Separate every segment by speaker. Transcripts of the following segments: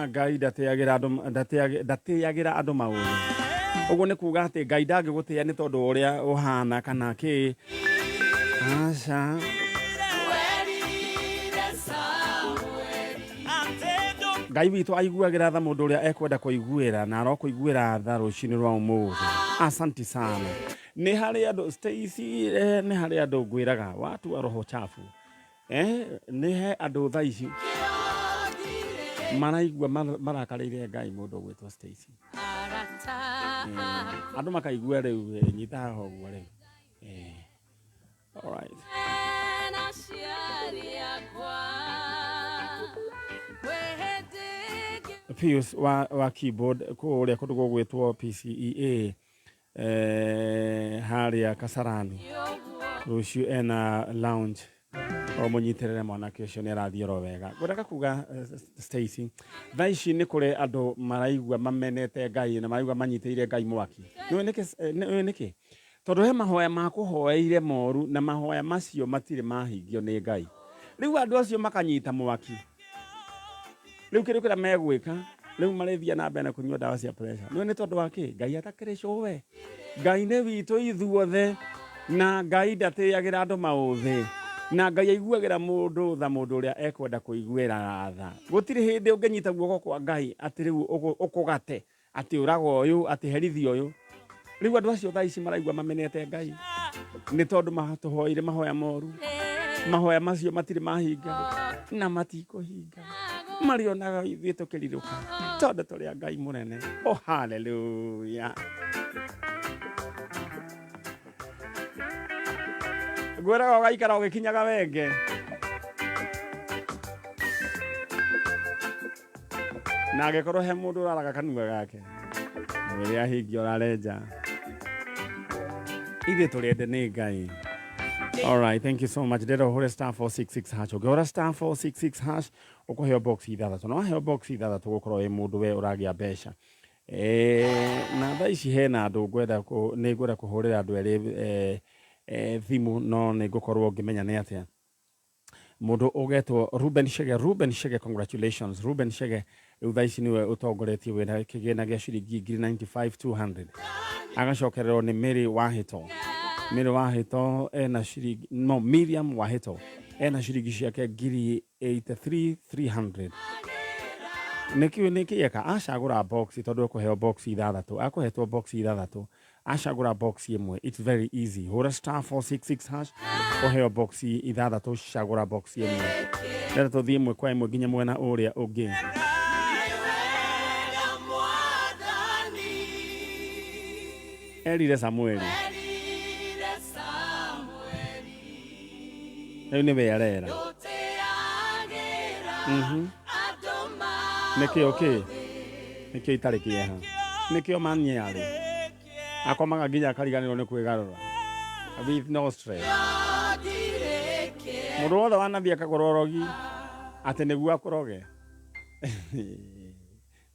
Speaker 1: Na Ngai ndatĩagĩra andũ ndatĩagĩra andũ maũndũ. Ũguo nĩ kuga atĩ Ngai ndangĩgũtĩa nĩ tondũ wa ũrĩa ũhana kana kĩ. Aca. Ngai witũ aiguagĩra tha mũndũ ũrĩa ekwenda kũiguĩra na arokũiguĩra tha rũcinĩ rwa ũmũthĩ. Asanti sana. Nĩ harĩ andũ Stacy, nĩ harĩ andũ ngwĩraga watu wa roho chafu. Nĩ he andũ thaa ici maraigua marakarĩire Ngai mũndũ ũgwĩtwo Stacy. Andũ makaigua rĩu nyita haha ũguo rĩu. All right. Pius wa keyboard kũrĩa kũndũ gũgwĩtwo PCEA harĩa Kasarani rũciũ ena lounge o mũnyitĩrĩre mwanake ũcio nĩ arathiĩ oro wega. Ngwendaga kuga Stacy, thaa ici nĩ kũrĩ andũ maraigua mamenete Ngai na maraigua manyitĩrĩire Ngai mwaki. Nĩũĩ nĩkĩ? Nĩũĩ nĩkĩ? Tondũ he mahoya makũhoeire moru na mahoya macio matirĩ mahingio nĩ Ngai. Rĩu andũ acio makanyita mwaki. Rĩu kĩndũ kĩrĩa megwĩka, rĩu marĩthiĩ na mbere na kũnyua ndawa cia pressure. Nĩũĩ nĩ tondũ wa kĩ? Ngai atakĩrĩ cũwe. Ngai nĩ witũ ithuothe na Ngai ndatĩagĩra andũ maũthĩ. Na Ngai aiguagĩra mũndũ tha mũndũ ũrĩa ekwenda kũiguĩra tha. Gũtirĩ hĩndĩ ũngĩnyita guoko kwa Ngai atĩ rĩu ũkũgate atĩ ũraga ũyũ atĩ herithia ũyũ. Rĩu andũ acio thaa ici maraigua mamenete Ngai nĩ tondũ matũhoire mahoya moru. Mahoya macio matirĩ mahinga na matikũhinga. Marĩonaga ithuĩ tũkĩrirũka tondũ tũrĩ a Ngai mũnene. Oh, hallelujah. Ngwĩraga ũgaikara ũgĩkinyaga wenge. Na angĩkorwo he mũndũ ũraraga kanua gake, mwĩre ahingie ũrarenja. Ithuĩ tũrĩ ende nĩ Ngai. All right, thank you so much. Ndĩrenda ũhũre star 466 hash. Ũngĩhũra star 466 hash, ũkũheo box ithathatũ. Na waheo box ithathatũ ũgũkorwo wĩ mũndũ we ũragĩa mbeca. Na thaa ici hena andũ ngwenda nĩ ngwenda kũhũrĩra andũ erĩ thimũ no nĩ ngũkorwo ngĩmenya nĩ atĩa. Mũndũ ũgetwo Ruben Chege, Ruben Chege, congratulations. Ruben Chege rĩu thaa ici nĩwe ũtongoretie wĩna kĩgĩna gĩa ciringi ngiri 95,200. Agacokererwo nĩ Mary Wahĩto. Mary Wahĩto ena ciringi, no Miriam Wahĩto ena ciringi ciake ngiri 83,300. Nĩkĩ nĩkĩ eka? Acagũra box tondũ ekũheo box ithathatũ. Akũhetwo box ithathatũ. Acagũra box ĩmwe. It's very easy. Hũra star 466 hash ũheo box ithathatũ, cagũra box ĩmwe. Reke tũthiĩ ĩmwe kwa ĩmwe nginya mwena ũrĩa ũngĩ. Erire Samueli. Rĩu nĩwe arera. Nĩkĩo kĩ? Nĩkĩo itarĩ kĩeha. Nĩkĩo maniarĩ. Akomaga nginya akariganĩrwo nĩ kwĩgarũra. With no stress. Mũndũ wothe wanathiĩ akagũra ũrogi atĩ nĩguo akũroge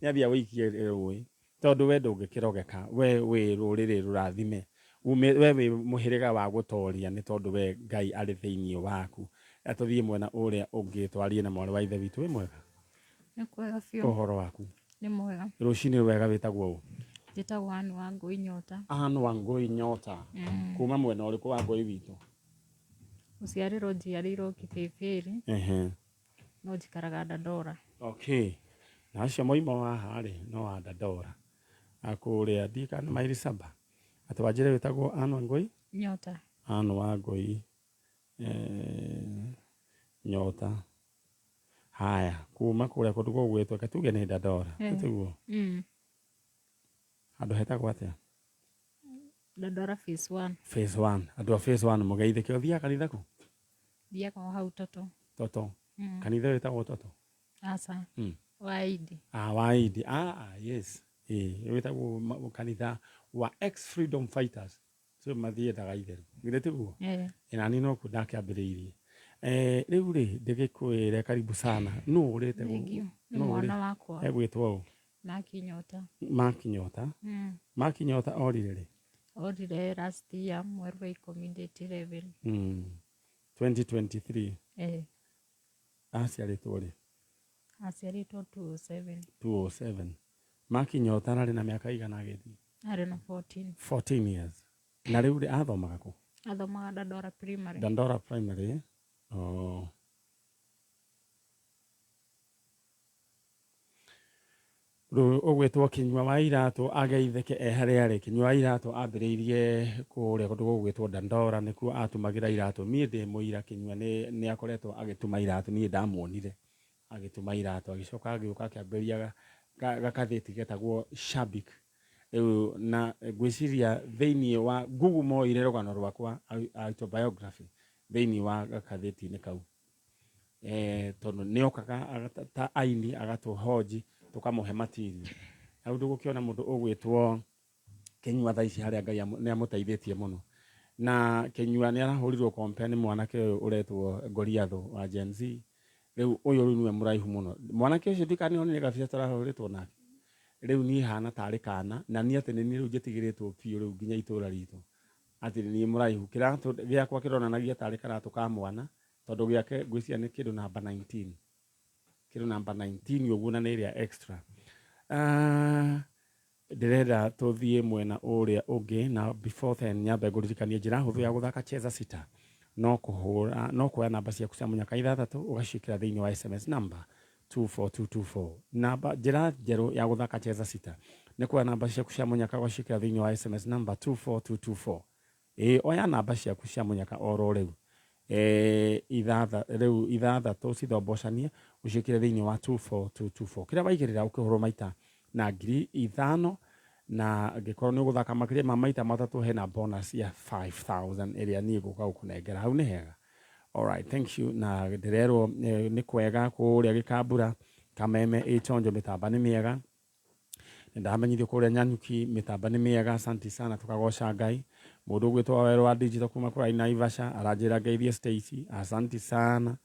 Speaker 1: nĩ athiĩ awĩikie rũĩ. Tondũ we ndũngĩkĩrogeka, we wĩ rũrĩrĩ rũrathime, we wĩ mũhĩrĩga wa gũtoria nĩ tondũ we Ngai arĩ thĩinĩ waku. Tũthiĩ mwena ũrĩa ũngĩ twarie na mwarĩ wa ithe witũ. Wĩ mwega?
Speaker 2: Nĩ kwega biũ.
Speaker 1: Ũhoro waku?
Speaker 2: Nĩ mwega.
Speaker 1: Rũcinĩ rwega wĩtagwo ũ?
Speaker 2: Njĩtagwo Anne Wangũi Nyota.
Speaker 1: Anne Wangũi Nyota. Kuma mwena ũrĩkũ wa Ngũi witũ?
Speaker 2: Gũciarĩrwo njiarĩirwo Kĩbĩbĩrĩ. No njikaraga Dandora.
Speaker 1: Okay. Na acio moima wa haha rĩ, no wa Dandora. Kũrĩa ndiũĩ kana nĩ maili saba. Atĩ wanjĩre wĩtagwo Anne Wangũi?
Speaker 2: Nyota.
Speaker 1: Anne Wangũi Nyota. Haya, kuma kũrĩa kũndũ gũgwĩtwo, reke tuge nĩ Dandora. Tiguo? Handũ hetagwo atĩa?
Speaker 2: Dandora phase one.
Speaker 1: Phase one. Andũ a phase one mũgeithĩke. Ũthiaga kanitha kũ?
Speaker 2: Thiaga o hau Toto.
Speaker 1: Toto. Kanitha ũyũ wĩtagwo Toto?
Speaker 2: Aca. Wa Idi.
Speaker 1: Ah, wa Idi. Ah, ah, yes. Ĩĩ, wĩtagwo kanitha wa ex freedom fighters. So mathiendaga itheru. Githĩ tiguo?
Speaker 2: Ĩĩ.
Speaker 1: Na niĩ nokuo ndakĩambĩrĩirie. Rĩu rĩ, ndĩgĩkwĩre karibu sana. Nũ ũrĩte
Speaker 2: gũ? Thank you. Nĩ mwana wakwa.
Speaker 1: Egwĩtwo ũ?
Speaker 2: Mark Nyota.
Speaker 1: Mark Nyota. Mark Nyota orire rĩ?
Speaker 2: Orire last year mweri wa ikũmi date 11.
Speaker 1: 2023.
Speaker 2: Ĩĩ.
Speaker 1: Aciarĩtwo rĩ?
Speaker 2: Aciarĩtwo 207.
Speaker 1: 207. Mark Nyota ararĩ na mĩaka igana agĩthiĩ?
Speaker 2: Arĩ na 14.
Speaker 1: 14 years. Na rĩu rĩ athomaga kũ?
Speaker 2: Athomaga Dandora Primary.
Speaker 1: Dandora Primary. Oh. Rĩu ũgwĩtwo Kinyua wa Iratũ ageithĩke e harĩa arĩ. Kinyua wa Iratũ ambĩrĩirie kũrĩa kũndũ gũgwĩtwo Dandora nĩkuo atumagĩra iratũ. Niĩ ndĩ mũira Kinyua nĩ akoretwo agĩtuma iratũ, niĩ ndamuonire agĩtuma iratũ. Agĩcoka agĩũka akĩambĩrĩria gakathĩti getagwo Shabik. Rĩu na ngwĩciria thĩiniĩ wa Google moire rũgano rwakwa autobiography thĩiniĩ wa gakathĩti-inĩ kau. Tondũ nĩ okaga ta aini agatũhonji tũkamũhe material. Na rĩu ndũgũkĩona mũndũ ũgwĩtwo Kĩnyua thaa ici harĩa Ngai nĩ amũteithĩtie mũno. Na Kĩnyua nĩ arahũrirwo compare nĩ mwanake ũyũ ũretwo Goliathũ wa Gen Z. Rĩu ũyũ rĩu nĩwe mũraihu mũno. Mwanake ũcio ndiũĩ kana nĩ onire gabica tũrahũrĩtwo nake. Rĩu niĩ hana tarĩ kana, na niĩ atĩ nĩ niĩ rĩu njĩtigĩrĩtwo biũ rĩu nginya itũra ritũ. Atĩ nĩ niĩ mũraihu. Kĩratũ gĩakwa kĩronanagia tarĩ karatũ ka mwana, tondũ gĩake ngwĩciria nĩ kĩndũ namba 19. Kĩndũ namba 19 ũguo na nĩ ĩrĩa extra. Ndĩrenda tũthiĩ mwena ũrĩa ũngĩ na before then nyambe ngũririkanie njĩra hũthũ ya gũthaka Cheza Sita no kũhũra no kuoya namba ciaku cia mũnyaka ithathatũ ũgaciĩkĩra thĩinĩ wa SMS number 24224. Namba njĩra njerũ ya gũthaka Cheza Sita nĩ kuoya namba ciaku cia mũnyaka ũgaciĩkĩra thĩinĩ wa SMS number 24224. Ĩĩ oya namba ciaku cia mũnyaka oro rĩu ithatha rĩu ithathatũ cithombocanie ũciĩkĩre thĩinĩ wa 24224. Kĩrĩa waigĩrĩra ũkĩhũrwo maita na 5,000 na angĩkorwo nĩ ũgũthaka makĩria ma maita matatũ hena bonus ya 5000 ĩrĩa niĩ ngũka gũkũnengera. Hau nĩ hega. Alright, thank you. Na ndĩrerwo nĩ kwega kũrĩa Gĩkambura, Kameme ĩ chonjo mĩtamba nĩ mĩega. Nĩndamenyithio kũrĩa Nyanyuki mĩtamba nĩ mĩega, asanti sana tũkagoca Ngai. Mũndũ ũgwĩtwo Wawerũ wa digital kuma kũrĩa Naivasha aranjĩra ngeithie Stacy, asanti sana.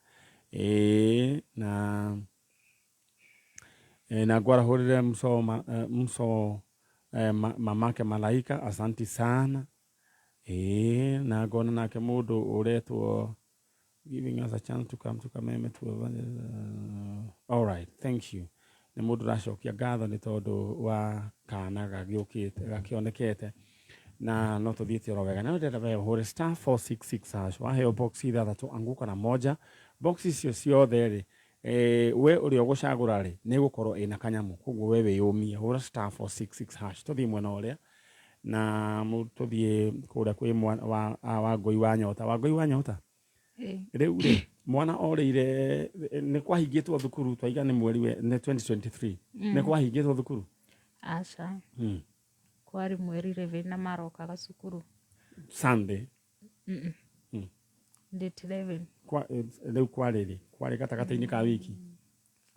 Speaker 1: Ĩĩ na na ngwarahũrĩre msoma mso mamake Malaika, asanti sana. Ĩĩ na ngona nake mũndũ ũretwo giving us a chance to come to Kameme to evangelize. All right, thank you. Nĩ mũndũ ũracokia ngatho nĩ tondũ wa kana gagĩũkĩte gakĩonekete na no tũthiĩte oro wega. Na ndĩrenda we ũhũre star 466 hash waheo box ithathatũ anguka na moja. Box icio ciothe rĩ we ũrĩa ũgũcagũra rĩ nĩ ĩgũkorwo ĩna kanyamũ, koguo we wĩyũmie hũra star 466 hash tũthiĩ mwena ũrĩa na tũthiĩ kũrĩa kwĩ Wangũi wa Nyota. Wangũi wa Nyota rĩu rĩ mwana orĩire nĩ kwahingĩtwo thukuru twaiga nĩ mweri nĩ 2023 nĩ kwahingĩtwo thukuru?
Speaker 2: Aca. Kwarĩ mweri 11 na marokaga cukuru
Speaker 1: Sunday.
Speaker 2: Date 11.
Speaker 1: Rĩu kwarĩ rĩ? Kwarĩ gatagatĩ-inĩ ka wiki?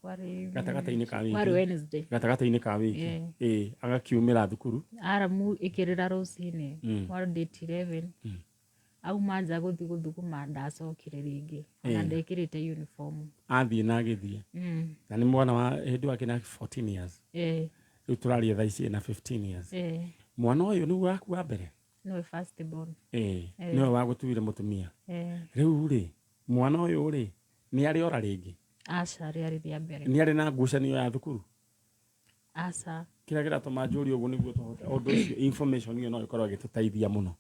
Speaker 2: Kwarĩ
Speaker 1: gatagatĩ-inĩ ka wiki.
Speaker 2: Kwarĩ Wednesday.
Speaker 1: Gatagatĩ-inĩ ka wiki. Ĩĩ agakiumĩra thukuru.
Speaker 2: Aramu ĩkĩrĩra rũcinĩ. Kwarĩ date 11. Auma nja gũthiĩ gũthuguma ndacokire rĩngĩ. Ona ndekĩrĩte uniform.
Speaker 1: Athiĩ na agĩthiĩ. Na nĩ mwana wa hĩndĩ wake na 14 years. Rĩu tũraria thaa ici ena 15 years. Mwana ũyũ nĩwe waku wa mbere?
Speaker 2: Nĩwe first born.
Speaker 1: Nĩwe wagũtuire mũtumia. Rĩu rĩ mwana ũyũ rĩ nĩ arĩ ora rĩngĩ?
Speaker 2: Aca, rĩarĩ rĩa mbere.
Speaker 1: Nĩ arĩ na ngucanio ya thukuru?
Speaker 2: Aca.
Speaker 1: Kĩrĩa kĩratũma njũrie ũguo nĩguo tũhote ũndũ ũcio information ĩyo no ĩkorwo ĩgĩtũteithia mũno.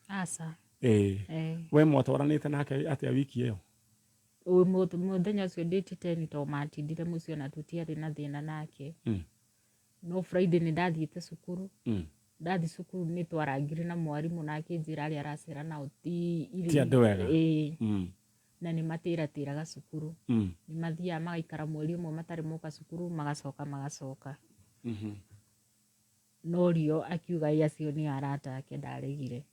Speaker 2: Aca.
Speaker 1: We mwatwaranĩte nake atĩa wiki ĩyo?
Speaker 2: Mũthenya ũcio date 10 to matindire mũciĩ ona tũtiarĩ na thĩna nake. No Friday nĩ ndathiĩte cukuru. Ndathi cukuru nĩ twarangire na mwarimũ na akĩnjĩra arĩa aracera nao ti
Speaker 1: Ti andũ ega.
Speaker 2: Na nĩ matĩratĩraga cukuru. Nĩ mathiaga magaikara mweri ũmwe matarĩ moka cukuru magacoka magacoka. No rio akiuga ĩ acio nĩ arata ake ndaregire.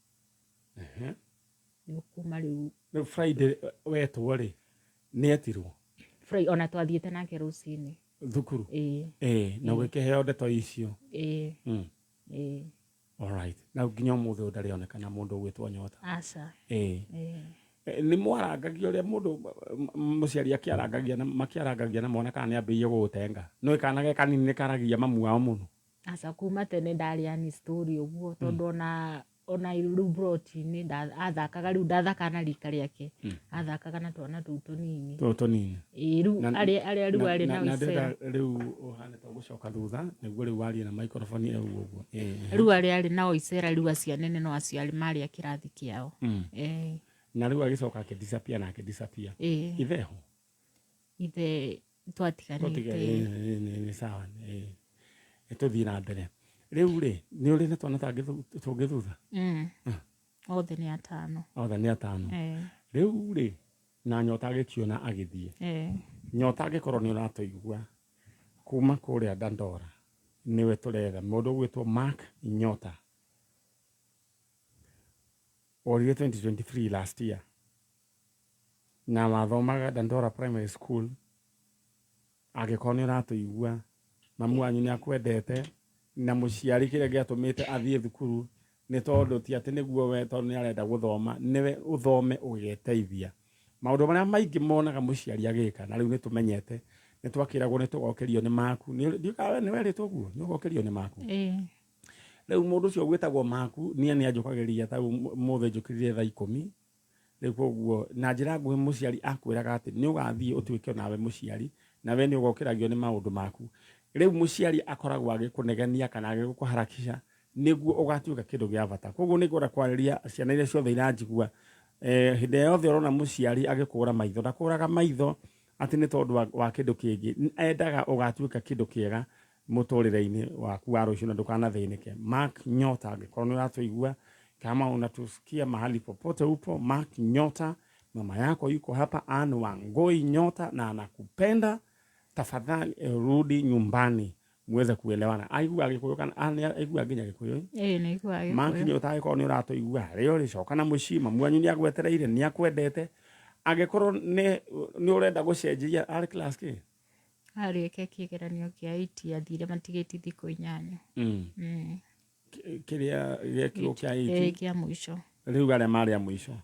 Speaker 2: Nĩ kuma rĩu.
Speaker 1: Rĩu Friday wetwo rĩ nĩ etirwo?
Speaker 2: Friday ona twathiĩte nake rũcinĩ.
Speaker 1: Thukuru? Na ũgĩkĩheo ndeto icio? Alright. Na nginya ũmũthĩ ũyũ ndarĩ onekana mũndũ ũgwĩtwo Nyota?
Speaker 2: Aca.
Speaker 1: Nĩ mwarangagia ũrĩa mũndũ mũciari akĩarangagia na makĩarangagia na mwana kana nĩ ambĩrĩirie gũgũtenga? No kana ge kanini nĩ karagia mamu wao mũno?
Speaker 2: Aca, kuma tene ndarĩ ani story ũguo tondũ ona Ona rĩu broti-inĩ athakaga, rĩu ndathakaga na rika rĩake, athakaga na twana tũu tũnini.
Speaker 1: Tũũ tũnini.
Speaker 2: Ĩĩ, rĩu arĩa rĩu arĩ
Speaker 1: na
Speaker 2: nao
Speaker 1: na
Speaker 2: icera.
Speaker 1: Ndĩrenda rĩu ũhane ta ũgũcoka thutha nĩguo rĩu warie na microphone ĩyo ũguo ũguo.
Speaker 2: Rĩu arĩa arĩ nao icera rĩu, acio anene no acio arĩ marĩ a kĩrathi kĩao.
Speaker 1: Na rĩu agĩcoka akĩdisappear na akĩdisappear. Itheho.
Speaker 2: Ithe
Speaker 1: Tũtige.
Speaker 2: Twatiganĩte.
Speaker 1: Nĩ sawa, nĩ tũthiĩ na mbere. Rĩu rĩ, nĩ ũrĩ na twana tangĩ tũngĩ thutha?
Speaker 2: Othe nĩ atano.
Speaker 1: Othe nĩ atano. Rĩu rĩ, na Nyota agĩkiona agĩthiĩ. Nyota, angĩkorwo nĩ ũratũigua kuma kũrĩa Dandora, nĩwe tũretha, mũndũ ũgwĩtwo Mark Nyota, orire 2023, last year, na wathomaga Dandora Primary School. Angĩkorwo nĩ ũratũigua, mamu wanyu nĩ akwendete, na mũciari kĩrĩa gĩatũmĩte athiĩ thukuru nĩ tondũ ti atĩ nĩguo we, tondũ nĩ arenda gũthoma, nĩwe ũthome ũgeteithia. Maũndũ marĩa maingĩ monaga mũciari agĩka, na rĩu nĩ tũmenyete, nĩ twakĩragwo nĩ tũgokĩrio nĩ maku. Ndiũĩ kana we nĩ werĩtwo ũguo, nĩ ũgokĩrio nĩ maku. Rĩu mũndũ ũcio gwĩtagwo maku niĩ nĩ anjũkagĩria ta mũthĩ njũkĩrire thaa 10 rĩu. Koguo na njĩra nguhĩ, mũciari akwĩraga atĩ nĩ ũgathiĩ ũtuĩke nawe mũciari, na we nĩ ũgokĩragio nĩ maũndũ maku. Rĩu mũciari akoragwo agĩkũnegenia kana agĩgũkũharakisha nĩguo ũgatuĩka kĩndũ gĩa bata. Koguo nĩ ngwenda kwarĩria ciana iria ciothe iranjigua, hĩndĩ ĩrĩa yothe ũrona mũciari agĩkũra maitho, ndakũraga maitho atĩ nĩ tondũ wa kĩndũ kĩngĩ, endaga ũgatuĩka kĩndũ kĩega mũtũrĩre-inĩ waku wa rũciũ na ndũkanathĩnĩke. Mark Nyota, angĩkorwo nĩ ũratũigua, kama unatusikia mahali popote upo, Mark Nyota, mama yako yuko hapa, Ann Wangui Nyota, na anakupenda. Tafadhali rudi nyumbani muweze kuelewana. Aigua Gĩkũyũ kana aigua nginya Gĩkũyũ?
Speaker 2: Ĩĩ, nĩ aiguaga
Speaker 1: Mark
Speaker 2: Gĩkũyũ.
Speaker 1: Nyota, angĩkorwo nĩ ũratũigua harĩa ũrĩ, coka na mũciĩ, mamu wanyu nĩ agwetereire, nĩ akwendete. Angĩkorwo nĩ ũrenda gũcenjia, arĩ class kĩ?
Speaker 2: Arĩkia kĩgeranio kĩa 8, athire matigĩti thikũ 8.
Speaker 1: Kĩrĩa gĩekirwo kĩa
Speaker 2: 8
Speaker 1: 8?
Speaker 2: Kĩa mũico.
Speaker 1: Rĩu arĩa marĩ a mũico.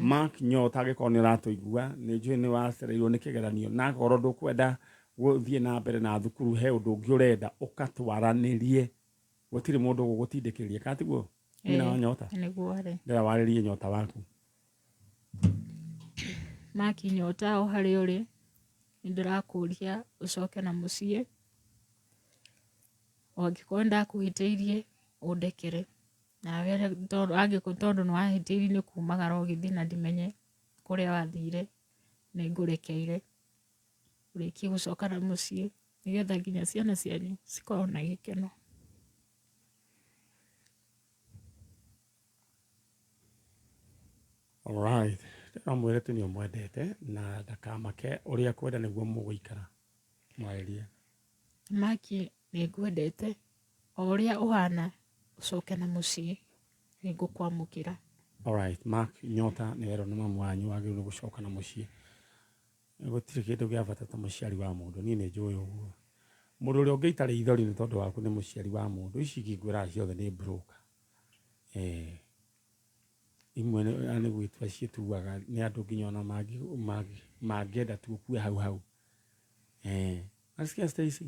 Speaker 1: Mark Nyota, angĩkorwo nĩ ũratũigua, nĩ njũĩ nĩ wacereirwo nĩ kĩgeranio, na akorwo ndũkwenda gũthiĩ na mbere na thukuru, he ũndũ ũngĩ ũrenda, ũkatwaranĩrie, gũtirĩ mũndũ ũgũgũtindĩkĩrĩria, kana tiguo, nyina wa Nyota?
Speaker 2: Nĩguo arĩ.
Speaker 1: Ndĩra warĩrie Nyota waku.
Speaker 2: Mark Nyota, o harĩa ũrĩ, nĩ ndĩrakũria ũcoke na mũciĩ. O angĩkorwo nĩ ndakũhĩtĩirie, ũndekere nawe, tondũ angĩkorwo tondũ nĩ wahĩtĩirie nĩ kumagara ũgĩthiĩ na ndimenye kũrĩa wathire, nĩ ngũrekeire ũrĩkie gũcoka na mũciĩ nĩgetha nginya ciana cianyu cikorwo na gĩkeno.
Speaker 1: Alright, no mwĩre tu nĩ ũmwendete na ndakamake, ũrĩa kwenda nĩguo mũgũikara mwarĩrie.
Speaker 2: Mark, nĩ ngwendete o ũrĩa ũhana, ũcoke na mũciĩ, nĩ ngũkwamũkĩra.
Speaker 1: Alright, Mark Nyota, nĩ werwo nĩ mamu wanyu wagĩrĩirwo nĩ gũcoka na mũciĩ. Gũtirĩ kĩndũ gĩa bata ta mũciari wa mũndũ. Niĩ nĩ njũĩ ũguo, mũndũ ũrĩa ũngĩita rĩithori nĩ tondũ waku nĩ mũciari wa mũndũ. Ici ingĩ ngwĩraga ciothe nĩ broker. Imwe nĩ gwĩtua ciĩtuaga nĩ andũ, nginya ona mangĩenda tu ũkue hau hau. Nasikia Stacy,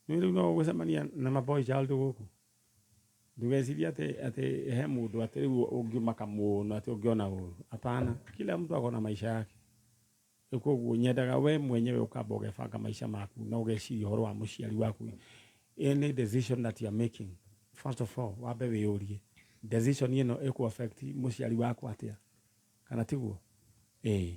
Speaker 1: nĩ rĩu no ũgũcemania na maboy child gũkũ, ndũgecirie atĩ he mũndũ atĩ rĩu ũngĩmaka mũno, atĩ ũngĩona ũru. Hapana, kila mtu ako na maisha yake. Rĩu koguo nyendaga we mwenyewe ũkamba ũgebanga maica maku na ũgeciria ũhoro wa mũciari waku. Any decision that you are making, first of all wambe wĩyũrie, decision ĩno ĩkũ affect mũciari waku atĩa, kana tiguo? Ĩĩ,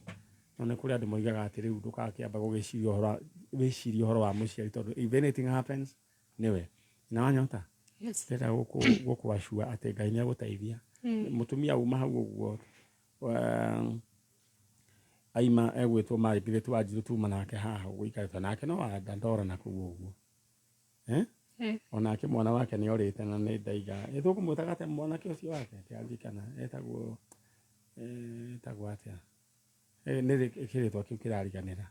Speaker 1: no nĩ kũrĩ andũ moigaga atĩ rĩu ndũgakĩamba gũgĩciria ũhoro, wĩcirie ũhoro wa mũciari, tondũ if anything happens nĩwe na wanyota.
Speaker 2: Yes.
Speaker 1: Ndĩrenda gũkũ assure atĩ Ngai nĩ agũteithia. Mũtumia uma hau ũguo, aima egwĩtwo Margaret Wanjiru, tuma nake haha ũgũikarĩte nake no wa Dandora na kũu ũguo. Eh? Onake mwana wake nĩ orĩte na nĩ ndaiga ĩ tũkũmwĩtaga atĩa mwanake ũcio wake, ndiaririkana etagwo atĩa. Nĩ kĩrĩtwa kĩu kĩrariganĩra.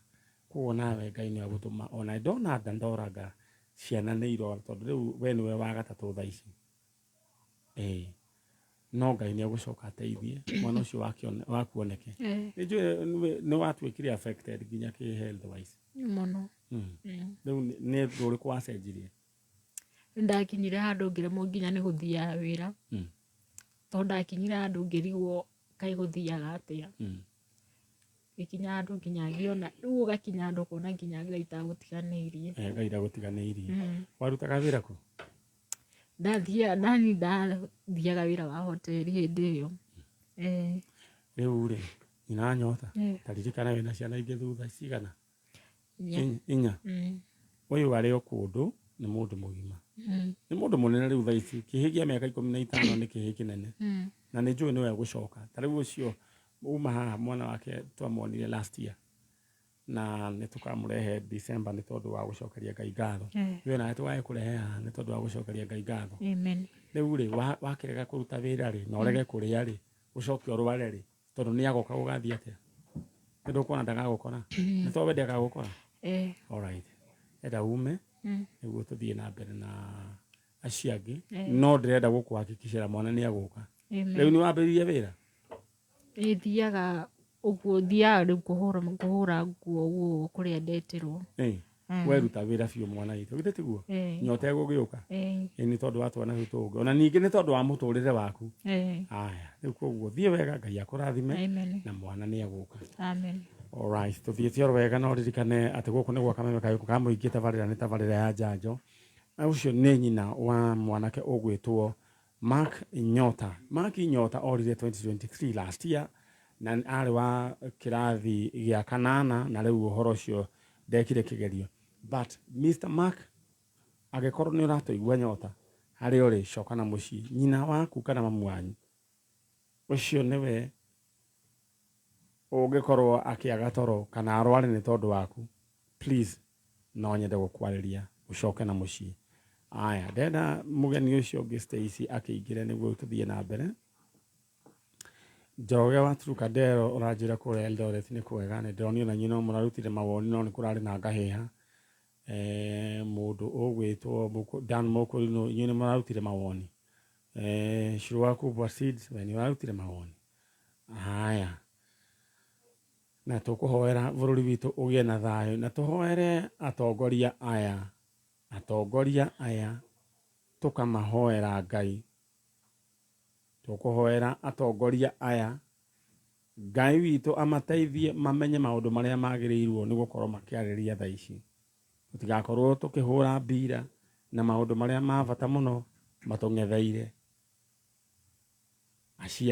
Speaker 1: Koguo nawe Ngai nĩ agũtũma ona ndona Dandoraga ciana nĩ irora, tondũ rĩu we nĩwe wa gatatũ thaa ici. Ĩĩ, no Ngai nĩ egũcoka ateithie mwana ũcio waku oneke. Nĩ njũĩ nĩ watuĩkire affected nginya kĩ health wise.
Speaker 2: Mũno.
Speaker 1: Rĩu nĩ ũndũ ũrĩkũ wacenjirie?
Speaker 2: Nĩ ndakinyire handũ ngĩremwo nginya nĩ gũthiaga wĩra. Tondũ ndakinyire handũ ngĩrigwo kaĩ gũthiaga atĩa. Gĩkinya handũ nginya ngĩona rĩu ũgakinya handũ ũkona nginya Ngai tagũtiganĩirie.
Speaker 1: Ngai ndagũtiganĩirie. Warutaga wĩra kũ?
Speaker 2: Ndathiaga ndathiaga wĩra wa hoteli hĩndĩ ĩyo.
Speaker 1: Rĩu rĩ, nyina Nyota, ta ririkana wĩna ciana ingĩ thutha cigana?
Speaker 2: Inya.
Speaker 1: Inya. Ũyũ arĩ o kũndũ nĩ mũndũ mũgima. Nĩ mũndũ mũnene rĩu thaa ici, kĩhĩ kĩa mĩaka 15 nĩ kĩhĩ kĩnene. Na nĩ njũĩ nĩwe gũcoka. Ta rĩu ũcio uma haha mwana wake twamuonire last year. Na nĩ tũkamũrehe December nĩ tondũ wa gũcokeria Ngai ngatho. We nawe tũgagĩkũrehe haha nĩ tondũ wa gũcokeria Ngai ngatho.
Speaker 2: Amen.
Speaker 1: Rĩu rĩ, wakĩrega kũruta wĩra rĩ, na ũrege kũrĩa rĩ, ũcoke ũrware rĩ, tondũ nĩ agoka gũgathiĩ atĩa? Nĩ ndũkuona ndagagũkora? Nĩ to we ndagagũkora? All right. Enda ume nĩguo tũthiĩ na mbere na acio angĩ. No ndĩrenda gũkũhakikicĩra mwana nĩ agũka. Rĩu nĩ wambĩrĩria wĩra?
Speaker 2: Thiaga ũguo, thiaga rĩu kũhũra nguo ũguo kũrĩa ndetĩrwo.
Speaker 1: Weruta wĩra biũ mwana witũ, githĩ tiguo? Nyota ĩgũgĩũka? Nĩ tondũ wa twana tũtũ tũngĩ. Ona ningĩ nĩ tondũ wa mũtũrĩre waku. Aya, rĩu koguo thiĩ wega, Ngai akũrathime na mwana nĩ egũka.
Speaker 2: Amen.
Speaker 1: All right, tũthiĩte oro wega no ririkane atĩ gũkũ nĩ gwa Kameme Kayũkũ ka mũingĩ, tabarĩra nĩ tabarĩra ya njanjo. Na ũcio nĩ nyina wa mwanake ũgwĩtwo Mark Nyota. Mark Nyota orire 2023 last year na arĩ wa kĩrathi gĩa kanana na rĩu ũhoro ũcio ndekire kĩgerio. But Mr. Mark, angĩkorwo nĩ ũratũigua Nyota, harĩa ũrĩ coka na mũciĩ. Nyina waku kana mamu wanyu ũcio nĩwe ũngĩkorwo akĩaga toro kana arware nĩ tondũ waku, please no nyende gũkwarĩria ũcoke na mũciĩ. Aya, ndenda mũgeni ũcio ũngĩ Stacy akĩingĩre nĩguo tũthiĩ na mbere. Njoroge wa Trukadero ũranjĩra kũrĩa Eldoret nĩ kwega, nĩ ndĩronio na inyuĩ no mũrarutire mawoni no nĩ kũrarĩ na ngahĩha. Mũndũ ũgwĩtwo Dan Mũkũrinũ, inyuĩ nĩ mũrarutire mawoni. Shirua Kubwa Seeds, we nĩ ũrarutire mawoni. Haya, na tũkũhoera bũrũri witũ ũgĩe na thayũ, na tũhoere atongoria aya, atongoria aya tũkamahoera Ngai. Tũkũhoera atongoria aya Ngai witũ amateithie mamenye maũndũ marĩa magĩrĩirwo nĩ gũkorwo makĩarĩrĩria thaa ici. Tũtigakorwo tũkĩhũra mbira na maũndũ marĩa ma bata mũno matũng'etheire.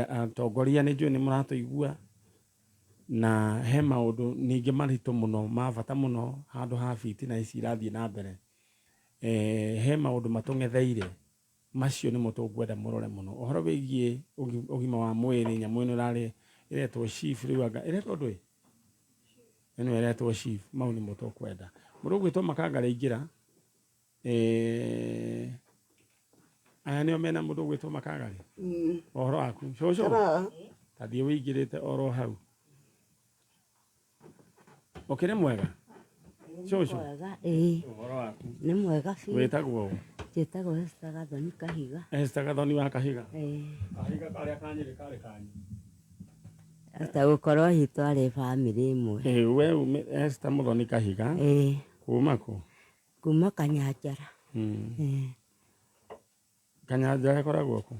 Speaker 1: Atongoria nĩ njũĩ nĩ mũratũigua, na he maũndũ ningĩ maritũ mũno ma bata mũno handũ ha fitina ici irathiĩ na mbere. He maũndũ matũng'etheire, macio nĩmo tũkwenda mũrore mũno. Ũhoro wĩgiĩ ũgima wa mwĩrĩ, nyamũ ĩno ĩrarĩ ĩretwo SHIF rĩu anga ĩretwo ndũĩ? Ĩno ĩretwo SHIF, mau nĩmo tũkwenda. Mũndũ ũgwĩtwo Makanga rĩingĩra, aya nĩo mena mũndũ ũgwĩtwo Makanga rĩ? Ũhoro waku cũcũ? Ta thiĩ wĩingĩrĩte oro hau. Ũkĩrĩ mwega? Cũcũ? Ũhoro waku?
Speaker 3: Nĩ mwega biũ.
Speaker 1: Wĩtagwo ũ?
Speaker 3: Njĩtagwo Esther Gathoni Kahiga.
Speaker 1: Esther Gathoni wa Kahiga? Kahiga karĩa ka Nyĩrĩ karĩ kanyu?
Speaker 3: Ata gũkorwo hihi twarĩ bamĩrĩ ĩmwe.
Speaker 1: We Esther Muthoni Kahiga? Kuma kũ?
Speaker 3: Kuma Kanyanjara.
Speaker 1: Kanyanjara ĩkoragwo kũ?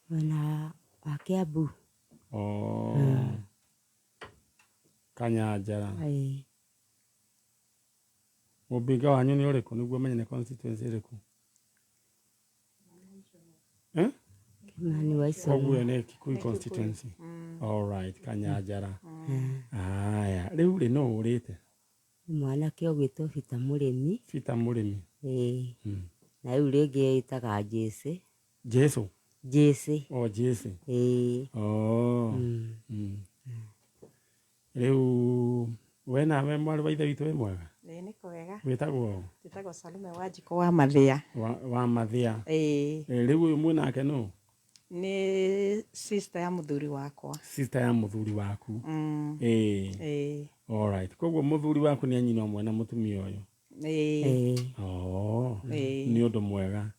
Speaker 3: Mwena wa Kiambu.
Speaker 1: Kanyanjara. Mũmbunge wanyu nĩ ũrĩkũ nĩguo menye nĩ constituency ĩrĩkũ?
Speaker 3: Kimani wa Ichung'wa.
Speaker 1: Koguo nĩ Kikuyu constituency. All right, Kanyanjara. Haya, rĩu rĩ no ũrĩte?
Speaker 3: Nĩ mwanake ũgwĩtwo Peter Mũrĩmi.
Speaker 1: Peter Mũrĩmi.
Speaker 3: Na rĩu rĩngĩ ĩtaga Jesse.
Speaker 1: Jesu?
Speaker 3: Jesse.
Speaker 1: Oh, Jesse. Rĩu we nawe mwarĩ wa ithe witũ wĩ mwega?
Speaker 4: Ĩĩ nĩ kwega.
Speaker 1: Wĩtagwo ũ?
Speaker 4: Njĩtagwo Salome Wanjikũ wa Mathĩa.
Speaker 1: Wa Mathĩa.
Speaker 4: Ĩĩ.
Speaker 1: Rĩu ũyũ mwĩ nake nũ?
Speaker 4: Nĩ sister ya mũthuri wakwa.
Speaker 1: Sister ya mũthuri waku. Ĩĩ. All right. Koguo mũthuri waku nĩ anyina ũmwe na mũtumia ũyũ?
Speaker 4: Ĩĩ.
Speaker 1: Nĩ ũndũ mwega.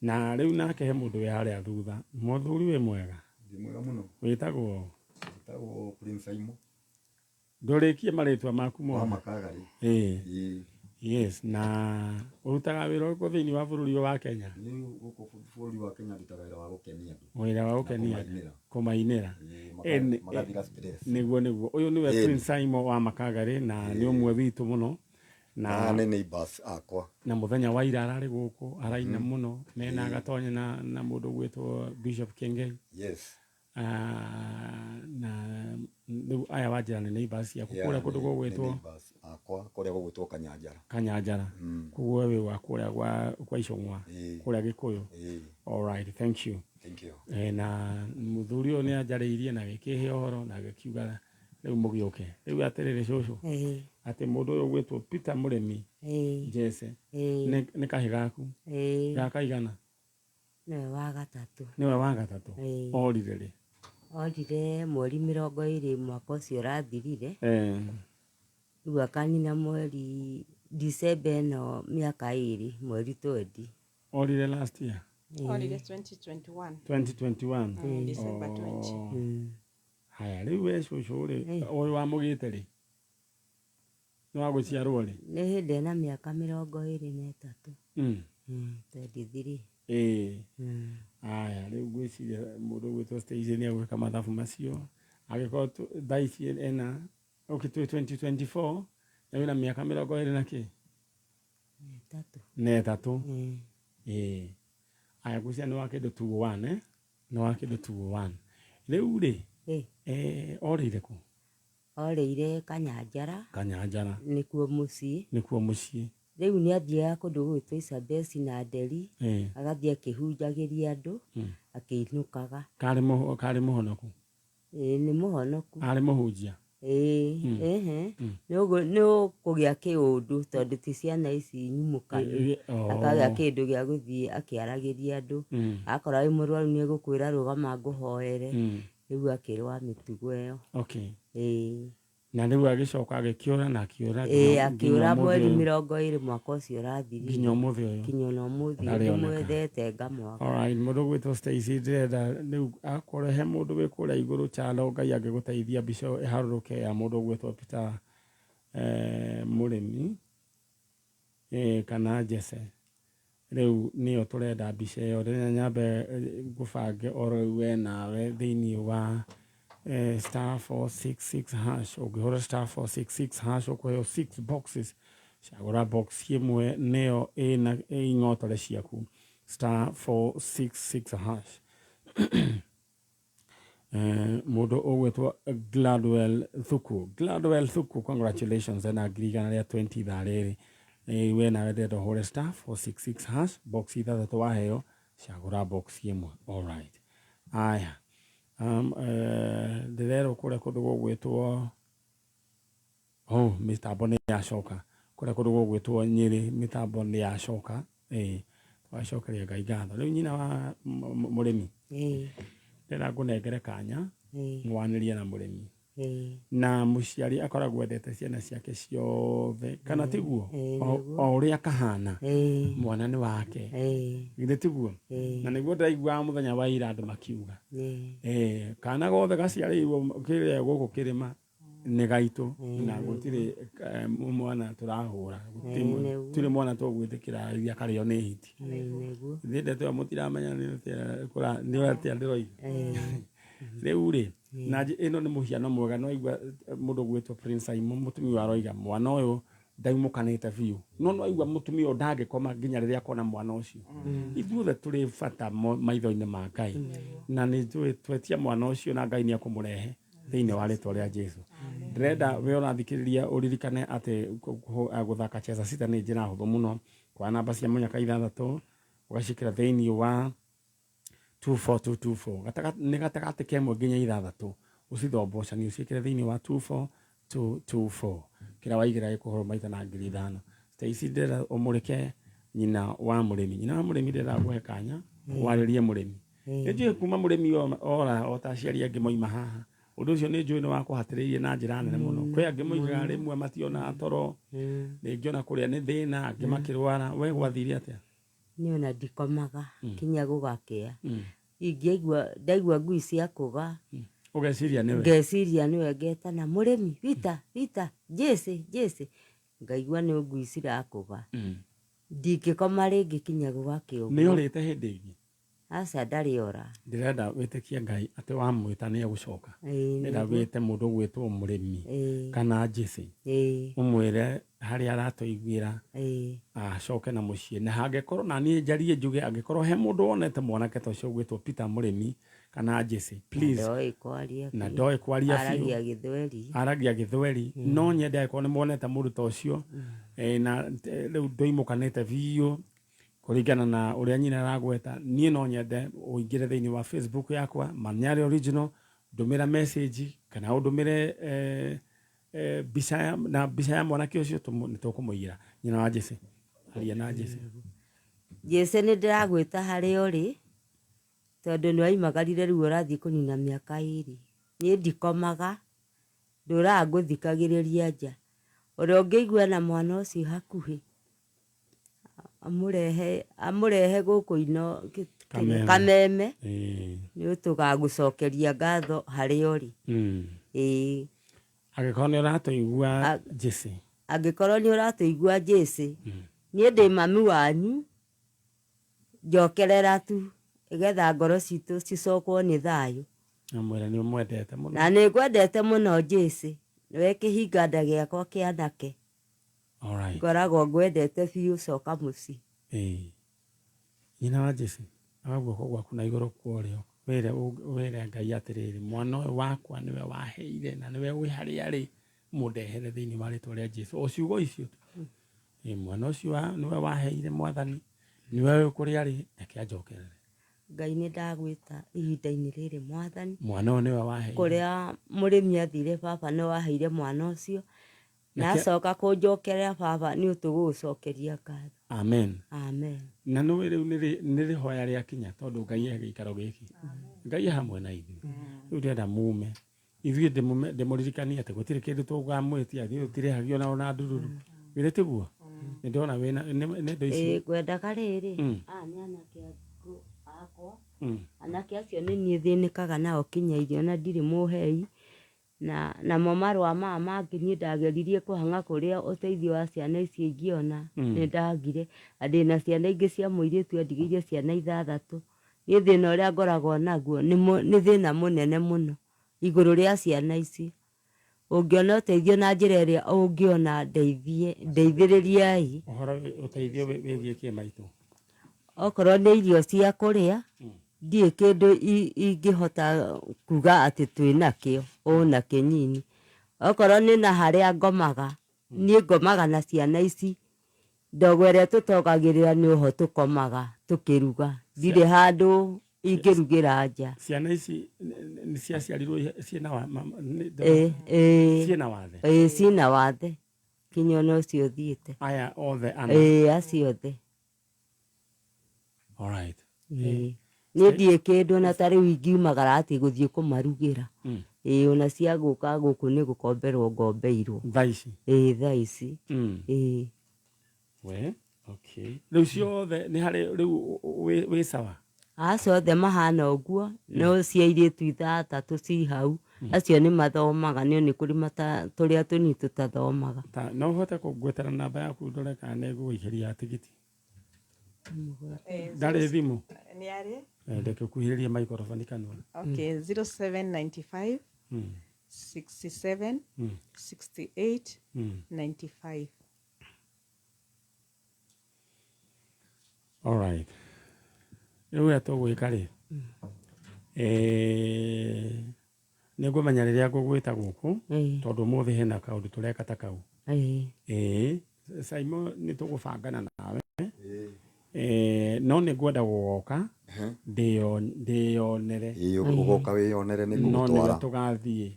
Speaker 1: Na rĩu nake he mũndũ wĩ harĩa thutha. Mũthuri wĩ mwega?
Speaker 5: Ndĩ mwega mũno.
Speaker 1: Wĩtagwo ũ?
Speaker 5: Njĩtagwo Prince Aimo.
Speaker 1: Ndũrĩkie marĩtwa maku mothe.
Speaker 5: Wa Makagarĩ.
Speaker 1: Ĩĩ. Yes, na ũrutaga wĩra ũrĩkũ thĩinĩ wa bũrũri ũyũ wa Kenya?
Speaker 5: Nĩ gũkũ bũrũri wa Kenya ndutaga wĩra wa gũkenia andũ.
Speaker 1: Wĩra wa gũkenia
Speaker 5: kũmainĩra.
Speaker 1: Kũmainĩra.
Speaker 5: Ĩĩ, magathira stress.
Speaker 1: Nĩguo nĩguo. Ũyũ nĩwe Prince Simon wa Makagarĩ na nĩ ũmwe witũ mũno.
Speaker 5: Na aya nĩ neighbors akwa.
Speaker 1: Na mũthenya wa ira ararĩ gũkũ araina mũno mena Gatonya na mũndũ ũgwĩtwo Bishop Kengei.
Speaker 5: Yes.
Speaker 1: Na rĩu aya wanjĩra nĩ neighbors ciaku kũrĩa kũndũ gũgwĩtwo
Speaker 5: neighbors akwa kũrĩa gũgwĩtwo Kanyanjara.
Speaker 1: Kanyanjara. Koguo we wĩ wa kũrĩa kwa Icũng'wa kũrĩa Gĩkũyũ. All right, thank you.
Speaker 5: Thank you.
Speaker 1: Na mũthuri ũyũ nĩ anjarĩirie na agĩkĩhe ũhoro na agĩkiuga rĩu mũgĩũke. Rĩu atĩrĩrĩ cũcũ, atĩ mũndũ ũyũ ũgwĩtwo Peter Mũrĩmi Jesse nĩ kahĩ gaku ga kaigana?
Speaker 3: Nĩwe wa gatatũ.
Speaker 1: Nĩwe wa gatatũ? Orire rĩ?
Speaker 3: Orire mweri 20 mwaka ũcio ũrathirire. Rĩu akanina mweri December ĩno mĩaka 2 mweri 20.
Speaker 1: Orire last year?
Speaker 4: Orire 2021.
Speaker 1: 2021.
Speaker 4: December 20.
Speaker 1: Haya, rĩu we cũcũ rĩ, ũyũ wamũgĩte rĩ? Nĩ wa gũciarwo rĩ?
Speaker 3: Nĩ hĩndĩ ena mĩaka 23. 23.
Speaker 1: Aya, rĩu ngwĩciria mũndũ ũgwĩtwo Stacy nĩ egwĩka mathabu macio. Angĩkorwo thaa ici ena, okay, twĩ 2024, na wĩna mĩaka 20 na kĩ? Na ĩtatũ. Aya, ngwĩciria nĩ wa kĩndũ 201, eh? Nĩ wa kĩndũ 201. Rĩu rĩ, orĩire kũ?
Speaker 3: Orĩire Kanyanjara.
Speaker 1: Kanyanjara.
Speaker 3: Nĩkuo mũciĩ.
Speaker 1: Nĩkuo mũciĩ.
Speaker 3: Rĩu nĩ athiaga kũndũ gũgwĩtwo Isabesi na Nderi, agathiĩ akĩhunjagĩria andũ, akĩinũkaga.
Speaker 1: Karĩ mũhonoku?
Speaker 3: Ĩĩ, nĩ mũhonoku.
Speaker 1: Arĩ mũhunjia?
Speaker 3: Ĩĩ, nĩ ũkũgĩa kĩũndũ tondũ ti ciana ici nyumũkanu. Akagĩa kĩndũ gĩa gũthiĩ akĩaragĩria andũ. Akorwo wĩ mũrwaru nĩ egũkwĩra rũgama ngũhoere. Rĩu akĩrũa mĩtugo ĩyo.
Speaker 1: Okay.
Speaker 3: Ĩĩ.
Speaker 1: Na rĩu agĩcoka agĩkĩũra na akĩũra
Speaker 3: akĩũra mweri 20 mwaka ũcio ũrathirire.
Speaker 1: Nginya ũmũthĩ ũyũ.
Speaker 3: Nginya ona ũmũthĩ ndĩmwendete ngamwaga.
Speaker 1: All right, mũndũ ũgwĩtwo Stacy ndĩrenda rĩu akorwo he mũndũ wĩ kũrĩa igũrũ Kyalo Ngai angĩgũteithia mbica ĩyo ĩharũrũke ya mũndũ ũgwĩtwo Peter Mũrĩmi kana Jesse. Rĩu nĩyo tũrenda mbica ĩyo rĩrĩa nyambe ngũbange oro rĩu we nawe thĩinĩ wa star 466 hash. Ũngĩhũra star 466 hash ũkũheo 6 boxes. Cagũra box ĩmwe nĩyo ĩna ing'otore ciaku. Star 466 hash. Mũndũ ũgwĩtwo Gladwell Thuku. Gladwell Thuku, congratulations ena 120,000 ithaa rĩrĩ. We nawe ndĩrenda ũhũre star 466 hash box ithathatũ waheo cagũra box ĩmwe. All right. Aya. Ndĩrerwo kũrĩa kũndũ gũgwĩtwo mĩtambo nĩ yacoka. Kũrĩa kũndũ gũgwĩtwo Nyĩrĩ mĩtambo nĩ yacoka. Twacokeria Ngai ngatho. Rĩu nyina wa mũrĩmi. Ndĩrenda ngũnengere kanya mwanĩrie na mũrĩmi. Na mũciari akoragwo endete ciana ciake ciothe kana tiguo o ũrĩa kahana mwana nĩ wake githĩ tiguo na nĩguo ndĩraiguaga mũthenya wa ira andũ makiuga kana gothe gaciarĩirwo kĩrĩa gũkũ kĩrĩma nĩ gaitũ na gũtirĩ mwana tũrahũra gũtirĩ mwana tũgwĩtĩkĩra iria karĩo nĩ hiti ithuĩ ndeto ĩyo mũtiramenya nĩ atĩa ndĩroiga rĩu rĩ na ĩno nĩ mũhiano mwega no aigua mũndũ ũgwĩtwo Prince Simon mũtumia aroiga mwana ũyũ ndaimũkanĩte biũ no no aigua mũtumia ũyũ ndangĩkoma nginya rĩrĩa akona mwana ũcio ithuothe tũrĩ bata maitho-inĩ ma Ngai na nĩ njũĩ twetia mwana ũcio na Ngai nĩ ekũmũrehe thĩinĩ wa rĩtwa rĩa Jesu ndĩrenda we ũrathikĩrĩria ũririkane atĩ gũthaka Cheza Sita nĩ njĩra hũthũ mũno kwa namba cia mũnyaka 6 ũgaciĩkĩra thĩinĩ wa 24224 nĩ gatagatĩ ka ĩmwe nginya 6 ũcithombocanie ũciĩkĩre thĩinĩ wa 24224 kĩrĩa waigĩra gĩkũhũrwo maita na 5,000 Stacy ndĩrenda ũmũrĩke nyina wa mũrĩmi nyina wa mũrĩmi ndĩrenda ngũhe kanya warĩrie mũrĩmi nĩ njũĩ kuma mũrĩmi ora o ta aciari angĩ moima haha ũndũ ũcio nĩ njũĩ nĩ wakũhatĩrĩirie na njĩra nene mũno kwĩ angĩ moigaga rĩmwe mationaga toro rĩngĩ ona kũrĩa nĩ thĩna angĩ makĩrwara we gwathire atĩa
Speaker 3: Niĩ ona ndikomaga kinya gũgakĩa ingĩaigua ndaigua ngui ciakũga
Speaker 1: ũgeciria nĩwe
Speaker 3: ngeciria nĩwe ngetana mũrĩmi Rita Rita Jesse Jesse Ngaigua nĩ ngui cirakũga. Ndingĩkoma rĩngĩ kinya gũgakĩa
Speaker 1: Nĩ
Speaker 3: ũguo.
Speaker 1: orĩte hĩndĩ ĩngĩ?
Speaker 3: Aca, ndarĩ ora.
Speaker 1: Ndĩrenda wĩtĩkie Ngai atĩ wamwĩta nĩ egũcoka.
Speaker 3: Ĩĩ.
Speaker 1: Ndĩrenda
Speaker 3: Nĩguo.
Speaker 1: wĩte mũndũ ũgwĩtwo mũrĩmi kana Jesse. Ũmwĩre harĩa aratũiguĩra acoke na mũciĩ, na hangĩkorwo na niĩ njarie njuge angĩkorwo he mũndũ wonete mwanake ta ũcio ũgwĩtwo Peter Mũrĩmi kana Jesse,
Speaker 3: Na
Speaker 1: please.
Speaker 3: ndoĩ kwaria
Speaker 1: Na
Speaker 3: biũ.
Speaker 1: ndoĩ kwaria biũ.
Speaker 3: Aragia gĩthweri.
Speaker 1: Aragia gĩthweri. No nyende angĩkorwo nĩ muonete mũndũ ta ũcio, na rĩu ndoimũkanĩte biũ kũringana na ũrĩa nyina aragweta, niĩ no nyende ũingĩre thĩinĩ wa Facebook yakwa Manyarĩ Original, ndũmĩra message kana ũndũmĩre mbica ya, na mbica ya mwanake ũcio, nĩ tũkũmũigĩra. Nyina wa Jesse, aria na Jesse.
Speaker 3: Jesse, nĩ ndĩragwĩta harĩa ũrĩ, tondũ nĩ waimagarire, rĩu ũrathiĩ kũnina mĩaka 2. Niĩ ndikomaga, ndũraga ngũthikagĩrĩria nja. Ũrĩa ũngĩigua na mwana ũcio hakuhĩ, amũrehe gũkũ ino
Speaker 1: Kameme.
Speaker 3: Kameme. Nĩ tũgagũcokeria ngatho harĩa ũrĩ. Ĩĩ.
Speaker 1: Angĩkorwo nĩ ũratũigua Jesse.
Speaker 3: Angĩkorwo nĩ ũratũigua Jesse, niĩ ndĩ mami wanyu, njokerera tu nĩgetha ngoro citũ cicokwo nĩ thayũ.
Speaker 1: Na mwĩre nĩ ũmwendete mũno.
Speaker 3: Na nĩ ngwendete mũno Jesse, nĩwe kĩhinga nda gĩakwa kĩa anake.
Speaker 1: Alright.
Speaker 3: Ngoragwo ngwendete biũ, coka mũciĩ.
Speaker 1: Ĩĩ. Nyina wa Jesse, aga guoko gwaku na igũrũ kwa ũrĩo, wĩre Ngai atĩrĩrĩ, mwana ũyũ wakwa nĩwe waheire na nĩwe wĩ harĩa arĩ, mũndehere thĩinĩ wa rĩtwa rĩa Jesu. O ciugo icio tu. Ĩĩ, mwana ũcio nĩwe waheire Mwathani, nĩwe wĩ kũrĩa arĩ, reke anjokerere.
Speaker 3: Ngai, nĩ ndagwĩta ihinda-inĩ rĩrĩ, Mwathani.
Speaker 1: Mwana ũyũ nĩwe waheire.
Speaker 3: Kũrĩa mũrĩmi athire, baba nĩ waheire mwana ũcio, na acoka kũnjokerera, baba, nĩ ũtũgũgũcokeria ngatho.
Speaker 1: Amen.
Speaker 3: Amen.
Speaker 1: Na nĩ rĩu nĩ rĩhoya rĩakinya, tondũ Ngai e gĩikaro gĩkĩ, Ngai e hamwe na ithuĩ. Rĩu ndĩrenda mume ithuĩ ndĩmũririkanie atĩ gũtirĩ kĩndũ tũngamwĩtia, ithuĩ tũtirĩhagio na ndururu, githĩ tiguo? Nĩ ndĩrona wĩna nĩ indo ici.
Speaker 3: Ĩĩ, ngwendaga rĩrĩ, aya nĩ anake akwa. Anake acio nĩ niĩ thĩnĩkaga nao kinya irio, na ndirĩ mũhei, na namo marũa maya mangĩ niĩ ndageririe kũhang'a kũrĩa ũteithio wa ciana icio ingĩona. Nĩ ndagire, na ndĩna ciana ingĩ cia mũirĩtu andigĩire ciana 6. Niĩ thĩna ũrĩa ngoragwo naguo nĩ thĩna mũnene mũno igũrũ rĩa ciana ici. Ũngĩona ũteithio na njĩra ĩrĩa ũngĩona, ndeithie, ndeithĩrĩriai.
Speaker 1: Ũhoro ũteithio wĩgiĩ kĩ, maitũ?
Speaker 3: Okorwo nĩ irio cia kũrĩa, ndiĩ kĩndũ ingĩhota kuga atĩ twĩ nakĩo ũ na kĩnyinyi. Okorwo nĩ na harĩa ngomaga, niĩ ngomaga na ciana ici, ndogo ĩrĩa tũtogagĩrĩra nĩ ũho tũkomaga tũkĩruga, ndirĩ handũ ingĩrugĩra nja.
Speaker 1: Ciana ici nĩ ciaciarirwo ciĩna wa
Speaker 3: Ĩĩ.
Speaker 1: Ciĩna wathe?
Speaker 3: Ĩĩ, ciĩna wathe kinya ona ũcio ũthiĩte.
Speaker 1: Aya othe ana?
Speaker 3: Ĩĩ, acio othe.
Speaker 1: Alright.
Speaker 3: Ĩĩ, niĩ ndiĩ kĩndũ, ona ta rĩu ingiumagara atĩ gũthiĩ kũmarugĩra. Ĩĩ, ona cia gũka gũkũ nĩ gũkomberwo ngombeirwo.
Speaker 1: Thaa ici?
Speaker 3: Ĩĩ, thaa ici. Ĩĩ.
Speaker 1: We okay, rĩu ciothe nĩ harĩ rĩu wĩ sawa?
Speaker 3: Acio othe mahana ũguo, no cia airĩtu 6 ci hau, acio nĩ mathomaga, no nĩ kũrĩ tũrĩa tũnini tũtathomaga.
Speaker 1: Ta no ũhote kũngwetera namba yaku ndore kana nĩ ngũgũikĩria tigiti? Ndarĩ thimũ.
Speaker 4: Nĩ arĩ.
Speaker 1: Reke ũkuhĩrĩrie microphone kanua.
Speaker 4: Okay, 0795 67 68 95.
Speaker 1: Alright. Rĩu ũrĩa tũgwĩka rĩ, nĩ ngũmenya rĩrĩa ngũgwĩta gũkũ, tondũ ũmũthĩ hena kaũndũ tũreka ta kau. Ĩĩ, Saimo, nĩ tũgũbangana nawe. No nĩ ngwenda gũgoka ndĩyonere.
Speaker 5: Ĩĩ, ũgoka wĩyonere, nĩ
Speaker 1: No nĩwe
Speaker 5: ngũgũtwara.
Speaker 1: Tũgathiĩ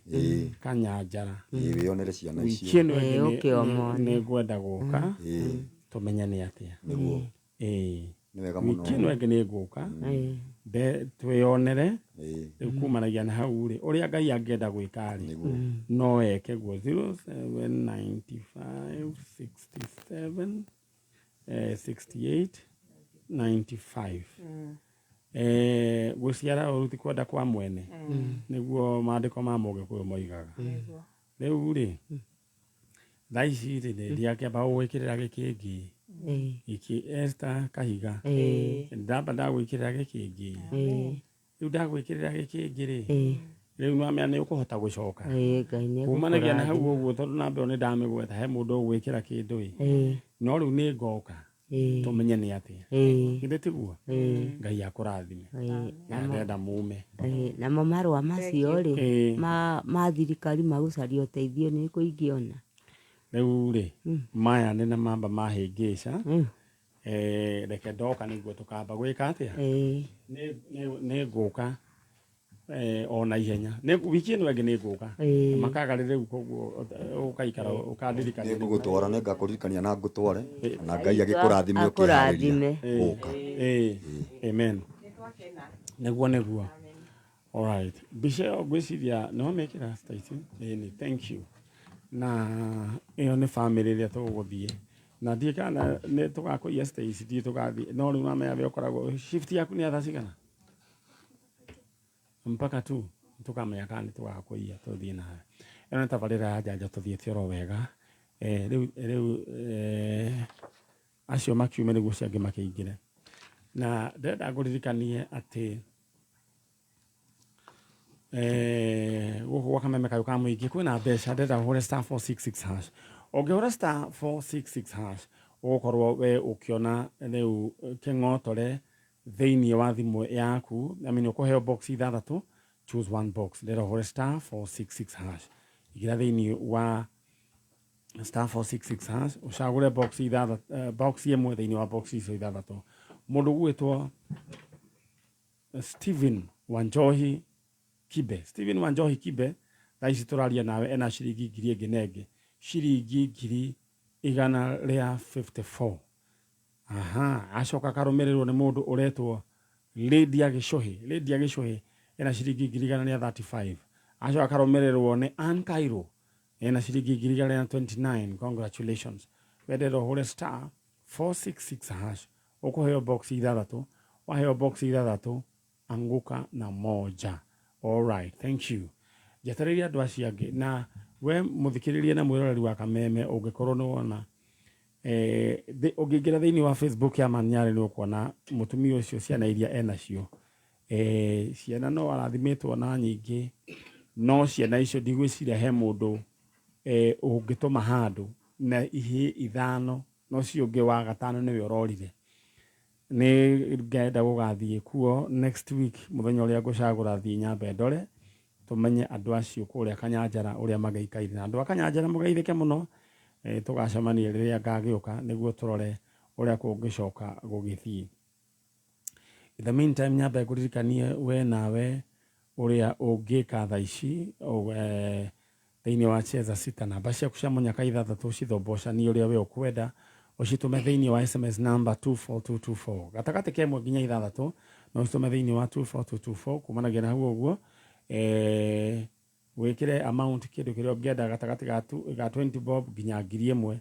Speaker 1: Kanyanjara.
Speaker 5: Ĩĩ, wĩyonere ciana
Speaker 1: Wiki
Speaker 5: icio.
Speaker 1: ĩno ĩngĩ.
Speaker 3: Ĩĩ, ũke ũmone.
Speaker 1: Nĩ ngwenda gũka tũmenye nĩ atĩa.
Speaker 5: Nĩguo.
Speaker 1: Ĩĩ.
Speaker 5: Nĩ wega mũno.
Speaker 1: Wiki ĩno ĩngĩ nĩ ngũka twĩyonere. Rĩu kumanagia na hau rĩ, ũrĩa Ngai angĩenda gwĩka rĩ, no eke guo. 0795 67 68 95. Gũciara ũru ti kwenda kwa mwene, nĩguo maandĩko ma Mũgĩkũyũ moigaga. Rĩu rĩ, Thaa ici rĩ, nĩ ndiakĩamba gũgwĩkĩrĩra gĩkĩngĩ. Gĩkĩ Esther Kahiga. Ndamba ndagwĩkĩrĩra gĩkĩngĩ. Rĩu ndagwĩkĩrĩra gĩkĩngĩ rĩ, rĩu nĩwamenya nĩ ũkũhota gũcoka.
Speaker 3: Ngai nĩ
Speaker 1: Kumanagia na hau
Speaker 3: egũkũrathima.
Speaker 1: ũguo tondũ namba ĩyo nĩ ndamĩgweta he mũndũ ũgwĩkĩra kĩndũ ĩ. No rĩu nĩ ngoka tũmenye nĩ atĩa. Githĩ tiguo? Ngai akũrathime. Na ndĩrenda mume.
Speaker 3: Namo marũa macio rĩ, ma thirikari ma gũcaria ũteithio nĩ kũ ingĩona?
Speaker 1: Rĩu rĩ, maya nĩ na mamba mahĩngĩca. Reke ndoka nĩguo tũkamba gwĩka atĩa? Nĩ ngũka o na ihenya. Nĩ wiki ĩno ĩngĩ nĩ ngũka. Makaga rĩu koguo ũgaikara ũkandirikania.
Speaker 5: Nĩ ngũgũtwara, nĩ ngakũririkania na ngũtware, na Ngai agĩkũrathime ũkĩharĩria
Speaker 3: Akũrathime.
Speaker 5: gũka.
Speaker 1: Amen. Nĩguo nĩguo. Alright. Mbica ĩyo ngwĩciria nĩ wamĩkĩra, Stacy? Ĩni, thank you. Na ĩyo nĩ family ĩrĩa tũgũthiĩ. Na ndiĩ kana nĩ tũgakũiya Stacy, ndiĩ tũgathiĩ. No rĩu mamenya we ũkoragwo shift yaku nĩ ya thaa cigana? Mpaka tu tũkamenya kana nĩ tũgakũiya tũthiĩ nawe. Ĩno nĩ tabarĩra ya njanjo tũthiĩte oro wega. Rĩu acio makiume nĩguo acio angĩ makĩingĩre. Na ndĩrenda ngũririkanie atĩ gũkũ gwa Kameme Kayũ ka Mũingĩ kwĩna mbeca. Ndĩrenda ũhũre *466#. Ũngĩhũra *466# ũgũkorwo we ũkĩona rĩu kĩng'otore thĩinĩ wa thimũ yaku. I mean, ũkũheo box ithathatũ, choose one box. Ndĩrenda ũhũre *466#. Ingĩra thĩinĩ wa *466# ũcagũre box ithathatũ, box ĩmwe thĩinĩ wa box icio ithathatũ. Mũndũ ũgwĩtwo Stephen Wanjohi Kibe, Stephen Wanjohi Kibe, thaa ici tũraria nawe ena ciringi ngiri ĩngĩ na ĩngĩ, ciringi 154,000. Aha, acoka akarũmĩrĩrwo nĩ mũndũ ũretwo Lydia Gĩcũhĩ. Lydia Gĩcũhĩ ena ciringi 135,000. Acoka akarũmĩrĩrwo nĩ Ann Cairo, ena ciringi 129,000. Congratulations. Wendera ũhũre *466# ũkũheo box ithathatũ. Waheo box ithathatũ, anguka na moja. Alright, thank you. Njetereire andũ acio angĩ. Na we mũthikĩrĩria na mwĩroreri wa Kameme, ũngĩkorwo nĩ wona ũngĩingĩra thĩinĩ wa Facebook ya Manyarĩ nĩ ũkuona mũtumia ũcio, ciana iria enacio. Ciana no arathimĩtwo na nyingĩ, no ciana icio ndigwĩciria he mũndũ ũngĩtũma handũ na ihĩĩ ithano, no ũcio ũngĩ wa gatano nĩwe ũrorire. Nĩ ngenda gũgathiĩ kuo next week, mũthenya ũrĩa ngũcagũra thiĩ nyambe ndore tũmenye andũ acio kũrĩa Kanyanjara ũrĩa magĩikaire. Na andũ a Kanyanjara mũgeithĩke mũno. Tũgacemania rĩrĩa ngagĩũka nĩguo tũrore ũrĩa kũngĩcoka gũgĩthiĩ. In the meantime, nyambe ngũririkanie we nawe ũrĩa ũngĩka thaa ici thĩinĩ wa Cheza Sita. Namba ciaku cia mũnyaka ithathatũ cithombocanie ũrĩa we ũkwenda, ũcitũme thĩinĩ wa SMS number 24224, gatagatĩ ka ĩmwe nginya ithathatũ, no ũcitũme thĩinĩ wa 24224. Kumanagia na hau ũguo, wĩkĩre amount kĩndũ kĩrĩa ũngĩenda gatagatĩ ga 20 bob nginya 1,000.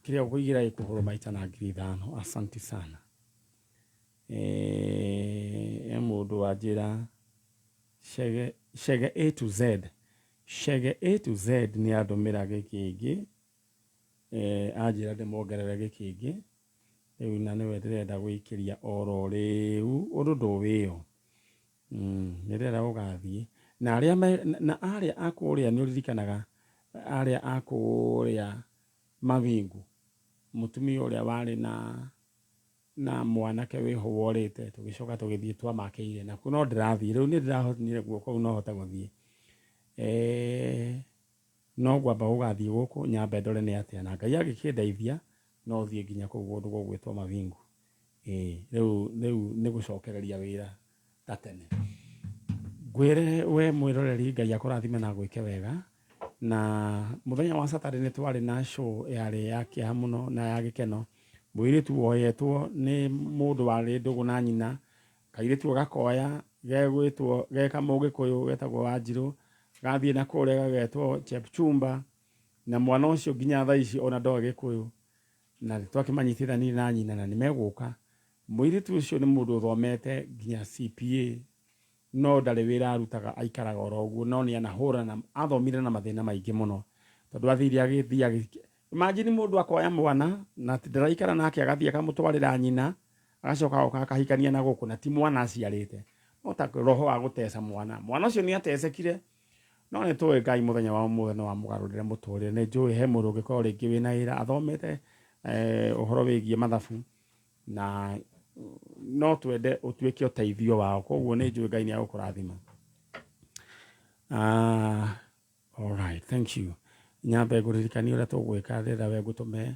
Speaker 1: Kĩrĩa ũkũigĩra gĩkũhũrwo maita na 5,000. Asante sana. He mũndũ wanjĩra Chege, Chege A to Z, Chege A to Z nĩ andũmĩra gĩkĩngĩ, anjĩra ndĩmongerere gĩkĩngĩ rĩu, na nĩwe ndĩrenda gũikĩria oro rĩu ũndũ ndũwĩyo. Nĩ ndĩrenda gũgathiĩ na arĩa na arĩa a kũrĩa. Nĩ ũririkanaga arĩa a kũrĩa Mawingu, mũtumia ũrĩa warĩ na mwanake wĩho worĩte, tũgĩcoka tũgĩthiĩ twamakĩire nakuo. No ndĩrathiĩ rĩu, nĩ ndĩrahonire guoko kũu, no hote gũthiĩ. No ngwamba gũgathiĩ gũkũ nyambe ndore nĩ atĩa, na Ngai angĩkĩndeithia no thiĩ nginya kũu kũndũ gũgwĩtwo Mawingu. Rĩu nĩ gũcokereria wĩra ta tene. Ngwĩre we mwĩroreri, Ngai akũrathime na gwĩke wega. Na mũthenya wa Saturday nĩ twarĩ na show yarĩ ya kĩeha mũno na ya gĩkeno. Mũirĩtu woyetwo nĩ mũndũ warĩ ndũgũ na nyina, kairĩtu gakoya gegwĩtwo geka mũgĩkũyũ getagwo Wanjirũ, gathiĩ na kũrĩa gagetwo Chepchumba, na mwana ũcio nginya thaa ici ona ndoĩ Gĩkũyũ. Na nĩ twakĩmanyitithanirie na nyina na nĩ megũka. Mũirĩtu ũcio nĩ mũndũ ũthomete nginya CPA, no ndarĩ wĩra arutaga, aikaraga oro ũguo, no nĩ anahũrana, athomire na mathĩna maingĩ mũno tondũ athire agĩthiĩ. Imagine mũndũ akoya mwana na ndĩraikara nake agathiĩ akamũtwarĩra nyina agacoka agoka akahikania na gũkũ na ti mwana aciarĩte. No ta roho wa gũteca mwana. Mwana ũcio nĩ atecekire no nĩ tũĩ Ngai mũthenya wa ũmũthĩ no amũgarũrĩre mũtũrĩre. Nĩ njũĩ he mũndũ ũngĩkorwo rĩngĩ wĩna wĩra athomete ũhoro wĩgiĩ mathabu na no twende ũtuĩke ũteithio wao. Koguo nĩ njũĩ Ngai nĩ egũkũrathima. All right, thank you. Nyambe ngũririkanie ũrĩa tũgwĩka rĩrĩa we ngũtũme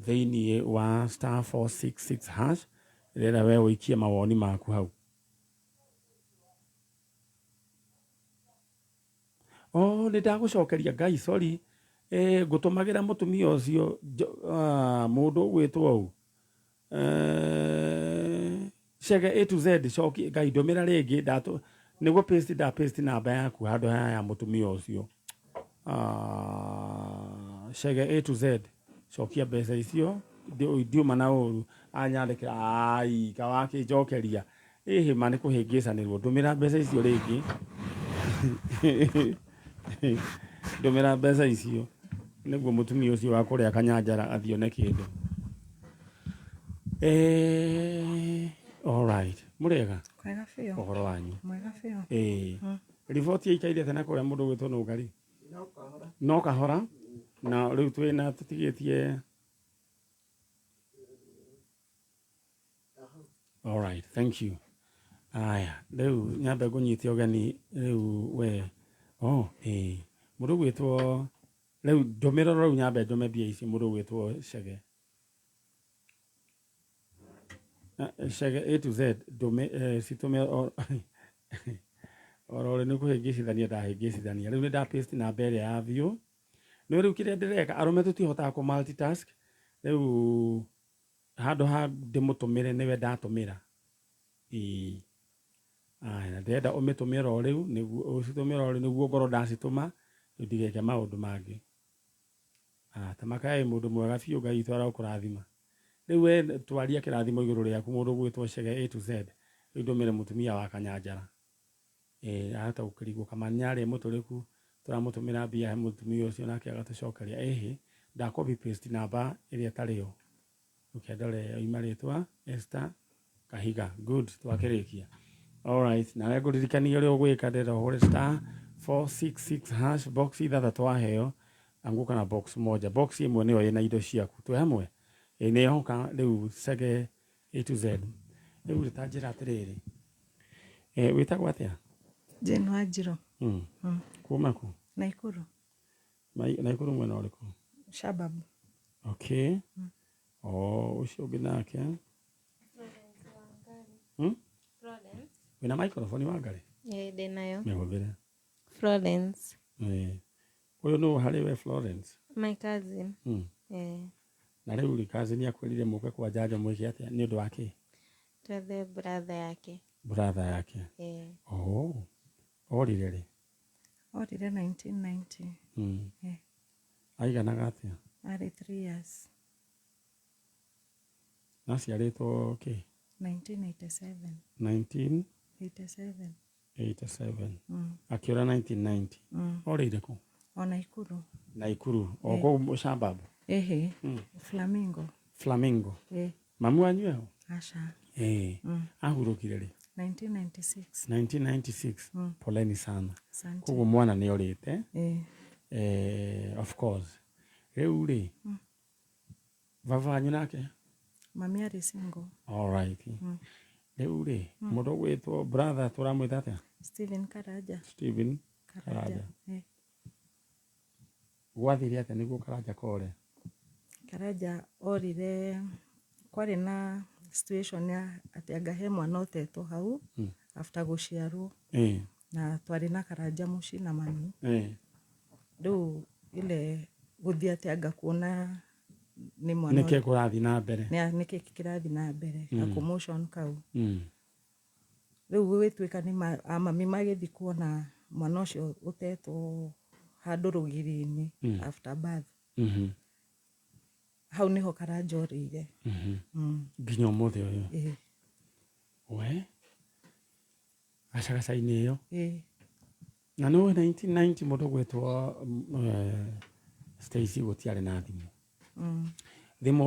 Speaker 1: thĩinĩ wa star 466 hash rĩrĩa we ũikie mawoni maku hau. Oh, nĩ ndagũcokeria Ngai, sorry. Ngũtũmagĩra mũtumia ũcio mũndũ ũgwĩtwo ũũ Chege A to Z coki Ngai ndũmĩra rĩngĩ ndatũ nĩguo paste nda paste namba yaku handũ haya ya mũtumia ũcio. Chege A to Z cokia mbeca icio ndiuma na ũru anyandĩkĩra ai kawakĩnjokeria ĩhĩ ma nĩ kũhĩngĩcanĩrwo ndũmĩra mbeca icio rĩngĩ ndũmĩra mbeca icio nĩguo mũtumia ũcio wa kũrĩa Kanyanjara athiĩ one kĩndũ. All right, mũrĩega?
Speaker 4: Kwega biũ.
Speaker 1: Ũhoro wanyu?
Speaker 4: Mwega biũ.
Speaker 1: Riboti ĩikaire atĩa na kũrĩa mũndũ ũgwĩtwo Nũngari? No kahora. Na rĩu twĩna tũtigĩtie. All right, thank you. Aya, rĩu nyambe ngũnyite ũgeni rĩu we. Oh, mũndũ ũgwĩtwo rĩu ndũmĩra rĩu nyambe ndũme mbia ici mũndũ ũgwĩtwo Chege. Chege A to Z ndũme citũme oro rĩ nĩ kũhĩngĩcithania ndahĩngĩcithania. Rĩu nĩ nda paste namba ĩrĩa ya biũ. No rĩu kĩrĩa ndĩreka arũme tũtihotaga kũ multitask. Rĩu handũ ha ndĩmũtũmĩre nĩwe ndatũmĩra. Aya, na ndĩrenda ũmĩtũmĩre o rĩu nĩguo ũcitũmĩre o rĩu nĩguo ngorwo ndacitũma rĩu ndigeke maũndũ mangĩ. Ta makaĩ mũndũ mwega biũ Ngai witũ arokũrathima. Rĩu we twaria kĩrathimo igũrũ rĩaku mũndũ ũgwĩtwo Chege A to Z. Rĩu ndũmĩre mũtumia wa Kanyanjara. Ahota gũkĩrigwo Kamanya arĩ mũtũrĩku tũramũtũmĩra mbia he mũtumia ũcio nake agatũcokeria ĩhĩ nda copy paste namba ĩrĩa ĩtarĩ yo. Reke ndore oima rĩtwa Esther Kahiga. Good, twakĩrĩkia. All right, nawe ngũririkania ũrĩa ũgwĩka ndĩrenda ũhũre star 466 hash box ithathatũ waheo anguka na box moja. Box ĩmwe nĩyo ĩna indo ciaku. Twĩ hamwe? Nĩ yoka rĩu Chege A to Z. Rĩu ta njĩra atĩrĩrĩ. Wĩtagwo atĩa?
Speaker 4: Jane Wanjirũ.
Speaker 1: Kuma kũ?
Speaker 4: Naikuru.
Speaker 1: Naikuru mwena ũrĩkũ?
Speaker 4: Shabab.
Speaker 1: Okay. Oh, ũcio ũngĩ nake.
Speaker 6: Florence.
Speaker 1: Wĩna microphone Wangari?
Speaker 6: Ndĩnayo.
Speaker 1: Mĩhũthĩre.
Speaker 6: Florence.
Speaker 1: Ũyũ nũ harĩ we Florence?
Speaker 6: My cousin.
Speaker 1: Na rĩu rĩ cousin akwĩrire mũke kwa njanjo mwĩke atĩa nĩ ũndũ wa kĩ?
Speaker 6: Twethe brother yake.
Speaker 1: Brother yake. Oh. Orire rĩ?
Speaker 4: Orire 1990.
Speaker 1: Aiganaga atĩa?
Speaker 4: Arĩ 3 years.
Speaker 1: Na aciarĩtwo kĩ?
Speaker 4: 1987.
Speaker 1: 1987.
Speaker 4: 87.
Speaker 1: Akĩũra 1990. Orĩire kũ?
Speaker 4: O Naikuru.
Speaker 1: Naikuru. O kũu Shabab?
Speaker 4: Ĩhĩ. Flamingo.
Speaker 1: Flamingo. Mamu wanyu eho?
Speaker 4: Aca.
Speaker 1: Ahurũkire rĩ?
Speaker 4: 1996.
Speaker 1: 1996. Poleni sana.
Speaker 4: Asante.
Speaker 1: Koguo mwana nĩ orĩte. Of course. Rĩu rĩ, baba wanyu nake?
Speaker 4: Mami arĩ single.
Speaker 1: All right. Rĩu rĩ, mũndũ ũgwĩtwo brother tũramwĩta atĩa?
Speaker 4: Stephen Karanja.
Speaker 1: Stephen Karanja. Gwathire atĩa nĩguo Karanja kore?
Speaker 4: Karanja orire kwarĩ na situation ya atĩ anga he mwana ũtetwo hau after gũciarwo. Na twarĩ na Karanja mũciĩ na mami. Rĩu ile gũthiĩ atĩ anga kuona nĩ mwana
Speaker 1: Nĩkĩ kũrathiĩ na mbere?
Speaker 4: Nĩkĩ kĩrathiĩ na mbere? Ga commotion kau. Rĩu gũgĩtuĩka nĩ mami magĩthiĩ kuona mwana ũcio ũtetwo handũ rũgiri-inĩ after birth. Hau nĩho Karanja orĩire.
Speaker 1: Nginya ũmũthĩ ũyũ. We gacagaca-inĩ ĩyo. Na nĩ 1990 mũndũ ũgwĩtwo Stacy gũtiarĩ na thimũ. Thimũ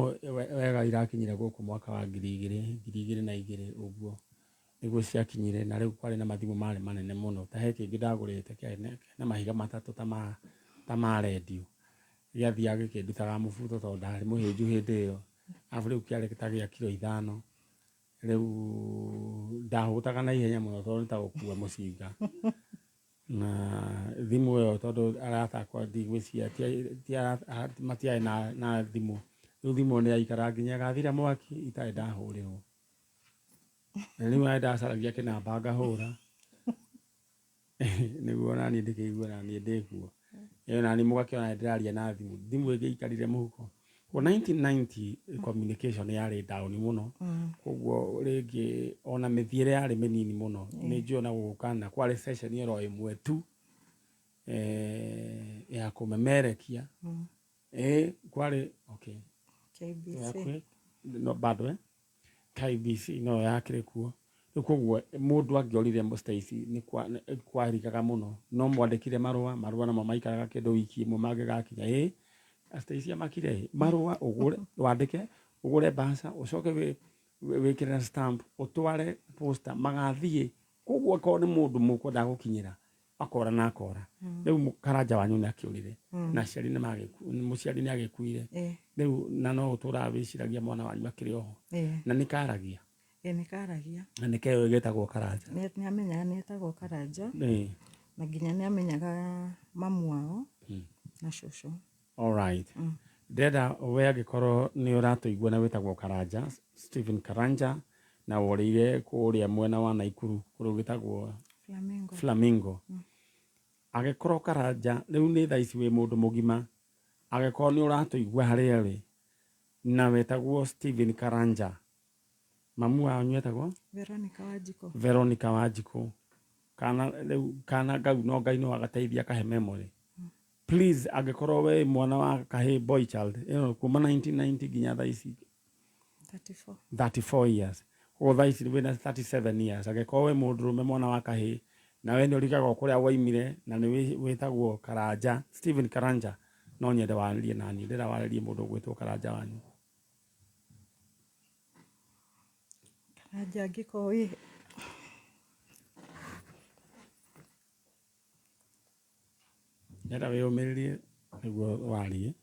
Speaker 1: wega irakinyire gũkũ mwaka wa 2002 ũguo nĩguo ciakinyire, na rĩu kwarĩ na mathimũ marĩ manene mũno. Ta he kĩngĩ ndagũrĩte kĩarĩ na mahiga matatũ ta ma rendio, gĩathiaga gĩkĩndutaga mũbuto tondũ ndarĩ mũhĩnju hĩndĩ ĩyo. Arabu rĩu kĩarĩ ta gĩa kiro 5. Rĩu ndahũtaga na ihenya mũno tondũ nĩ ta gũkua mũcinga. Na thimũ ĩyo tondũ arata akwa ndigwĩciria matiarĩ na thimũ. Rĩu thimũ nĩ yaikaraga nginya ĩgathira mwaki itarĩ ndahũrĩrwo. Na rĩu nĩ ndacaragia kĩnamba ngahũra nĩguo naniĩ ndĩkĩigue naniĩ ndĩkuo. Ĩyo naniĩ mũgakĩona nĩ ndĩraria na thimũ. Thimũ ĩngĩikarire mũhuko. Koguo 1990 communication yarĩ down mũno. Koguo rĩngĩ ona mĩthiĩre yarĩ mĩnini mũno. Nĩ njũĩ ona gũkũ kana kwarĩ station oro ĩmwe tu ya kũmemerekia. Kwarĩ okay.
Speaker 4: KBC.
Speaker 1: No bado KBC no yakĩrĩ kuo. Rĩu koguo mũndũ angĩorire Stacy nĩ kwarikaga mũno. No mwandĩkire marũa, marũa namo maikaraga kĩndũ wiki ĩmwe mangĩgakinya. Stacy amakire marũa ũgũre, wandĩke, ũgũre mbaca, ũcoke wĩkĩre stamp, ũtware posta, magathiĩ. Koguo akorwo nĩ mũndũ mũkwendaga gũkinyĩra, akora na akora. Rĩu Karanja wanyu nĩ akĩũrire, na aciari nĩ mũciari nĩ agĩkuire. Rĩu na no ũtũraga wĩciragia mwana wanyu akĩrĩ oho. Na nĩ karagia.
Speaker 4: Nĩ karagia.
Speaker 1: Na nĩ keũ gĩtagwo Karanja.
Speaker 4: Nĩ amenyaga nĩ etagwo Karanja. Na nginya nĩ amenyaga mamu wao na cũcũ.
Speaker 1: All right. Ndĩrenda we angĩkorwo nĩ ũratũigua na wĩtagwo Karanja, Stephen Karanja, na worĩire kũrĩa mwena wa Naikuru kũrĩa gwĩtagwo
Speaker 4: Flamingo.
Speaker 1: Flamingo. Angĩkorwo Karanja rĩu nĩ thaa ici wĩ mũndũ mũgima, angĩkorwo nĩ ũratũigua harĩa ũrĩ na wĩtagwo Stephen Karanja, mamu wanyu etagwo
Speaker 4: Veronica Wanjikũ.
Speaker 1: Veronica Wanjikũ. Kana rĩu kana ngau no Ngai no agateithia akahe memory. Please angĩkorwo we mwana wa kahĩ boy child, kuma 1990 nginya thaa ici
Speaker 4: 34.
Speaker 1: 34 years. Koguo thaa ici wĩna 37 years. Angĩkorwo wĩ mũndũrũme mwana wa kahĩ na we nĩ ũrigagwo kũrĩa waimire na nĩ wĩtagwo Karanja, Stephen Karanja, no nyende warĩrie naniĩ. Ndĩrenda warĩrie mũndũ ũgwĩtwo Karanja wanyu.
Speaker 4: Karanja angĩkorwo wĩ
Speaker 1: Ndĩrenda wĩyũmĩrĩrie nĩguo warie.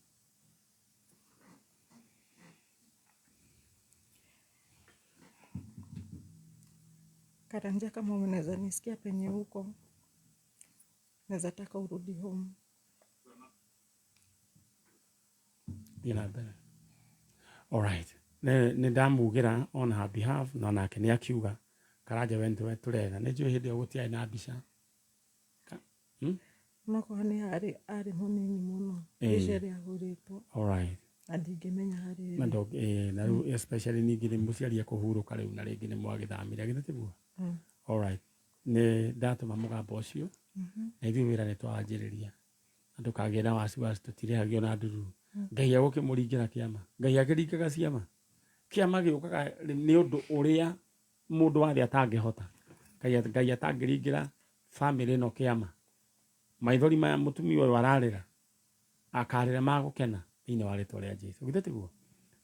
Speaker 4: Karanja, kama unaweza nisikia penye huko, naweza taka urudi home.
Speaker 1: Thiĩ na mbere. All right. Nĩ ndamugĩra on her behalf na nake nĩ akiuga Karanja we nĩwe tũretha. Nĩ njũĩ hĩndĩ ĩyo gũtiarĩ na mbica.
Speaker 4: Onokorwo nĩ arĩ mũnini mũno, mbica ĩrĩa ahũrĩtwo.
Speaker 1: All right.
Speaker 4: Na ndingĩmenya harĩa
Speaker 1: Na na rĩu especially ningĩ nĩ mũciari ekũhurũka rĩu na rĩngĩ nĩ mwagĩthamire, githĩ tiguo? All right. Nĩ ndatũma mũgambo ũcio na ithuĩ wĩra nĩ twanjĩrĩria. Na ndũkagĩe na wasiwasi, tũtirĩhagio na ndururu. Ngai egũkĩmũringĩra kĩama. Ngai akĩringaga ciama. Kĩama gĩũkaga nĩ ũndũ ũrĩa mũndũ wa thĩ atangĩhota. Ngai atangĩringĩra family ĩno kĩama. Maithori maya mũtumia ũyũ ararĩra, akarĩra ma gũkena thĩinĩ wa rĩtwa rĩa Jesũ. Githĩ tiguo?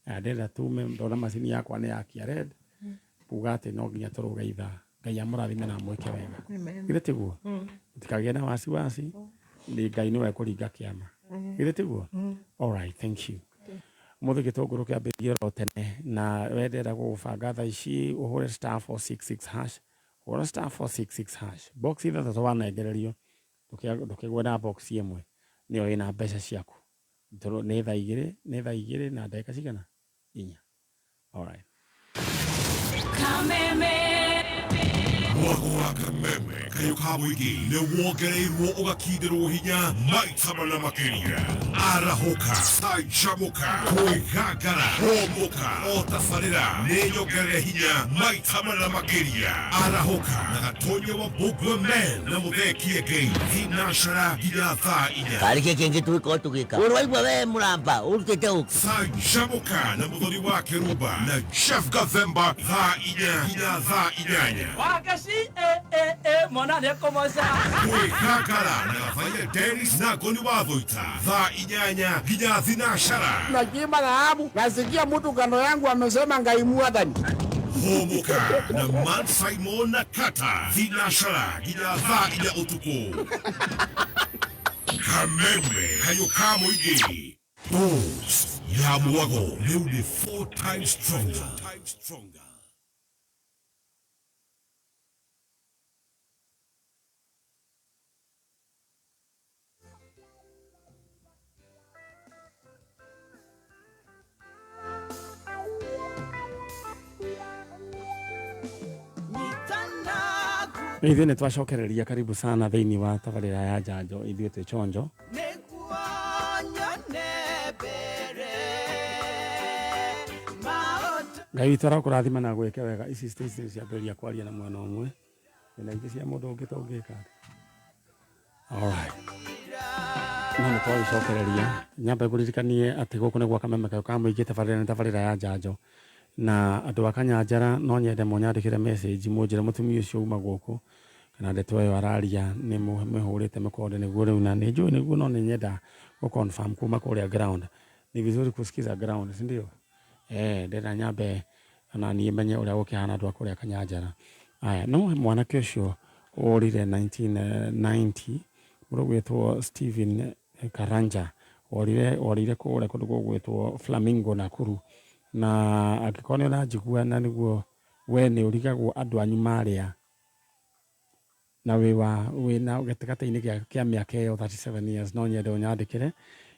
Speaker 1: Aya, ndĩrenda tume, ndona macini yakwa nĩ yakia red, kuga atĩ no nginya tũrũge ithaa. Ngai amũrathime na amwĩke wega. Githĩ tiguo? Mũtikagĩe na wasiwasi, nĩ Ngai nĩwe ekũringa kĩama. Githĩ tiguo? All right, thank you. Mũthĩ gĩtũngũrũ kĩambĩrĩrie oro tene na we ndĩrenda gũgũbanga thaa ici ũhũre star 466 hash. Hũra star 466 hash. Box ithathatũ wanengererio, ndũkĩgwe na box ĩmwe, nĩyo ĩna mbeca ciaku. Nĩ thaa igĩrĩ, nĩ thaa igĩrĩ na ndagĩka cigana? 4. All right.
Speaker 7: Kameme.
Speaker 8: Mwako wa Kameme kayo ka mũingĩ nĩ wongereirwo ũgakindĩrwo hinya maita mana makĩria. Arahũka, canjamũka, kwĩgangara, hũmũka, o tabarĩra nĩ nyongerere hinya maita mana makĩria. Arahũka na Gatonya wa Mbũngua Men na Mũthee Kĩengei thinacara nginya thaa 4.
Speaker 9: Karĩ kĩ kĩngĩ tũgĩkorwo tũgĩka? Ũrwaigua we mũramba ũrutĩte ũkĩ?
Speaker 8: Canjamũka na Mũthoni wa Kĩrumba na Jeff Gathemba thaa 4 nginya thaa 8.
Speaker 7: Wakashi! Mwana nĩekũmoca.
Speaker 8: Kwĩgangara na Gathaia Dennis na Ngoni wa Thũita thaa 8 nginya thinacara.
Speaker 10: Nachimba dhahabu, nasikia mtu kando yangu amesema Ngai mwathani.
Speaker 8: Hũmũka na Man Simon na Kata thinacara nginya thaa 4 ũtukũ. Kameme kayũ ka mũingĩ. Boost ya mwago rĩu nĩ 4 times stronger.
Speaker 1: Ithuĩ nĩ twacokereria karibu sana thĩinĩ wa tabarĩra ya njanjo ithuĩ twĩ chonjo. Ngai witũ arokũrathima na gwĩke wega. Ici stage nĩ ciambĩrĩria kwaria na mwena ũmwe na ingĩ cia mũndũ ũngĩ tũngĩka atĩa. Alright. No nĩ twagĩcokereria. Nyambe ngũririkanie atĩ gũkũ nĩ gwa Kameme kayũ ka mũingĩ, tabarĩra nĩ tabarĩra ya njanjo. Na andũ a Kanyanjara no nyende mũnyandĩkĩre message mũnjĩre mũtumia ũcio uma gũkũ kana ndeto ĩyo araria nĩ mũhũrĩte mĩkonde nĩguo rĩu na nĩ njũĩ nĩguo no nĩ nyenda gũ confirm kuma kũrĩa ground. Ni vizuri kusikiza ground, si ndio? Ndĩrenda nyambe ona niĩ menye ũrĩa gũkĩhana andũ a kũrĩa Kanyanjara. Aya, no mwanake ũcio worire 1990 mũndũ ũgwĩtwo Stephen Karanja worire kũrĩa kũndũ gũgwĩtwo Flamingo Nakuru. Na angĩkorwo nĩ ũranjigua na nĩguo we nĩ ũrigagwo andũ anyu marĩa na wĩna gatagatĩ-inĩ kĩa mĩaka ĩyo 37 years, no nyende ũnyandĩkĩre.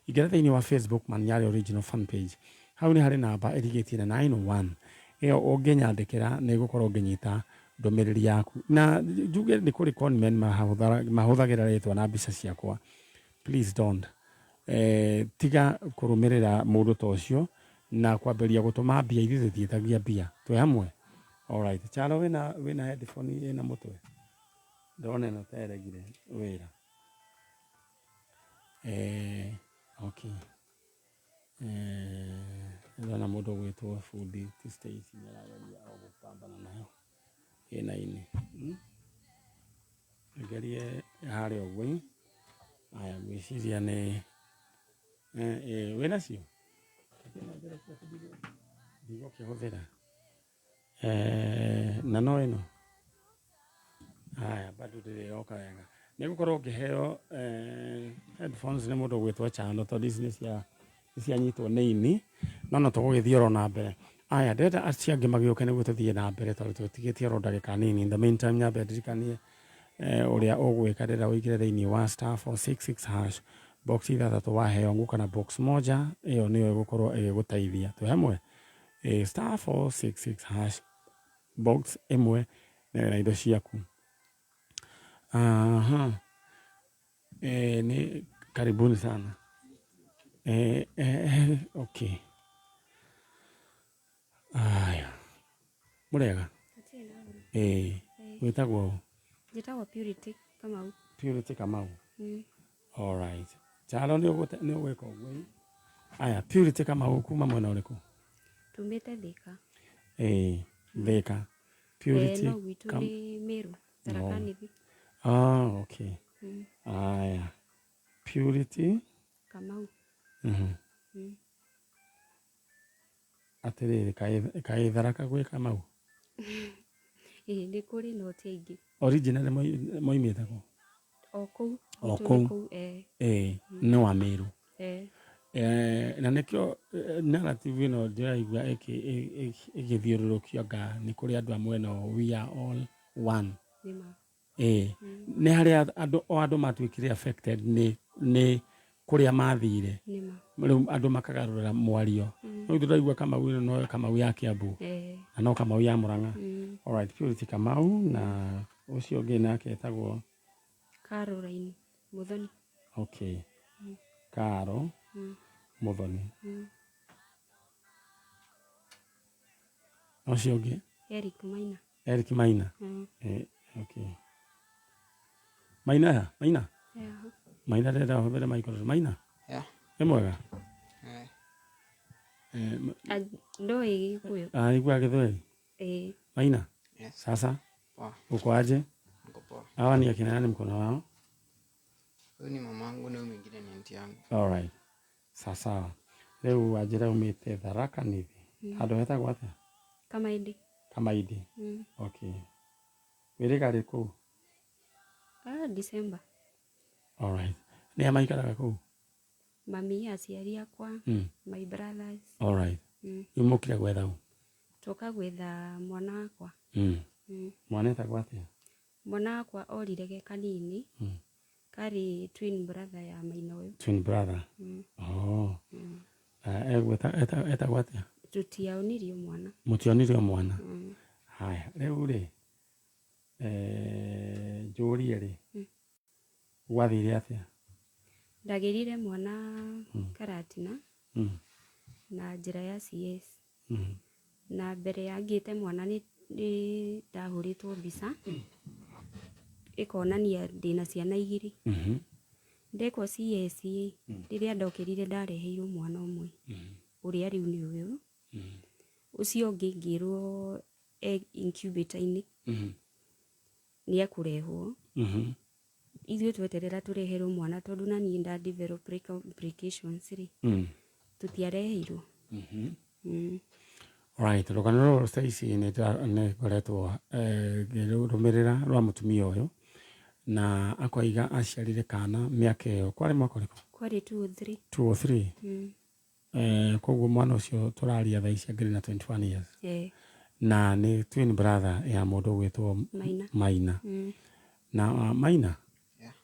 Speaker 1: Ingĩra thĩinĩ wa Facebook Man Nyarĩ Original fan page. Hau nĩ harĩ namba ĩrigĩtie na 901. Ĩyo ũngĩnyandĩkĩra nĩ ngũkorwo ngĩnyita ndũmĩrĩri yaku. Na njuge nĩ kũrĩ conmen mahũthagĩra rĩtwa na mbica ciakwa. Please don't. Tiga kũrũmĩrĩra mũndũ ta ũcio na kwambĩrĩria gũtũma mbia, ithuĩ tũtiĩtagia mbia. Twĩ hamwe? Alright. Charo wĩna headphone ĩna mũtwe? Ndĩrona ĩno ta ĩregire wĩra. Okay. Ndĩrona mũndũ ũgwĩtwo bundi ti Stacy nĩarageria o gũpambana nayo ĩna ini. Ngerie harĩa ũguo. Aya, ngwĩciria nĩ wĩna cio? Ndigũkĩhũthĩra. Na no ĩno. Aya, bado ndĩrĩ ĩroka wega. Nĩ ngũkorwo ngĩheo headphones nĩ mũndũ ũgwĩtwo Chano tondũ ici nĩ cianyitwo nĩ ini, no tũgũgĩthiĩ oro na mbere. Aya, ndĩrenda acio angĩ magĩũke nĩguo tũthiĩ na mbere tondũ tũtigĩtie oro ndagĩka nini. In the meantime nyambe ndirikanie ũrĩa ũgwĩka. Ndĩrenda ũingĩre thĩinĩ wa star 466 hash box 6 waheo ngũka na box moja ĩyo nĩyo ĩgũkorwo ĩgĩgũteithia. Twĩ hamwe? Star 466 hash box ĩmwe na indo ciaku. Aha. Ni karibuni sana. Okay. Aya. Mũrega? Wĩtagwo ũ?
Speaker 11: Njĩtagwo Purity Kamau.
Speaker 1: Purity Kamau. All right. Charo nĩ ũgwĩka ũguo. Aya, Purity Kamau kuma mwena ũrĩkũ?
Speaker 11: Tumĩte Thika.
Speaker 1: Thika. Purity.
Speaker 11: No gwitũ nĩ Meru, Tharaka Nithi.
Speaker 1: Ah, okay. Aya. Purity
Speaker 11: Kamau.
Speaker 1: Atĩrĩrĩ, kaĩ Tharaka gwĩ Kamau?
Speaker 11: Ĩĩ, nĩ kũrĩ no ti aingĩ.
Speaker 1: Originally moimĩte kũ?
Speaker 11: O kũu.
Speaker 1: O kũu. Nĩ wa Meru. Na nĩkĩo narrative ĩno ndĩraigua ĩgĩthiũrũrũkio anga nĩ kũrĩ andũ a mwena ũyũ, we are all one. Nĩ harĩa andũ o andũ matuĩkire affected nĩ kũrĩa mathire. Rĩu andũ makagarũrĩra mwario. Rĩu tũraigua Kamau ĩno no Kamau ya Kiambu na no Kamau ya Murang'a. Alright, Purity Kamau na ũcio ũngĩ nake etagwo
Speaker 11: Caroline Muthoni.
Speaker 1: Okay. Caro Muthoni. Ũcio ũngĩ?
Speaker 11: Eric Maina.
Speaker 1: Eric Maina. Okay. Maina ya? Maina?
Speaker 11: Yeah.
Speaker 1: Maina ndĩrenda ũhũthĩre microphone. Maina?
Speaker 12: Yeah.
Speaker 1: Nĩ mwega?
Speaker 11: Ndoĩ Gĩkũyũ.
Speaker 1: Aigua Gĩthweri? Maina?
Speaker 12: Yes.
Speaker 1: Sasa?
Speaker 7: Poa.
Speaker 1: Uko aje?
Speaker 7: Niko poa.
Speaker 1: Hawa ni akina nani mkono wao?
Speaker 7: Huyu ni mamangu na huyu mwingine ni aunti yangu.
Speaker 1: Alright. Sawa sawa. Rĩu wanjĩra umĩte Tharaka Nithi. Handũ hetagwo atĩa?
Speaker 11: Kamaindi.
Speaker 1: Kamaindi. Okay. Wĩrĩga rĩ kũu?
Speaker 11: Ah, December.
Speaker 1: Alright. Nĩ a maikaraga kũu?
Speaker 11: Mami, aciari akwa, my brothers.
Speaker 1: Alright. Rĩu mũkire gwetha ũ?
Speaker 11: Tũka gwetha mwana wakwa.
Speaker 1: Mwana etagwo atĩa?
Speaker 11: Mwana wakwa orire ge kanini. Karĩ twin brother ya maina ũyũ.
Speaker 1: Twin brother. Oh. Etagwo atĩa?
Speaker 11: Tũtiaonirio mwana.
Speaker 1: Mũtionirio mwana. Haya, rĩu rĩ njũrie rĩ gwathire atĩa?
Speaker 11: Ndagĩrire mwana Karatina na njĩra ya CS. Na mbere ya ngĩte mwana nĩ ndahũrĩtwo mbica ĩkonania ndĩna ciana igĩrĩ. Ndekwo CS ĩ, rĩrĩa ndokĩrire ndareheirwo mwana ũmwe ũrĩa rĩu nĩ ũyũ. Ũcio ũngĩ ngĩrwo e incubator-inĩ nĩ ekũrehwo. Ithuĩ tweterera tũreherwo mwana tondũ na niĩ nda develop complications rĩ, tũtiareheirwo.
Speaker 1: Right, rũgano rũrũ Stacy nĩ ngoretwo ngĩrũmĩrĩra rwa mũtumia ũyũ na akoiga aciarire kana mĩaka ĩyo kwarĩ mwaka ũrĩkũ?
Speaker 11: Kwarĩ 203.
Speaker 1: 203. Koguo mwana ũcio tũraria thaa ici angĩrĩ na 21 years. Na nĩ twin brother ya mũndũ ũgwĩtwo
Speaker 11: Maina.
Speaker 1: Maina. Na Maina,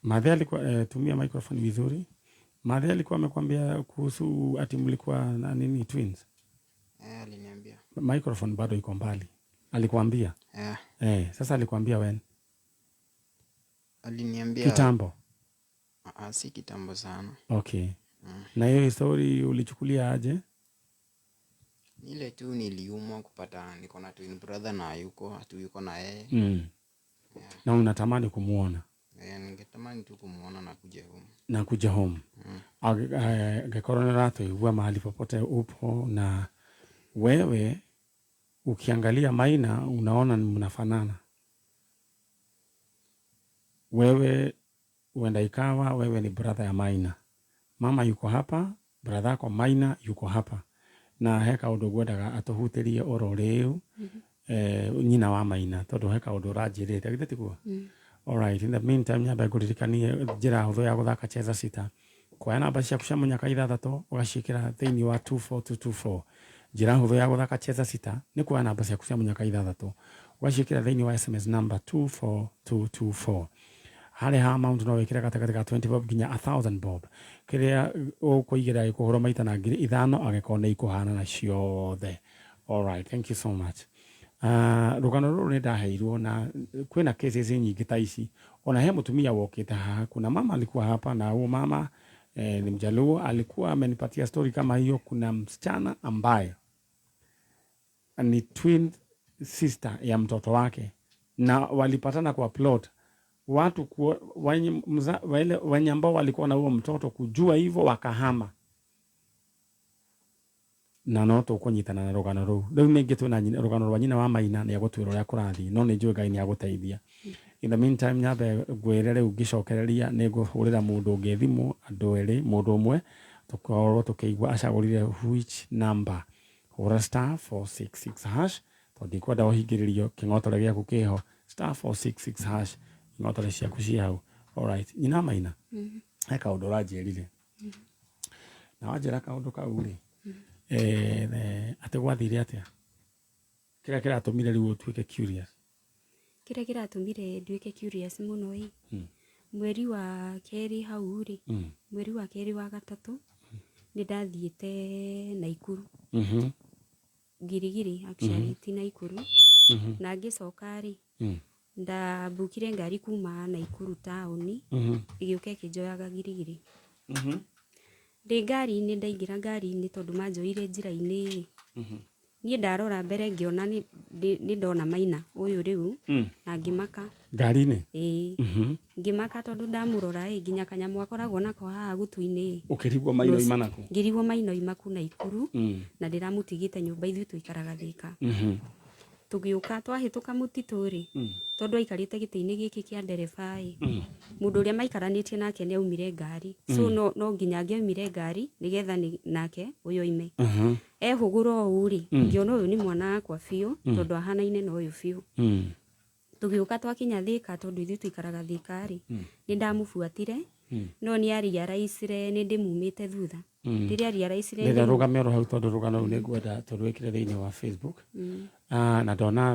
Speaker 1: Mathe alikuwa tumia microphone vizuri. Mathe alikuwa amekwambia kuhusu ati mlikuwa na nini twins?
Speaker 7: Aliniambia.
Speaker 1: Microphone bado iko mbali. Alikwambia? Sasa alikwambia when?
Speaker 7: Aliniambia
Speaker 1: kitambo.
Speaker 7: Si kitambo sana.
Speaker 1: Okay. Na hiyo story ulichukulia aje?
Speaker 7: Ile tu niliumwa kupata niko na twin brother na yuko, hatuyuko na yeye.
Speaker 1: Na unatamani kumuona?
Speaker 7: Ningetamani tu kumuona na kuja home.
Speaker 1: Na kuja home. Angĩkorwo nĩ ũratũigua mahali popote upo, na wewe ukiangalia Maina unaona mnafanana. Wewe huenda ikawa wewe ni brother ya Maina. Mama yuko hapa, brother yako Maina yuko hapa. Na he kaũndũ ngwendaga atũhutĩrie oro rĩu, nyina wa Maina, tondũ he kaũndũ ũranjĩrĩte, githĩ tiguo? Alright, in the meantime nyambe ngũririkanie njĩra hũthũ ya gũthaka Cheza Sita. Kuoya namba ciaku cia mũnyaka ithathatũ ũgaciĩkĩra thĩinĩ wa 24224. Njĩra hũthũ ya gũthaka Cheza Sita nĩ kuoya namba ciaku cia mũnyaka ithathatũ ũgaciĩkĩra thĩinĩ wa SMS number 24224. Harĩ ha amount no wĩkĩre gatagatĩ ka 20 bob nginya 1000 bob. Kĩrĩa ũkũigĩra gĩkũhũrwo maita na 5,000 angĩkorwo nĩ ikũhanana ciothe. Alright, thank you so much. Rũgano rũrũ nĩ ndaheirwo na kwĩna cases nyingĩ ta ici. Ona he mũtumia wokĩte haha, kuna mama alikuwa hapa na huyo mama ni Mjaluo, alikuwa amenipatia story kama hiyo. Kuna msichana ambaye ni twin sister ya mtoto wake na walipatana kwa plot. Watu wenye ambao walikuwa na huo mtoto kujua hivyo wakahama. Na no tũkũnyitana na rũgano rũu. Rĩu ningĩ twĩna rũgano rwa nyina wa Maina nĩ egũtwĩra ũrĩa kũrathiĩ, no nĩ njũĩ Ngai nĩ agũteithia. In the meantime nyambe ngwĩre rĩu ngĩcokereria nĩ ngũhũrĩra mũndũ ũngĩ thimũ, andũ erĩ, mũndũ ũmwe tũkorwo tũkĩigua acagũrire which number. Hũra star 466 hash tondũ ndikwenda ũhingĩrĩrio kĩng'otore gĩaku kĩho. Star 466 hash ing'otore ciaku ciĩ hau. Alright, nyina wa Maina, he kaũndũ ũranjĩrire. Na wanjĩra kaũndũ kau rĩ, atĩ gwathire atĩa? Kĩrĩa kĩratũmire rĩu ũtuĩke curious?
Speaker 11: Kĩrĩa kĩratũmire nduĩke curious mũno ĩ, mweri wa kerĩ hau rĩ, mweri wa kerĩ wa gatatũ nĩ ndathiĩte Naikuru. Girigiri actually ti Naikuru. Na ngĩcoka rĩ, ndambukire ngari kuma Naikuru taũni ĩgĩũka ĩkĩnjoyaga Girigiri. Ndĩ ngari-inĩ, ndaingĩra ngari-inĩ tondũ manjoire njĩra-inĩ rĩ, niĩ ndarora mbere ngĩona nĩ ndona Maina ũyũ rĩu na ngĩmaka.
Speaker 1: Ngari-inĩ?
Speaker 11: Ĩĩ. Ngĩmaka tondũ ndamũrora ĩ, nginya kanyamũ akoragwo nako haha gũtũ-inĩ ĩ.
Speaker 1: Ũkĩrigwo Maina oima nakũ?
Speaker 11: Ngĩrigwo Maina oima kũ Naikuru na ndĩramũtigĩte nyũmba, ithuĩ tũikaraga Thĩka. Tũgĩũka twahĩtũka mũtitũ rĩ, tondũ aikarĩte gĩtĩ-inĩ gĩkĩ kĩa ndereba ĩ, mũndũ ũrĩa maikaranĩtie nake nĩ aumire ngari, so no nginya angĩaumire ngari nĩgetha nake ũyũ oime. Ehũgũra ũũ rĩ, ngĩona ũyũ nĩ mwana wakwa biũ, tondũ ahanaine na ũyũ biũ. Tũgĩũka twakinya Thĩka, tondũ ithuĩ tũikaraga Thĩka rĩ, nĩ ndamũbuatire, no nĩ arealize nĩ ndĩmumĩte thutha. Rĩrĩa arealize
Speaker 1: Ndĩrenda rũgame oro hau, tondũ rũgano rũu nĩ ngwenda tũrwĩkĩre thĩinĩ wa Facebook. Na ndona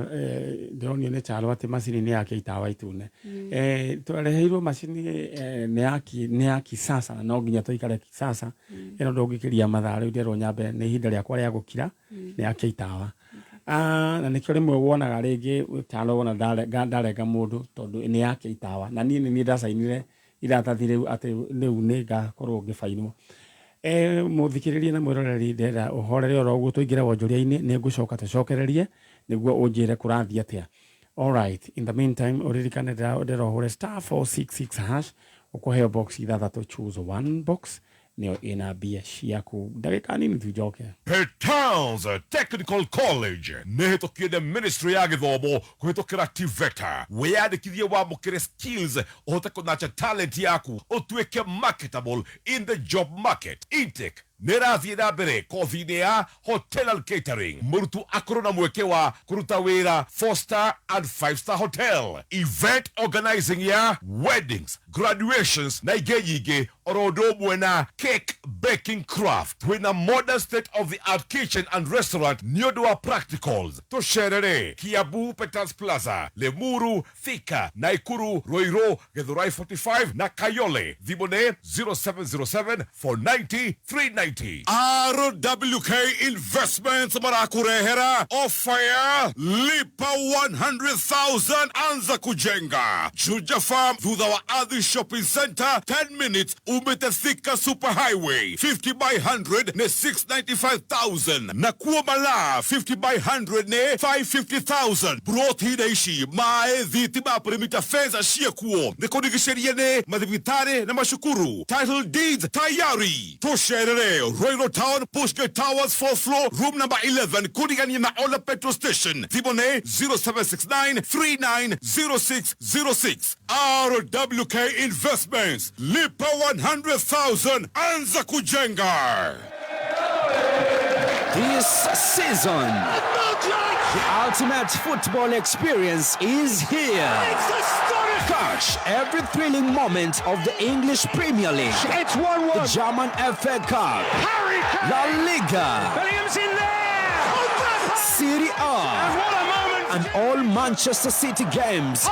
Speaker 1: ndĩronio nĩ Charo atĩ macini nĩ yake itawa itune. Twareheirwo macini nĩ ya kisasa, na no nginya tũikare kisasa. Ĩno ndũngĩkĩria mathaa, rĩu nderwo nyambe nĩ ihinda rĩakwa rĩa gũkira, nĩ yake itawa. Na nĩkĩo rĩmwe wonaga rĩngĩ Charo wona ndarenga mũndũ, tondũ nĩ yake itawa, na niĩ nĩ niĩ ndacainire iratathi rĩu atĩ rĩu nĩ ngakorwo ngĩbainwo. Mũthikĩrĩria na mwĩroreri, ndĩrenda ũhorere oro ũguo, tũingĩre wonjoria-inĩ, nĩ ngũcoka tũcokererie nĩguo ũnjĩre kũrathiĩ atĩa. Alright, in the meantime ũririkane ndĩrenda ũhũre *466# ũkũheo box ithathatũ, choose one box nĩyo ĩna mbia ciaku. Ndagĩka nini tu njoke.
Speaker 8: Petals Technical College nĩ hĩtũkie nĩ Ministry ya Gĩthomo kũhĩtũkĩra TVETA. Wĩyandĩkithie wamũkĩre skills, ũhote kũnacha talent yaku, ũtuĩke marketable in the job market. Intake nĩ ĩrathiĩ na mbere kothi-inĩ ya hotel and catering. Mũrutwo akorwo na mweke wa kũruta wĩra 4 star and 5 star hotel, event organizing ya weddings, graduations na ingĩ nyingĩ, oro ũndũ ũmwe na cake baking craft. Twĩna modern state of the art kitchen and restaurant nĩ ũndũ wa practicals. Tũcerere Kiambu, Peters Plaza, Limuru, Thika, Naikuru, Ruiru, Githurai 45 na Kayole. Thimũ nĩ 0707 490 390. RWK Investments marakurehera ofa ya lipa 100,000 anza kujenga. Juja Farm, thutha wa Ardhi Shopping Center, 10 minutes umete Thika Super Highway. 50 by 100 ne 695,000, na kuo Malaa 50 by 100 ne 550,000. Broti ici mae thitima, perimeter fence ciekuo, nĩ kũrigicĩria nĩ mathibitarĩ na macukuru. Title deeds tayari. Tũcerere Ruiru Town, Bushgate Towers, 4th floor, room number 11, kũrigania na Ola petrol station. Thimũ nĩ 0769 390606. RWK Investments, lipa 100,000 anza kujenga.
Speaker 12: This season, the ultimate football experience is here. Catch every thrilling moment of the English Premier League.
Speaker 13: It's 1-1.
Speaker 12: The German FA Cup.
Speaker 13: Harry Kane.
Speaker 12: La Liga.
Speaker 13: Bellingham's in there.
Speaker 12: Serie A.
Speaker 13: And what a moment.
Speaker 12: And all Manchester City games.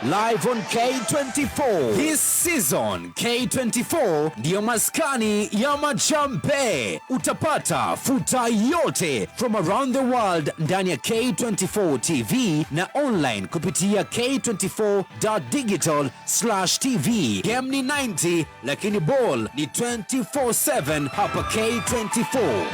Speaker 12: Live on K24. This season, K24 ndiyo maskani ya majambe. Utapata futa yote from around the world ndani ya K24 TV na online kupitia k24.digital/tv. Game ni 90 lakini ball ni 24/7 hapa K24.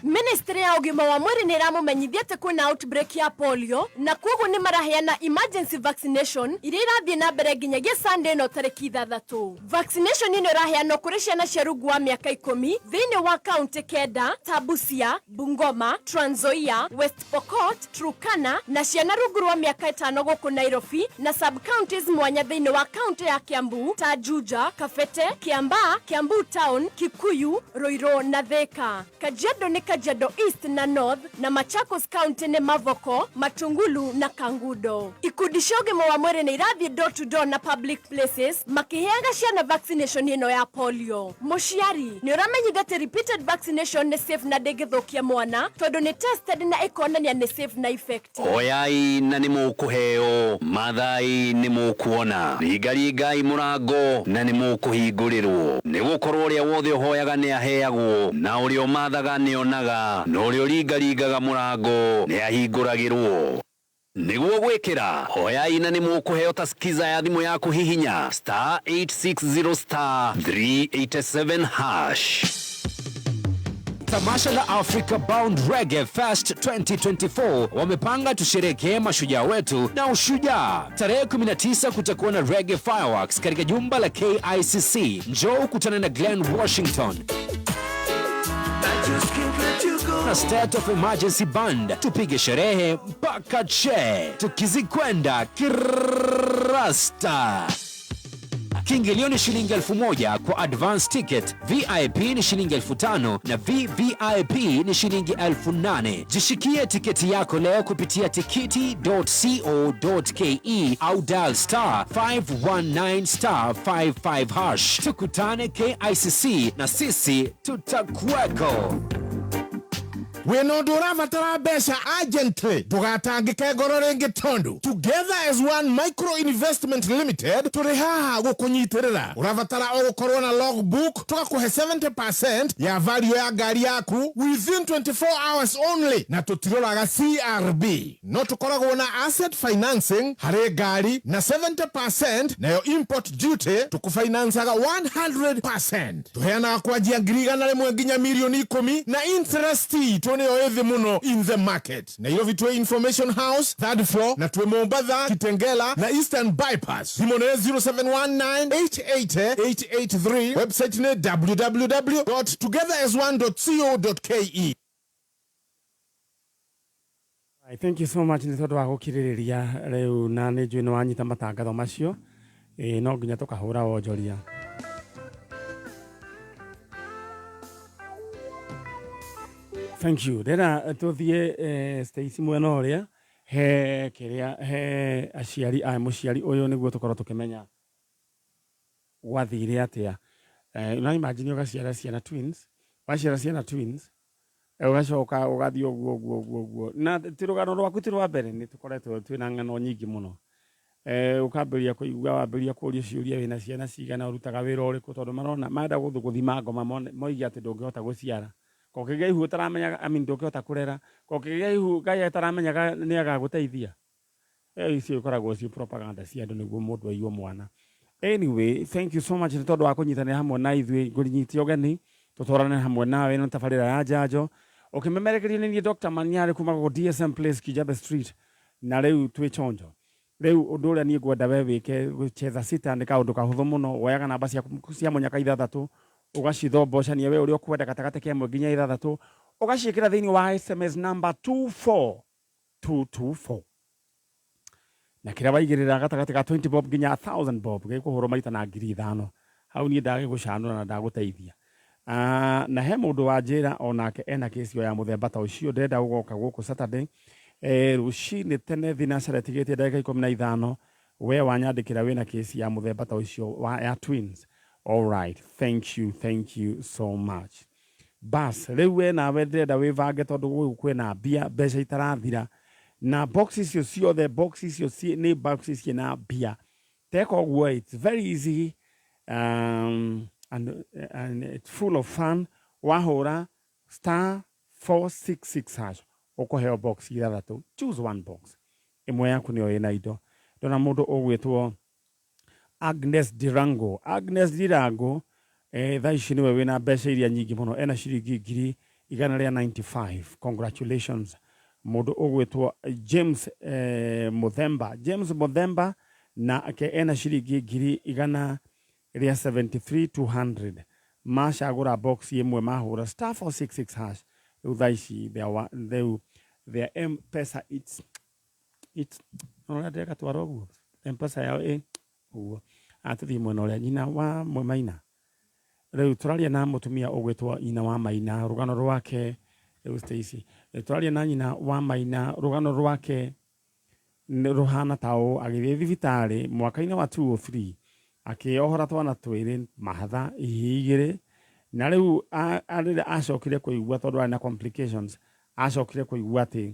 Speaker 14: Ministry ya ũgima wa mwĩrĩ nĩ ĩramũmenyithia atĩ kwĩna outbreak ya polio, na koguo nĩ maraheana emergency vaccination iria irathiĩ na mbere nginyagia Sunday ĩno tarĩki 6. Vaccination ĩno ĩraheanwo kũrĩ ciana cia rungu wa mĩaka 10 thĩinĩ wa kaunti 9 ta Busia, Bungoma, Trans Nzoia, West Pokot, Turkana na ciana rungu rwa mĩaka 5 gũkũ Nairobi na sub counties mwanya thĩinĩ wa kaunti ya Kiambu ta Juja, Kabete, Kiambaa, Kiambu Town, Kikuyu, Ruiru na Thika. Kajiado nĩ Kajiado East na North, na Machakos County nĩ Mavoko, Matungulu na Kangundo. Ikundi cia ũgima wa mwĩrĩ nĩ irathiĩ door to door na public places makĩheaga ciana vaccination ĩno ya polio. Mũciari nĩ ũramenyithio atĩ repeated vaccination nĩ safe na ndĩngĩthũkia mwana, tondũ nĩ tested na ĩkonania nĩ safe na effective.
Speaker 12: Oyai na nĩ mũkũheo, mathai nĩ mũkuona, ringaringai mũrango na nĩ mũkũhingũrĩrwo, nĩ gũkorwo ũrĩa wothe ũhoyaga nĩ aheagwo, na ũrĩa ũmathaga nĩ onaga, na ũrĩa ũringaringaga mũrango nĩ ahingũragĩrwo. Nĩguo gwĩkĩra, hoyai na nĩ mũkũheo ta skiza ya thimũ yaku, hihinya *860 *387#. Tamasha la Africa Bound Reggae Fest 2024 wamepanga tusherekee mashujaa wetu na ushujaa. Tarehe 19 kutakuwa na Reggae Fireworks katika jumba la KICC. Njoo ukutane na Glenn Washington.
Speaker 15: I just can't let you go. na State of Emergency Band. Tupige sherehe mpaka che, tukizikwenda kirasta. Kiingilio ni shilingi 1000 kwa advance ticket, VIP ni shilingi 5000 na VVIP ni shilingi 8000. Jishikie tiketi yako leo kupitia tikiti.co.ke au dial star 519 star 55 hash. Tukutane KICC na sisi tutakuweko.
Speaker 10: Wĩna ũndũ ũrabatara mbeca urgently, ndũgatangĩke ngoro rĩngĩ tondũ Together as One Micro Investment Limited tũrĩ haha gũkũnyitĩrĩra. Ũrabatara o gũkorwo na logbook, tũgakũhe 70% ya value ya ngari yaku within 24 hours only, na tũtiroraga CRB. No tũkoragwo na asset financing harĩ ngari na 70%, nayo import duty tũkũfinancaga 100%. Tũheanaga kwanjia 100,000 nginya 10,000,000 na interest itũ nĩyo ĩthĩ mũno in the market. Nairobi twĩ Information House third floor, na twĩ Mombatha, Kitengela na Eastern Bypass. Thimũ nĩ 0719880883, website nĩ www.togetherasone.co.ke.
Speaker 1: I thank you so much nĩ tondũ wa gũkirĩrĩria rĩu, na nĩ njũĩ nĩ wanyita matangatho macio. Ĩĩ, no nginya tũkahũra wonjoria. Thank you. Ndĩrenda tũthiĩ Stacy mwena ũrĩa he kĩrĩa he aciari a mũciari ũyũ nĩguo tũkorwo tũkĩmenya gwathire atĩa. No imagine ũgaciara ciana twins, waciara ciana twins, ũgacoka ũgathiĩ ũguo ũguo ũguo ũguo, na ti rũgano rwaku ti rwa mbere, nĩ tũkoretwo twĩna ng'ano nyingĩ mũno. Ũkambĩrĩria kũigua, wambĩrĩria kũũria ciũria, wĩna ciana cigana, ũrutaga wĩra ũrĩkũ, tondũ marona marenda gũthima ngoma moige atĩ ndũngĩhota gũciara, kokĩgĩa ihu ũtaramenyaga, I mean, ndũngĩhota kũrera, kokĩgĩa ihu Ngai ataramenyaga nĩ agagũteithia. Icio ikoragwo ci propaganda cia andũ nĩguo mũndũ aiywo mwana. Anyway, thank you so much nĩ tondũ wa kũnyitanĩra hamwe na ithuĩ. Ngũnyite ũgeni tũtwarane hamwe nawe ĩno tabarĩra ya njanjo ũkĩmemerekerio nĩ niĩ Dr. Maniarĩ kuma gũkũ DSM Place, Kijabe Street, na rĩu twĩ chonjo. Rĩu ũndũ ũrĩa niĩ ngwenda we wĩke, gũcheza sita nĩ kaũndũ kahũthũ mũno. Woyaga namba ciaku cia mũnyaka ithathatũ, ũgacithombocania we ũrĩa ũkwenda gatagatĩ ka ĩmwe nginya ithathatũ, ũgaciĩkĩra thĩinĩ wa SMS number 24224, na kĩrĩa waigĩrĩra gatagatĩ ka 20 bob nginya 1000 bob gĩkũhũrwo maita na 5000. Hau niĩ ndagĩgũcanũra na ndagũteithia. Na he mũndũ wa njĩra onake ena kĩcio ya mũthemba ta ũcio, ndĩrenda gũgoka gũkũ Saturday rũcinĩ tene thinacara ĩtigĩtie ndagĩka 15. We wanyandĩkĩra wĩna kĩci ya mũthemba ta ũcio ya twins. All right, thank you, thank you so much. Bas rĩu we nawe ndĩrenda wĩbange tondũ gũkũ kwĩna mbia, mbeca itarathira, na box icio ciothe, box icio nĩ box ciĩna mbia. Teka ũguo, it's very easy, and it's full of fun. Wahũra star 466 hash, ũkũheo box ithathatũ, choose one box, ĩmwe yaku nĩyo ĩna indo. Ndona mũndũ ũgwĩtwo Agnes Dirango. Agnes Dirango, thaa ici nĩwe wĩna mbeca iria nyingĩ mũno, ena ciringi 195,000. Congratulations. Mũndũ ũgwĩtwo James Muthemba, James Muthemba nake ena ciringi 173,200. Macagũra box ĩmwe, mahũra star 466 hash, rĩu thaa ici rĩu their M-Pesa it's ũrĩa ndĩreka ũguo M-Pesa yao ĩ ũguo. Atũthiĩ mwena ũrĩa nyina wa Maina. Rĩu tũraria na mũtumia ũgwĩtwo nyina wa Maina, rũgano rwake rĩu Stacy, tũraria na nyina wa Maina, rũgano rwake nĩ rũhana ta ũũ. Agĩthiĩ thibitarĩ mwaka-inĩ wa 2003, akĩohora twana twĩrĩ mahatha ihi igĩrĩ, na rĩu rĩrĩa acokire kũigua, tondũ arĩ na complications, acokire kũigua atĩ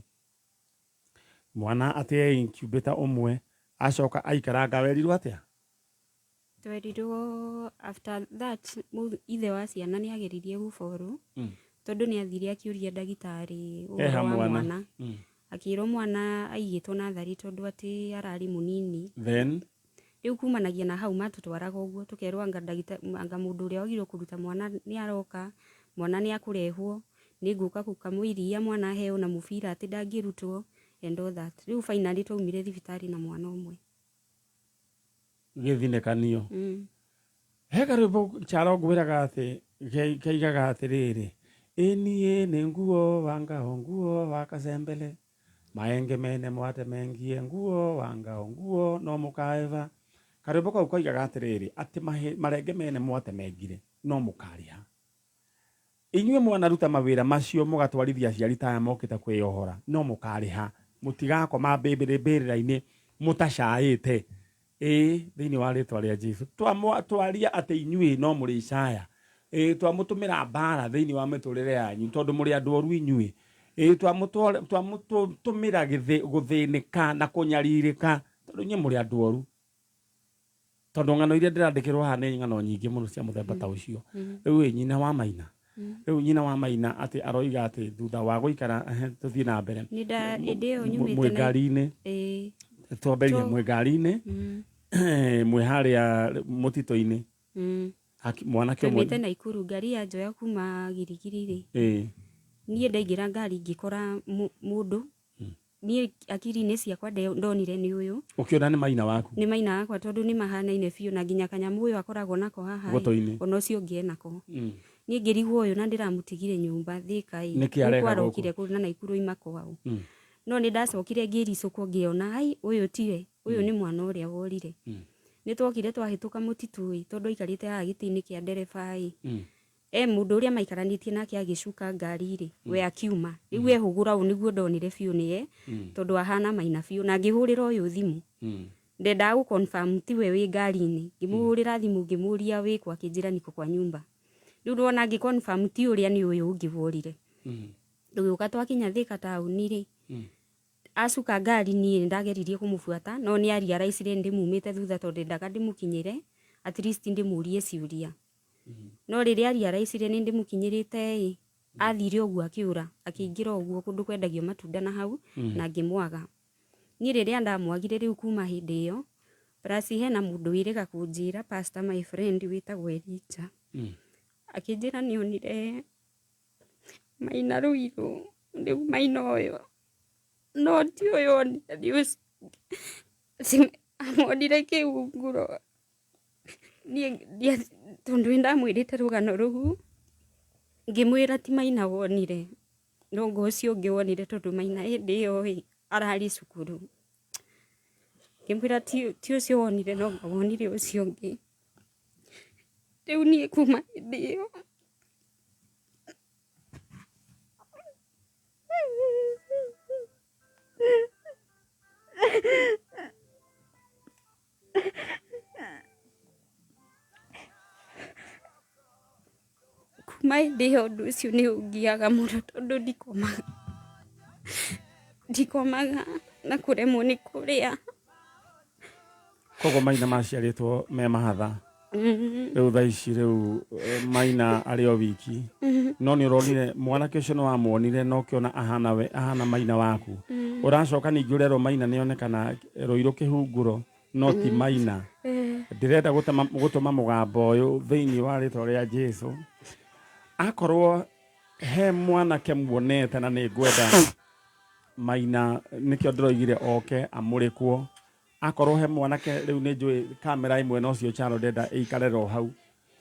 Speaker 1: mwana atĩ e incubator ũmwe, acoka aikaranga. Werirwo atĩa?
Speaker 11: Twerirwo after that ithe wa ciana nĩ ageririe gũborwo tondũ nĩ athire akĩũria ndagĩtarĩ
Speaker 1: Eha
Speaker 11: ũhoro wa
Speaker 1: mwana.
Speaker 11: mwana, akĩrwo mwana aigĩtwo natharĩ tondũ atĩ ararĩ mũnini.
Speaker 1: Then
Speaker 11: Rĩu kumanagia na hau matũtwaraga ũguo, tũkerwo anga anga mũndũ ũrĩa wagĩrĩirwo kũruta mwana nĩ aroka, mwana nĩ akũrehwo, nĩ ngũka gũkamwo iria, mwana aheo na mũbira atĩ ndangĩrutwo and all that. Rĩu finally twaumire thibitarĩ na mwana ũmwe.
Speaker 1: Gĩthinĩkanio. He karwĩmbo Charo ngwĩraga atĩ kaigaga atĩrĩrĩ, Ĩniĩ nĩ nguo wa ngao nguo wa kacembele maenge mene mwate mengie nguo wa ngao nguo no mũkaeva. Karwĩmbo kau koigaga atĩrĩrĩ atĩ marenge mene mwate mengire no mũkarĩha. Inyuĩ mwanaruta mawĩra macio mũgatwarithia aciari ta aya mokĩte kwĩyohora no mũkarĩha. Mũtigakoma mbĩrĩra-inĩ mũtacaĩte. Ĩĩ thĩinĩ wa rĩtwa rĩa Jesu twaria atĩ inyuĩ no mũrĩcaya. Ĩĩ twamũtũmĩra mbara thĩinĩ wa mĩtũrĩre yanyu tondũ mũrĩ andũ oru inyuĩ. Ĩĩ twamũtũmĩra gũthĩnĩka na kũnyarirĩka tondũ inyuĩ mũrĩ andũ oru. Tondũ ng'ano iria ndĩrandĩkĩrwo haha nĩ ng'ano nyingĩ mũno cia mũthemba ta ũcio. Rĩu ĩ nyina wa Maina. Rĩu nyina wa Maina atĩ aroiga atĩ thutha wa gũikara tũthiĩ na mbere.
Speaker 11: Hĩndĩ ĩyo nyumĩte
Speaker 1: mwĩ ngari-inĩ. Twambĩrĩrie mwĩ ngari-inĩ. Mwĩ harĩa mũtitũ-inĩ. Mwanake ũmwe.
Speaker 11: Twaumĩte Naikuru ngari yanjoya kuma Girigiri rĩ. Niĩ ndaingĩra ngari ngĩkora mũndũ. Niĩ akiri-inĩ ciakwa ndonire nĩ ũyũ.
Speaker 1: Ũkĩona nĩ Maina waku?
Speaker 11: Nĩ Maina wakwa tondũ nĩ mahanaine biũ na nginya kanyamũ ũyũ akoragwo nako haha
Speaker 1: ĩ,
Speaker 11: ona ũcio ũngĩ enako. Niĩ ngĩrigwo ũyũ na ndĩramũtigire nyũmba Thika ĩ.
Speaker 1: Nĩkĩ areka
Speaker 11: Gũkũ arokire kũu na Naikuru oima kwao. No nĩ ndacokire ngĩricũkwo ngĩona ai ũyũ tiwe, ũyũ nĩ mwana ũrĩa worire. Nĩ twokire twahĩtũka mũtitũ ĩ tondũ aikarĩte haha gĩtĩ-inĩ kĩa ndereba ĩ. E mũndũ ũrĩa maikaranĩtie nake agĩcuka ngari rĩ, we akiuma. Rĩu ehũgũra ũũ nĩguo ndonire biũ nĩye, tondũ ahana Maina biũ. Na ngĩhũrĩra ũyũ thimũ. Ndendaga gũ confirm tiwe wĩ ngari-inĩ. Ngĩmũhũrĩra thimũ ngĩmũria wĩ kũ, akĩnjĩra niko kwa nyumba. Rĩu ndona ngĩ confirm ti ũrĩa nĩ ũyũ ũngĩ worire. Tũgĩũka twakinya Thika taũni rĩ, acuka ngari niĩ ndageririe kũmũbuata no nĩ arealize ndĩmumĩte thutha tondũ ndendaga ndĩmũkinyĩre at least ndĩmũrie ciũria. No rĩrĩa arealize nĩ ndĩmũkinyĩrĩte ĩ, athire ũguo akĩũra, akĩingĩra ũguo kũndũ kwendagio matunda na hau na ngĩmwaga. Niĩ rĩrĩa ndamwagire rĩu kuma hĩndĩ ĩyo, plus hena mũndũ wĩrĩga kũnjĩra, pastor my friend wĩtagwo Elijah. Akĩnjĩra nĩonire Maina Rũirũ, rĩu Maina ũyũ no ti ũyũ onire nĩ ũcio amuonire kĩhunguro. Niĩ tondũ nĩndamwĩrĩte rũgano rũu, ngĩmwĩra ti Maina wonire, no ngo ũcio ũngĩ wonire tondũ Maina hĩndĩ ĩyo ĩ ararĩ cukuru. Ngĩmwĩra ti ũcio wonire no ngo wonire ũcio ũngĩ. Rĩu niĩ kuma hĩndĩ ĩyo kuma hĩndĩ ĩyo ũndũ ũcio nĩ ũngiaga mũno tondũ ndikomaga na kũremwo nĩ kũrĩa.
Speaker 1: Koguo Maina maciarĩtwo me mahatha. Rĩu thaa ici rĩu Maina arĩ o wiki. No nĩ ũronire mwanake ũcio nĩ wamuonire na ũkĩona ahana we ahana Maina waku. Ũracoka ningĩ ũrerwo Maina nĩonekana Rũirũ kĩhunguro no ti Maina. Ndĩrenda gũtũma mũgambo ũyũ thĩinĩ wa rĩtwa rĩa Jesu. Akorwo he mwanake muonete na nĩ ngwenda Maina nĩkĩo ndĩroigire oke amũrĩkwo. Akorwo he mwanake rĩu nĩ njũĩ kamera ĩmwe na ũcio Chalo ndenda ĩikare ro hau.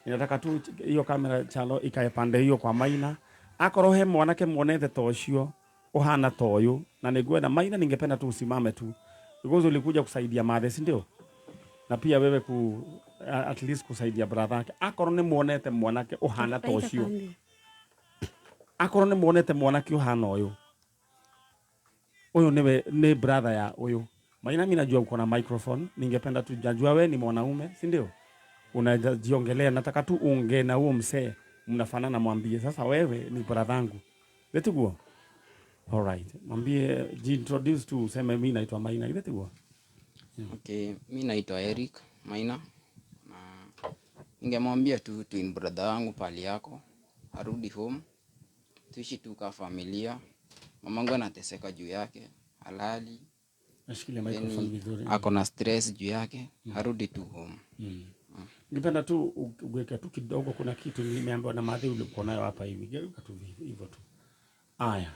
Speaker 1: Ninataka tu hiyo kamera Chalo ikae pande hiyo kwa Maina. Akorwo he mwanake muonete ta ũcio ũhana ta ũyũ na nĩngwenda Maina, ningependa tu usimame tu because ulikuja kusaidia mathe, si ndio? Na pia wewe ku at least kusaidia brother yake. Akorwo nĩ muonete mwanake ũhana ta ũcio, akorwo nĩ muonete mwanake ũhana ũyũ, ũyũ nĩwe nĩ brother ya ũyũ. Maina, mimi najua uko na microphone, ningependa tu najua wewe ni mwanaume, si ndio? Unajiongelea, nataka tu unge na huo msee mnafanana, mwambie sasa wewe ni brother yangu. Letiguo. All right. Mwambie jiintroduce tu useme mimi naitwa Maina, letiguo.
Speaker 7: Okay, mimi naitwa Eric Maina na ningemwambia tu twin brother wangu pali yako arudi home, tuishi tu ka familia. Mamangu anateseka juu yake, halali.
Speaker 1: Nashikilia microphone vizuri.
Speaker 7: Ako na stress juu yake, arudi tu home.
Speaker 1: Ningependa tu uweke tu kidogo, kuna kitu nimeambiwa na madhi ulikuwa nayo hapa hivi. Geuka tu hivyo tu. Aya.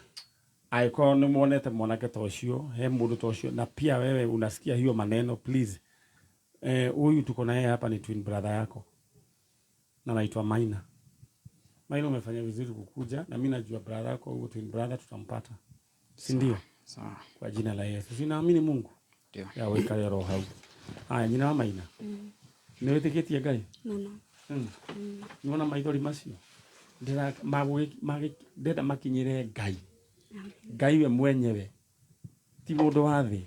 Speaker 1: Aiko ni muonete mwanake ta ũcio, he mũndũ ta ũcio, na pia wewe unasikia hiyo maneno, please. Huyu tuko na yeye hapa ni twin brother yako. Na anaitwa Maina. Maina umefanya vizuri kukuja na mimi najua brother yako huyo twin brother tutampata. Si ndio?
Speaker 7: Sawa.
Speaker 1: Kwa jina la Yesu. Sinaamini Mungu.
Speaker 7: Ndio.
Speaker 1: Ya wikare roho hau. Aya nyina wa Maina. Nĩ wĩtĩkĩtie Ngai?
Speaker 11: Mũno.
Speaker 1: Nĩwona maithori macio? Ndĩra ndĩrenda makinyĩre Ngai. Ngai we mwenyewe ti mũndũ wa thĩ.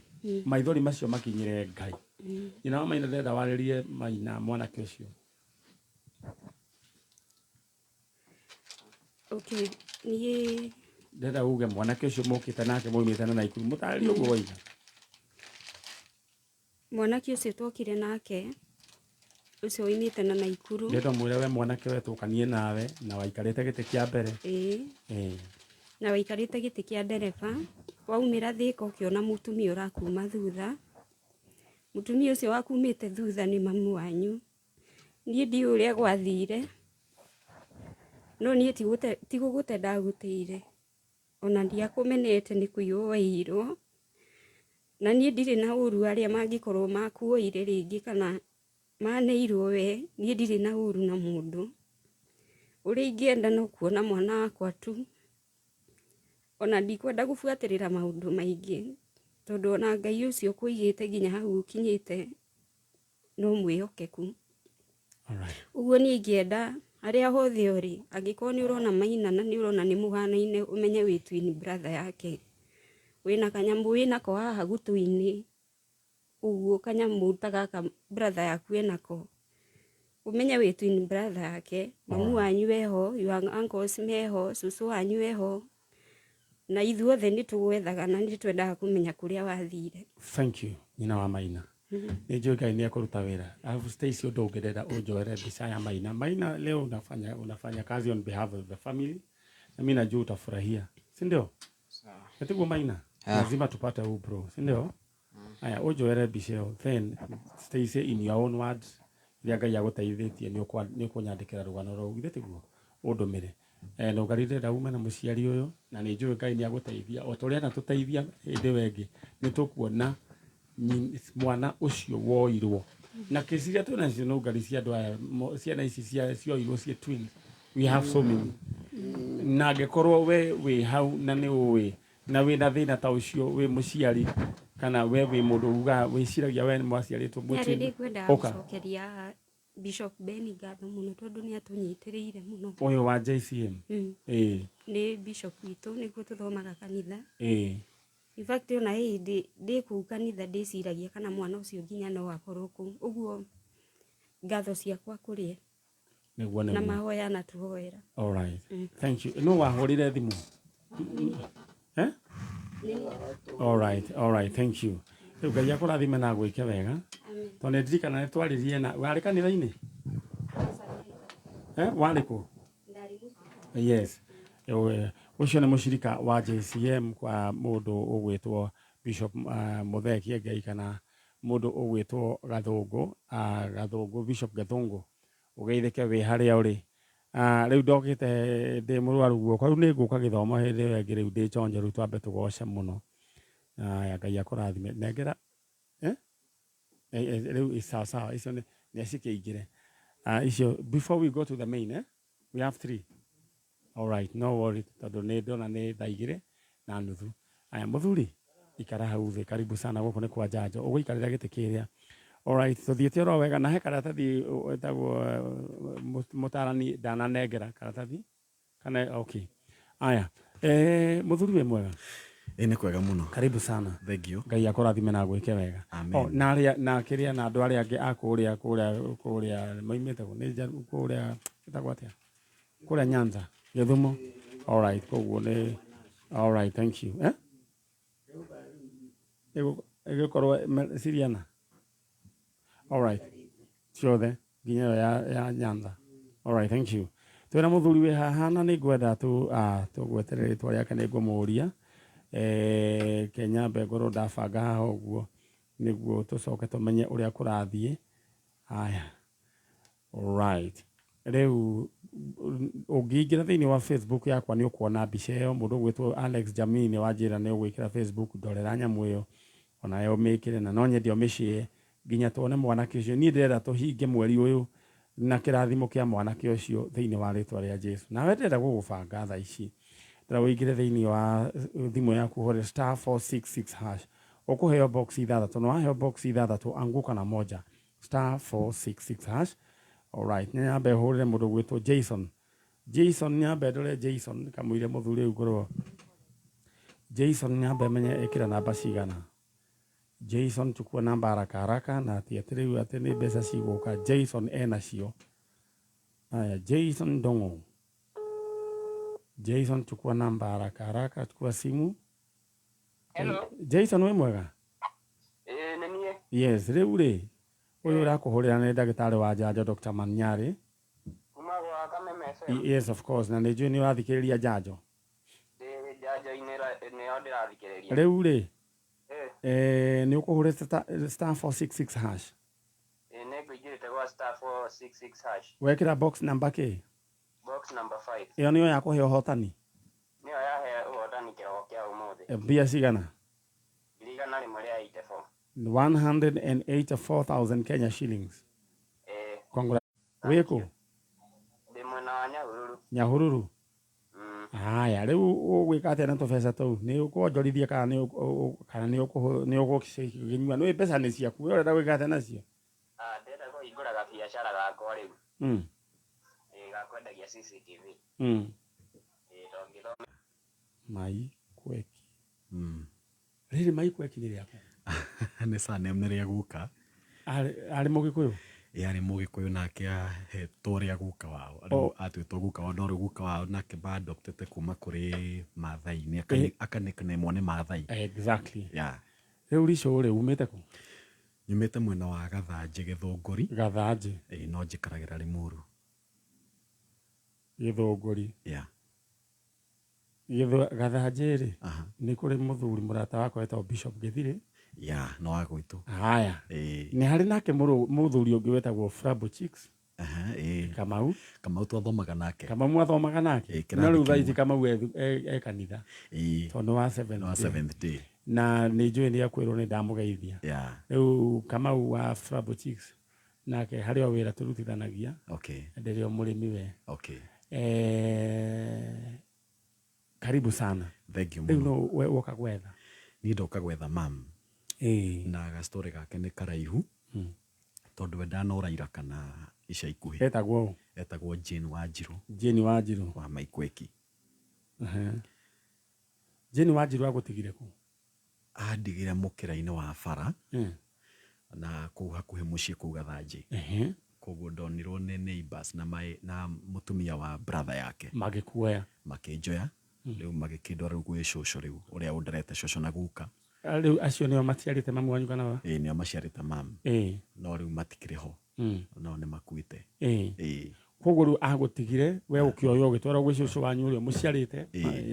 Speaker 1: Maithori macio makinyĩre Ngai. Nyina wa Maina ndĩrenda warĩrie Maina mwanake ũcio.
Speaker 11: Okay, niĩ
Speaker 1: Ndĩrenda uge mwanake ũcio mũkĩte nake maumĩte na Naikuru mũtarĩrie ũguo woiga.
Speaker 11: Mwanake ũcio twokire nake ũcio woimĩte na Naikuru.
Speaker 1: Ndĩrenda ũmwĩre we mwanake we tũkanie nawe na waikarĩte gĩtĩ kĩa mbere.
Speaker 11: Ĩĩ.
Speaker 1: Ĩĩ.
Speaker 11: Na waikarĩte gĩtĩ kĩa ndereba, waumĩra Thĩka ũkĩona mũtumia ũrakuma thutha. Mũtumia ũcio wakumĩte thutha nĩ mamu wanyu. Niĩ ndiũĩ ũrĩa gwathire, no niĩ ti gũgũte ndagũteire, ona ndiakũmenete nĩ kũiywo waiyirwo. Na niĩ ndirĩ na ũru arĩa mangĩkorwo makuoire rĩngĩ kana maneirwo we, niĩ ndirĩ na ũru na mũndũ. Ũrĩa ingĩenda no kuona mwana wakwa tu. Ona ndikwenda gũbuatĩrĩra maũndũ maingĩ, tondũ ona Ngai ũcio ũkũigĩte nginya hau ũkinyĩte no mwĩhokeku. Ũguo niĩ ingĩenda harĩa hothe ũrĩ, angĩkorwo nĩ ũrona Maina na nĩ ũrona nĩ mũhanaine, ũmenye wĩ twin brother yake. Wĩna kanyamũ wĩnako haha gũtũ-inĩ, ũguo kanyamũ ta gaka brother yaku enako. Ũmenye wĩ twin brother yake, mamu wanyu eho, your uncles meho, cũcũ wanyu eho, na ithuothe nĩ tũgwethaga na nĩ twendaga kũmenya kũrĩa wathire.
Speaker 1: Thank you nyina wa Maina. Nĩ njũĩ Ngai nĩ ekũruta wĩra. Alafu Stacy ũndũ ũngĩ ndĩrenda ũnjoere mbica ya Maina. Maina leo unafanya kazi on behalf of the family na mimi najua utafurahia. Si ndio?
Speaker 7: Sawa.
Speaker 1: Ati Maina. Lazima tupate huu bro, si ndio? Aya ũnjoere mbica ĩyo then Stacy in your own words rĩrĩa Ngai agũteithĩtie nĩ ũkũnyandĩkĩra rũgano rũu githĩ tiguo ũndũmĩre. Na ũngarire ndĩrenda ume na mũciari ũyũ na nĩ njũĩ Ngai nĩ agũteithia o ta ũrĩa anatũteithia hĩndĩ ĩyo ĩngĩ nĩ tũkuona mwana ũcio woirwo na kesi iria twĩna nacio no ngari cia andũ aya ciana ici cioirwo ciĩ twins we have so many na angĩkorwo we wĩ hau na nĩ ũĩ na wĩna thĩna ta ũcio wĩ mũciari kana we wĩ mũndũ ugaga wĩciragia we nĩ mwaciarĩtwo mwĩ
Speaker 11: Nĩ
Speaker 1: twin,
Speaker 11: ndĩkwendaga
Speaker 1: ũka.
Speaker 11: gũcokeria Bishop Ben ngatho mũno tondũ nĩ atũnyitĩrĩire mũno.
Speaker 1: Ũyũ wa JCM. Ĩĩ.
Speaker 11: Nĩ bishop witũ nĩguo tũthomaga kanitha.
Speaker 1: Ĩĩ.
Speaker 11: In fact ona hĩ hĩndĩ ndĩ kũu kanitha ndĩciragia kana mwana ũcio nginya no akorwo kũu. Ũguo ngatho ciakwa kũrĩ we.
Speaker 1: Nĩguo
Speaker 11: Na
Speaker 1: nĩguo.
Speaker 11: mahoya anatũhoera.
Speaker 1: All right. Thank you. No wahũrire thimũ? Eh? All right, all right, thank you. Rĩu Ngai akũrathime na agwĩke wega. Tondũ nĩ ndirikana nĩ twaririe na warĩ kanitha-inĩ? Warĩ kũ? Yes. Ũcio nĩ mũcirika wa JCM kwa mũndũ ũgwĩtwo Bishop Mũthee Kĩengei kana mũndũ ũgwĩtwo Gathũngũ, Gathũngũ, Bishop Gathũngũ. Ũgeithĩke wĩ harĩa ũrĩ. Rĩu ndokĩte ndĩ mũrwaru guoko, rĩu nĩ ngũka gĩthomo hĩndĩ ĩyo ĩngĩ rĩu ndĩ chonjo rĩu twambe tũgoce mũno. Aya Ngai akũrathime. Nengera rĩu sawa sawa icio nĩ cikĩingĩre. Icio before we go to the main we have 3. All right, no worry tondũ nĩ ndona nĩ thaa 2:30. Aya mũthuri ikara hau thĩ, karibu sana gũkũ nĩ kwa njanjo ũgũikarĩra gĩtĩ kĩrĩa. All right, tũthiĩte oro wega na he karatathi ĩtagwo mũtarani ndananengera karatathi kana okay. Aya mũthuri wĩ mwega?
Speaker 16: Ĩ nĩ kwega mũno.
Speaker 1: Karibu sana.
Speaker 16: Thank you.
Speaker 1: Ngai akũrathime na agwĩke wega.
Speaker 16: Amen.
Speaker 1: Oh, na arĩa na kĩrĩa na andũ arĩa angĩ a kũrĩa kũrĩa kũrĩa maimĩte kũ nĩ kũrĩa ĩtagwo atĩa? Kũrĩa Nyanza, Gĩthumo. All right, koguo nĩ all right, thank you. Ĩgũkorwo Siriana. All right. Ciothe nginya ĩyo ya Nyanza. All right, thank you. Twĩna mũthuri wĩ haha na nĩ ngwenda tũgweterere rĩtwa rĩake nĩ ngũmũria. Kenya ngorwo ndabanga haha ũguo nĩguo tũcoke tũmenye ũrĩa kũrathiĩ. Aya. All right. Rĩu ũngĩingĩra thĩinĩ wa Facebook yakwa nĩ ũkuona mbica ĩyo mũndũ ũgwĩtwo Alex Jamini wanjĩra nĩ ũgwĩkĩra Facebook ndorera nyamũ ĩyo onayo ũmĩkĩre na no nyende ũmĩshare nginya tuone mwanake ũcio. Niĩ ndĩrenda tũhinge mweri ũyũ Na kĩrathimo kĩa mwanake ũcio thĩinĩ wa rĩtwa rĩa Jesu. Nawe ndĩrenda gũgũbanga thaa ici. Ndĩrenda ũingĩre thĩinĩ wa thimũ yaku ũhũre star 466 hash. Ũkũheo box ithathatũ na waheo box ithathatũ anguka na moja. Star 466 hash. Alright, nĩ nyambe hũrĩre mũndũ ũgwĩtwo Jason. Jason nyambe ndore Jason kamũire mũthuri ũyũ ngorwo Jason nyambe menye ĩkĩra namba cigana. Jason chukua namba haraka haraka na ati atĩ rĩu atĩ nĩ mbeca cigũka Jason enacio. Haya, Jason Ndong'o. Jason chukua namba haraka haraka, chukua simu.
Speaker 16: Hello.
Speaker 1: Jason wĩ mwega?
Speaker 16: Ĩĩ nĩ niĩ.
Speaker 1: Yes, rĩu rĩ ũyũ ũrakũhũrĩra nĩ ndagĩtarĩ wa njanjo Dr. Manyari.
Speaker 16: Kuma gwa Kameme FM.
Speaker 1: Yes, of course, na nĩ njũĩ nĩ ũrathikĩrĩria njanjo.
Speaker 16: Ndĩ njanjo-inĩ nĩyo ndĩrathikĩrĩria.
Speaker 1: Rĩu rĩ
Speaker 16: Ĩĩ.
Speaker 1: nĩ ũkũhũrĩte star 466 hash.
Speaker 16: Ĩĩ nĩ ngũingĩrĩte gwa star 466 hash.
Speaker 1: Wekĩra box number kĩ?
Speaker 16: Box number 5.
Speaker 1: Ĩyo nĩyo yakũhe ũhotani.
Speaker 16: Nĩyo yahe ũhotani kĩroko kĩa ũmũthĩ.
Speaker 1: Mbia cigana?
Speaker 16: 184.
Speaker 1: 184,000 Kenya shillings.
Speaker 16: Ĩĩ.
Speaker 1: Congrats. Wĩkũ?
Speaker 16: Ndĩ mwena wa Nyahururu.
Speaker 1: Nyahururu? Haya, rĩu ũgwĩka atĩa na tũbeca tũu? Nĩ ũkwonjorithia kana nĩ kana nĩ ũgũkĩnyua? Nĩ mbeca nĩ ciaku, we ũrenda gwĩka atĩa nacio?
Speaker 16: Ah, ndĩrenda kũhingũra gabiacara gakwa rĩu. Ĩĩ ga kwendagia CCTV. Ĩĩ tondũ ngĩthoma.
Speaker 1: Mai Kweki. Rĩrĩ Mai Kweki nĩ rĩaku?
Speaker 17: Nĩ surname nĩ rĩa guka.
Speaker 1: Arĩ Mũgĩkũyũ?
Speaker 17: Ĩĩ arĩ Mũgĩkũyũ nake ahetwo rĩa guka wao.
Speaker 1: Oh.
Speaker 17: Atuĩtwo guka wao no rĩu guka wao nake ma-adoptete kuma kũrĩ Maathai-inĩ aka-nickname-wo nĩ Maathai.
Speaker 1: Exactly.
Speaker 17: Yeah.
Speaker 1: Rĩu Ricũ rĩ umĩte kũ?
Speaker 17: Nyumĩte mwena wa Gathanjĩ Gĩthũngũri.
Speaker 1: Gathanjĩ.
Speaker 17: Ĩĩ no njikaragĩra Limuru.
Speaker 1: Gĩthũngũri.
Speaker 17: Yeah.
Speaker 1: Gathanjĩ rĩ nĩ kũrĩ mũthuri mũrata wakwa wetagwo Bishop Gĩthirĩ.
Speaker 17: Yeah, no wa gwitũ.
Speaker 1: Haya.
Speaker 17: Ĩĩ.
Speaker 1: Nĩ harĩ nake mũthuri ũngĩ wetagwo Frabo Chicks.
Speaker 17: Ĩĩ.
Speaker 1: Kamau.
Speaker 17: Kamau twathomaga nake.
Speaker 1: Kamau mwathomaga nake.
Speaker 17: Ĩĩ,
Speaker 1: No rĩu
Speaker 17: kĩrathi
Speaker 1: thaa ici
Speaker 17: kĩmwe.
Speaker 1: Kamau e kanitha.
Speaker 17: Ĩĩ.
Speaker 1: Tondũ nĩ wa Seventh
Speaker 17: Nĩ wa
Speaker 1: Day.
Speaker 17: Seventh Day.
Speaker 1: Na nĩ njũĩ nĩ akwĩrwo nĩ ndamũgeithia.
Speaker 17: Yeah.
Speaker 1: Rĩu Kamau wa Frabo Chicks nake harĩ o wĩra tũrutithanagia.
Speaker 17: Okay.
Speaker 1: Ndĩrĩ o mũrĩmi we.
Speaker 17: Okay.
Speaker 1: Karibu sana.
Speaker 17: Thank you
Speaker 1: Rĩu
Speaker 17: mũno.
Speaker 1: no we woka gwetha.
Speaker 17: Niĩ ndoka gwetha mam.
Speaker 1: Ĩĩ.
Speaker 17: Na gastorĩ gake nĩ karaihu. Tondũ we ndanora ira kana ica ikuhĩ.
Speaker 1: Etagwo ũ?
Speaker 17: Etagwo Jane Wanjirũ.
Speaker 1: Jane Wanjirũ.
Speaker 17: Wa Maikweki.
Speaker 1: Jane Wanjirũ agũtigire kũ?
Speaker 17: Andigire mũkĩra-inĩ wa bara. Na kũu hakuhĩ mũciĩ kũu Gathanjĩ. Koguo ndonirwo nĩ neighbors na na mũtumia wa brother yake.
Speaker 1: Magĩkuoya.
Speaker 17: Makĩnjoya. Rĩu magĩkĩndwara rĩu gwĩ cũcũ rĩu ũrĩa ũnderete cũcũ na guka.
Speaker 1: Rĩu acio nĩo maciarĩte mamu wanyu kana wa?
Speaker 17: Ĩĩ nĩo maciarĩte mam.
Speaker 1: Ĩĩ.
Speaker 17: No rĩu matikĩrĩ ho. No nĩ makuĩte.
Speaker 1: Ĩĩ.
Speaker 17: Ĩĩ.
Speaker 1: Koguo rĩu agũtigire we ũkĩoywo ũgĩtwarwo gwĩ cũcũ wanyu ũrĩa mũciarĩte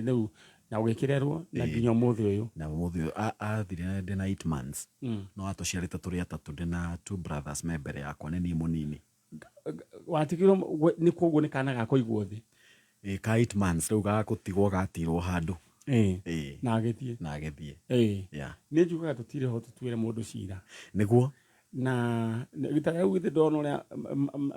Speaker 1: rĩu na ũgĩkĩrerwo na nginya ũmũthĩ ũyũ.
Speaker 17: Na ũmũthĩ ũyũ athire ndĩna 8 months. No atũciarĩte tũrĩ atatũ ndĩna two brothers me mbere yakwa nĩ niĩ mũnini.
Speaker 1: Watigirwo nĩ koguo nĩ kana ga kũigwo thĩ.
Speaker 17: Ĩĩ ka 8 months rĩu gagũtigwo gatirwo handũ.
Speaker 1: Ĩĩ.
Speaker 17: Ĩĩ.
Speaker 1: Na agĩthiĩ.
Speaker 17: Na agĩthiĩ.
Speaker 1: Ĩĩ.
Speaker 17: Yeah.
Speaker 1: Nĩ njugaga tũtirĩ ho tũtuĩre mũndũ cira.
Speaker 17: Nĩguo.
Speaker 1: Na ta rĩu githĩ ndona ũrĩa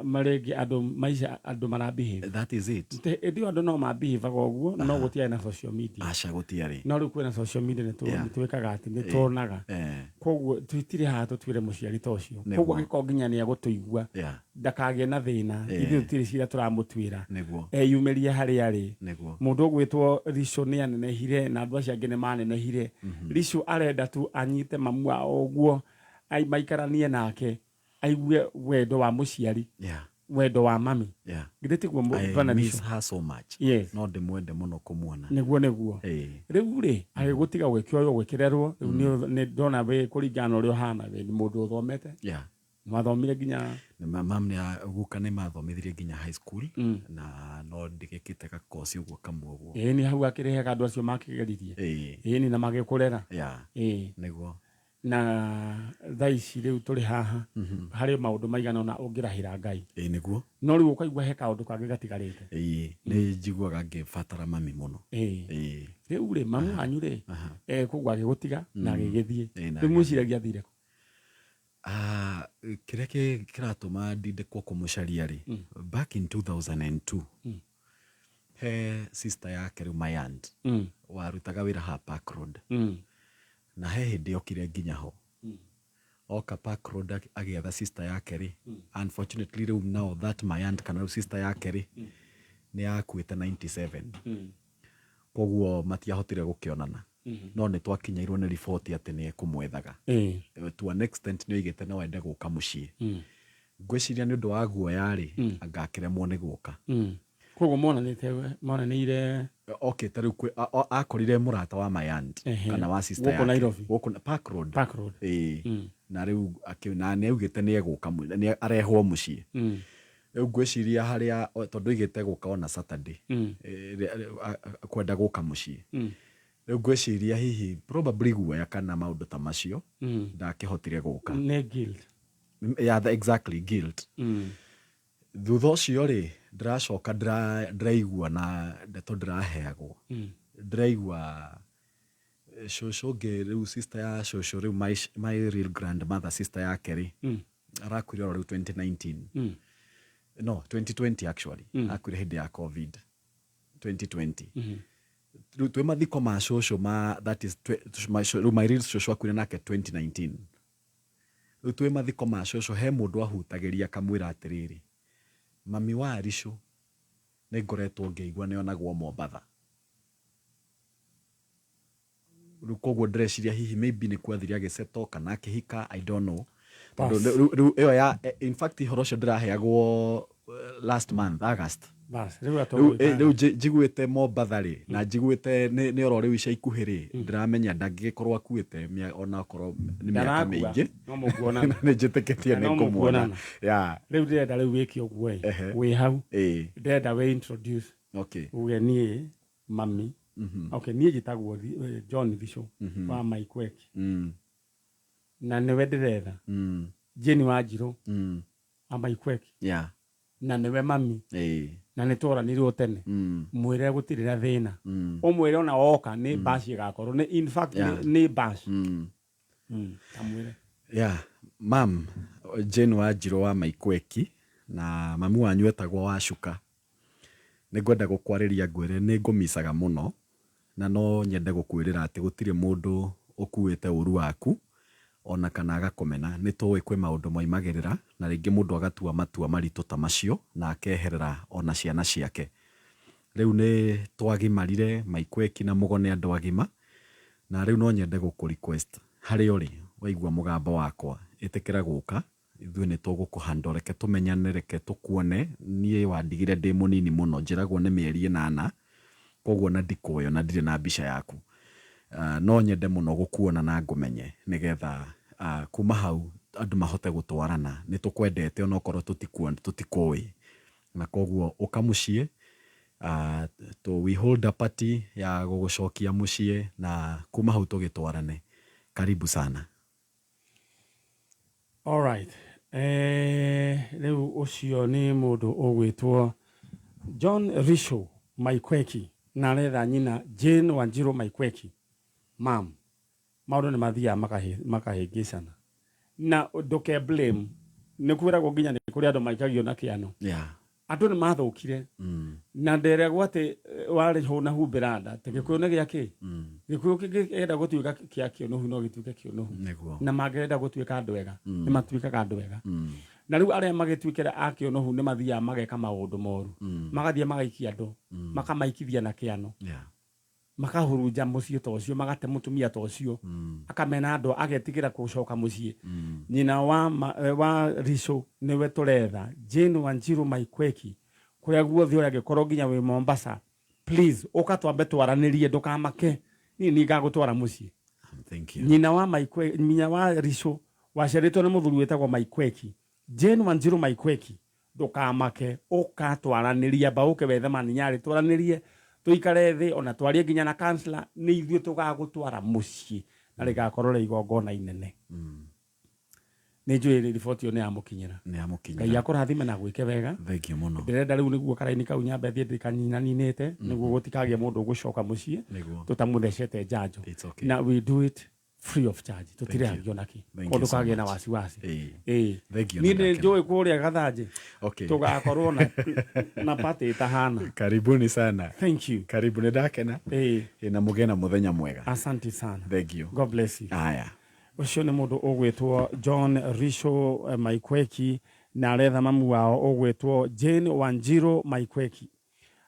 Speaker 1: marĩngĩ andũ maica andũ mara behave.
Speaker 17: That is it.
Speaker 1: Hĩndĩ ĩyo andũ no ma behaveaga ũguo no gũtiarĩ na social media.
Speaker 17: Aca gũtiarĩ.
Speaker 1: No rĩu kwĩna social media nĩ twĩkaga atĩ nĩ tuonaga. Koguo tũtirĩ haha tũtuĩre mũciari ta ũcio.
Speaker 17: Nĩguo.
Speaker 1: Koguo angĩkorwo nginya nĩ egũtũigua ndakagĩe na thĩna. Ithuĩ tũtirĩ cira tũramũtuĩra.
Speaker 17: Nĩguo.
Speaker 1: Eyumĩrie harĩa arĩ.
Speaker 17: Nĩguo.
Speaker 1: Mũndũ ũgwĩtwo Ricũ nĩ anenehire na andũ acio angĩ nĩ manenehire. Ricũ arenda tu anyite mamu wao ũguo maikaranie nake aigue wendo wa mũciari.
Speaker 17: Yeah.
Speaker 1: Wendo wa mami.
Speaker 17: Yeah.
Speaker 1: Githĩ tiguo
Speaker 17: I
Speaker 1: bwana
Speaker 17: miss
Speaker 1: Ricũ?
Speaker 17: her so much.
Speaker 1: Yes.
Speaker 17: No ndĩmwende mũno kũmuona.
Speaker 1: Nĩguo nĩguo.
Speaker 17: Ĩĩ.
Speaker 1: Rĩu rĩ agĩgũtiga ũgĩkĩoywo ũgĩkĩrerwo rĩu nĩ ndona wĩ kũringana na ũrĩa ũhana wĩ mũndũ ũthomete.
Speaker 17: Yeah.
Speaker 1: Mwathomire nginya
Speaker 17: Mam nĩ guka nĩ mathomithirie nginya high school na no ndigĩkĩte gakoci ũguo kamwe ũguo.
Speaker 1: Ĩĩ nĩ hau akĩrehaga andũ acio makĩgeririe.
Speaker 17: Ĩĩ.
Speaker 1: Ĩĩ nĩ na magĩkũrera.
Speaker 17: Yeah.
Speaker 1: Ĩĩ.
Speaker 17: Nĩguo.
Speaker 1: Na thaa ici rĩu tũrĩ haha harĩ maũndũ maigana ũna ũngĩrahĩra Ngai.
Speaker 17: Ĩĩ nĩguo.
Speaker 1: No rĩu ũkaigua he kaũndũ kangĩ gatigarĩte.
Speaker 17: Ĩĩ nĩ njiguaga ngĩbatara mami mũno.
Speaker 1: Ĩĩ.
Speaker 17: Ĩĩ.
Speaker 1: Rĩu rĩ mamu wanyu rĩ koguo agĩgũtiga na agĩgĩthiĩ.
Speaker 17: Ĩĩ, na
Speaker 1: Rĩu mwĩciragia athire kũ?
Speaker 17: Ah, kĩrĩa kĩratũma ndindĩkwo kũmũcaria rĩ, back in 2002 he sister yake rĩu, my aunt, warutaga wĩra ha Park Road, na he hĩndĩ okire nginya ho. Oka Park Road agĩetha sister yake rĩ, unfortunately rĩu now that my aunt kana rĩu sister yake rĩ, nĩ yakuĩte 97, koguo matiahotire gũkĩonana, no nĩ twakinyĩirwo nĩ riboti atĩ nĩ ekũmwethaga. To an extent nĩ oigĩte no ende gũka mũciĩ. Ngwĩciria nĩ ũndũ wa guoya rĩ, anga akĩremwo nĩ gũka.
Speaker 1: Koguo monanĩte monanĩire?
Speaker 17: Okĩte rĩu akorire mũrata wa my aunt kana wa sister
Speaker 1: Gũkũ
Speaker 17: yake.
Speaker 1: Nairobi?
Speaker 17: Gũkũ Park Road.
Speaker 1: Park Road.
Speaker 17: Ĩĩ. Na rĩu na nĩ augĩte nĩ egũka nĩ arehwo mũciĩ. Rĩu ngwĩciria harĩa tondũ oigĩte gũka ona Saturday, kwenda gũka mũciĩ. Rĩu ngwĩciria hihi probably guoya kana maũndũ ta macio, ndakĩhotire gũka.
Speaker 1: Nĩ guilt.
Speaker 17: Yeah, exactly, guilt. Thutha ũcio rĩ, ndĩracoka ndĩraigua na ndeto ndĩraheagwo, ndĩraigua cũcũ ũngĩ rĩu, sister ya cũcũ rĩu, my real grandmother, sister yake rĩ, arakuire oro rĩu 2019, no 2020 actually. Akuire hĩndĩ ya COVID 2020. Rĩu twĩ mathiko ma cũcũ ma, that is rĩu my real cũcũ akuire nake 2019. Rĩu twĩ mathiko ma cũcũ, he mũndũ ahutagĩria akamwĩra atĩrĩrĩ, mami wa Ricũ nĩ ngoretwo ngĩigua nĩ onagwo Mombatha. Rĩu koguo ndĩreciria hihi maybe nĩ kwathire agĩsettle kana akĩhika, I don't know. Tondũ
Speaker 1: Bas.
Speaker 17: rĩu ĩyo ya, in fact ũhoro ũcio ndĩraheagwo last month, August.
Speaker 1: Bas, rĩu
Speaker 17: Rĩu rĩu njiguĩte Mombatha rĩ, na njiguĩte nĩ oro rĩu ica ikuhĩ rĩ, ndĩramenya ndangĩgĩkorwo akuĩte ona okorwo nĩ mĩaka
Speaker 1: Ndarakua,
Speaker 17: mĩingĩ.
Speaker 1: No mũkuonana.
Speaker 17: Nĩ njĩtĩkĩtie
Speaker 1: Na
Speaker 17: nĩ
Speaker 1: no
Speaker 17: ngũmuona.
Speaker 1: mũkuonana.
Speaker 17: Yeah.
Speaker 1: Rĩu ndĩrenda rĩu wĩke ũguo ĩ, wĩ hau, ndĩrenda wĩ introduce, uge niĩ mami, okay, niĩ njĩtagwo John Richo wa Maikweki, na nĩwe ndĩretha, Jane Wanjirũ wa Maikweki, na nĩwe mami, na nĩ tworanirwo tene. Mwĩre gũtirĩ na thĩna. Ũmwĩre ona woka nĩ bash ĩgakorwo nĩ, in fact, nĩ bash. Kamwĩre.
Speaker 17: Yeah, mam Jane Wanjirũ wa Maikweki na mami wanyu etagwo Wacuka, nĩ ngwenda gũkwarĩria ngwĩre nĩ ngũmicaga mũno, na no nyende gũkwĩrĩra atĩ gũtirĩ mũndũ ũkuĩte ũru waku ona kana agakũmena. Nĩ tũĩ kwĩ maũndũ moimagĩrĩra na rĩngĩ mũndũ agatua matua maritũ ta macio na akeherera ona ciana ciake. Rĩu nĩ twagimarire, Maikweki na Mũgo nĩ andũ agima, na rĩu no nyende gũkũ request harĩa ũrĩ waigua mũgambo wakwa, ĩtĩkĩra gũka, ithuĩ nĩ tũgũkũhandle. Reke tũmenyane, reke tũkuone. Niĩ wandigire ndĩ mũnini mũno, njĩragwo nĩ mĩeri 8, koguo na ndikũĩ ona ndirĩ na mbica yaku. No nyende mũno gũkuona na ngũmenye nĩgetha kuma hau andũ mahote gũtwarana. Nĩ tũkwendete onokorwo tũtikũĩ, na koguo ũka mũciĩ, to we hold a party ya gũgũcokia mũciĩ na kuma hau tũgĩtwarane. Karibu sana.
Speaker 1: Alright. Rĩu ũcio nĩ mũndũ ũgwĩtwo John Richo Maikweki na aretha nyina Jane Wanjiru Maikweki. Mam, maũndũ nĩ mathiaga makahĩngĩcana na ndũke blame, nĩ kwĩragwo nginya nĩ kũrĩ andũ maikagio na kĩano. Andũ nĩ mathũkire, na nderagwo atĩ warĩ hũ na humbĩra nda atĩ gĩkũyũ nĩ gĩa kĩ, gĩkũyũ kĩngĩenda gũtuĩka kĩa kĩũnũhu no gĩtuĩke kĩũnũhu. Na mangĩenda gũtuĩka andũ ega, nĩ matuĩkaga andũ ega. Na rĩu arĩa magĩtuĩkĩra a kĩũnũhu nĩ mathiaga mageka maũndũ moru, magathiĩ magaikia andũ, makamaikithia na kĩano, makahurunja mũciĩ ta ũcio, magate mũtumia ta ũcio, akamena andũ, agetigĩra gũcoka mũciĩ. Nyina wa Richo nĩwe tũretha, Jane Wanjiru Maikweki, kũrĩa guothe ũrĩa angĩkorwo nginya wĩ Mombasa, please ũka twambe twaranĩrie, ndũkamake, niĩ nĩ ngagũtwara mũciĩ.
Speaker 17: Thank you.
Speaker 1: Nyina wa Maikwe, nyina wa Richo waciarĩtwo nĩ mũthuri wĩtagwo Maikweki, Jane Wanjiru Maikweki, ndũkamake, ũka twaranĩrie, amba ũke wethe maninyarĩ, twaranĩrie, tũikare thĩ ona twarie nginya na counselor, nĩ ithuĩ tũgagũtwara mũciĩ na rĩgakorwo rĩ igongona inene. Nĩ njũĩ riboti ĩyo nĩ yamũkinyĩra.
Speaker 17: Nĩ yamũkinyĩra.
Speaker 1: Ngai akũrathime na gwĩke wega.
Speaker 17: Thank you mũno.
Speaker 1: Ndĩrenda rĩu nĩguo karaini kau nyambe thiĩ ndĩkaninaninĩte, nĩguo gũtikagĩe mũndũ ũgũcoka mũciĩ tũtamũthecete njanjo.
Speaker 17: It's okay.
Speaker 1: Na we do it Free of charge.
Speaker 17: Thank you.
Speaker 1: Tũtirehagio naki.
Speaker 17: Thank
Speaker 1: Koguo
Speaker 17: you so
Speaker 1: ndũkagĩe na
Speaker 17: much.
Speaker 1: wasiwasi.
Speaker 17: Ĩĩ.
Speaker 1: Ĩĩ.
Speaker 17: Thank you,
Speaker 1: Niĩ
Speaker 17: nĩ
Speaker 1: nĩ
Speaker 17: ndakena.
Speaker 1: njũĩ kũrĩa Gathanjĩ
Speaker 17: Okay.
Speaker 1: tũgakorwo na na party ĩtahana.
Speaker 17: Karibuni sana.
Speaker 1: Thank you.
Speaker 17: Karibu, nĩ ndakena.
Speaker 1: Ĩĩ.
Speaker 17: Ĩ, na mũgĩe na mũthenya mwega.
Speaker 1: Asante sana.
Speaker 17: Thank you.
Speaker 1: God bless you.
Speaker 17: Aya.
Speaker 1: Ũcio nĩ mũndũ ũgwĩtwo John Rico Maikweki na aretha mamu wao ũgwĩtwo Jane Wanjiru Maikweki.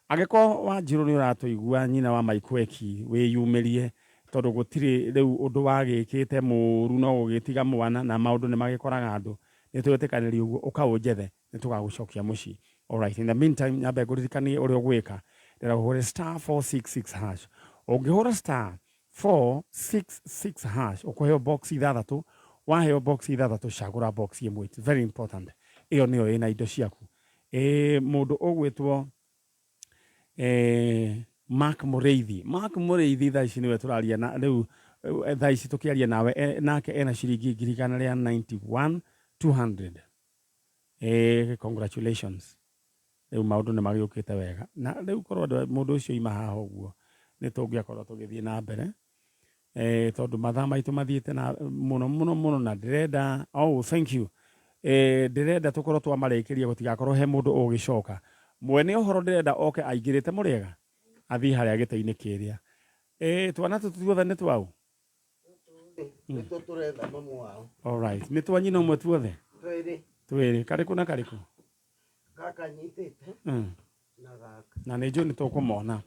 Speaker 1: Angĩkorwo Wanjiru nĩ ũratũigua nyina wa Maikweki wĩyumĩrie tondũ gũtirĩ rĩu ũndũ wagĩkĩte mũru no gũgĩtiga mwana na maũndũ nĩ magĩkoraga andũ nĩ twetĩkanĩria ũguo ũkaũnjethe nĩ tũgagũcokia mũciĩ. Alright, in the meantime nyambe ngũririkanie ũrĩa ũgwĩka ndĩra ũhũre star 466 hash. Ũngĩhũra star 466 hash ũkũheo box ithathatũ, waheo box ithathatũ cagũra box ĩmwe. It's very important, ĩyo nĩyo ĩna indo ciaku. Mũndũ ũgwĩtwo Mark Mũrĩithi, Mark Mũrĩithi thaa ici nĩwe tũraria na rĩu, thaa ici tũkĩaria nawe, nake ena ciringi 191 200. Congratulations, rĩu maũndũ nĩ magĩũkĩte wega na rĩu korwo mũndũ ũcio ima haha ũguo nĩ tũngĩakorwo tũgĩthiĩ na mbere, tondũ mathaa maitũ mathiĩte na mũno mũno mũno na ndĩrenda, oh thank you, ndĩrenda tũkorwo twamarĩkĩria gũtigakorwo he mũndũ ũgĩcoka mwene ũhoro, ndĩrenda oke aingĩrĩte mũrĩega athiĩ harĩa gĩtĩ-inĩ kĩrĩa. Twana tũtũ tuothe nĩ twau?
Speaker 18: Nĩtũ tũretha mamu wao.
Speaker 1: Alright, nĩ twa nyina ũmwe tuothe?
Speaker 18: Twĩrĩ.
Speaker 1: Twĩrĩ, karĩkũ na karĩkũ?
Speaker 18: Gaka nyitĩte na gaka.
Speaker 1: Na nĩ njũĩ nĩ tũkũmona.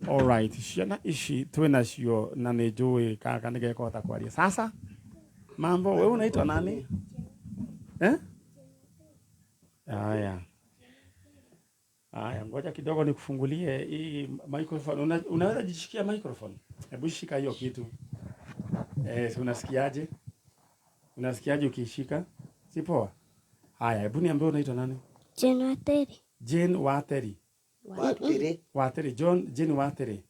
Speaker 1: Alright, ciana ici twĩ nacio na nĩ njũĩ gaka nĩ gekũhota kwaria. Sasa mambo, wewe unaitwa nani? Eh? Haya. Haya, ngoja kidogo nikufungulie hii microphone. Unaweza jishikia microphone? Hebu shika hiyo kitu. Si unasikiaje? Unasikiaje ukishika? Si poa? Haya, hebu niambie unaitwa nani?
Speaker 19: Jane Wateri.
Speaker 1: Jane Wateri.
Speaker 18: Wateri.
Speaker 1: Wateri, John Jane Wateri.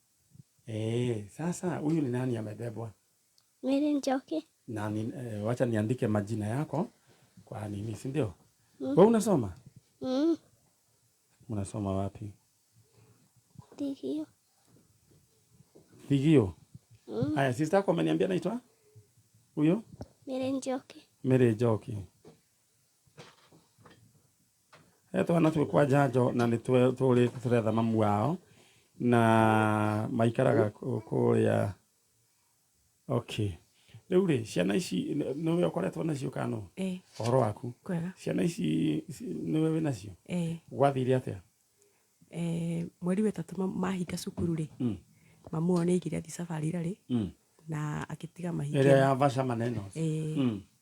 Speaker 1: Sasa huyu ni nani amebebwa?
Speaker 19: Mary Njoki.
Speaker 1: Nani, wacha niandike majina yako kwa nini, si ndio? Wewe unasoma? Unasoma wapi?
Speaker 19: Thigio.
Speaker 1: Thigio. Haya, sister yako ameniambia anaitwa huyo?
Speaker 19: Mary Njoki.
Speaker 1: Mary Njoki. Twana twĩ kwa njanjo na nĩ tũrĩte tũretha mamu wao na maikaraga kũrĩa. Okay. Rĩu rĩ, ciana ici nĩwe ũkoretwo nacio kana nũ? Ũhoro waku?
Speaker 20: Kwega.
Speaker 1: Ciana ici nĩwe wĩ nacio? Gwathire atĩa?
Speaker 20: Mweri wa ĩtatũ mahinga cukuru rĩ, mamu wao nĩ aigire athiĩ safari rarĩ na agĩtiga mahingĩra.
Speaker 1: Ĩrĩa ya Vasha maneno.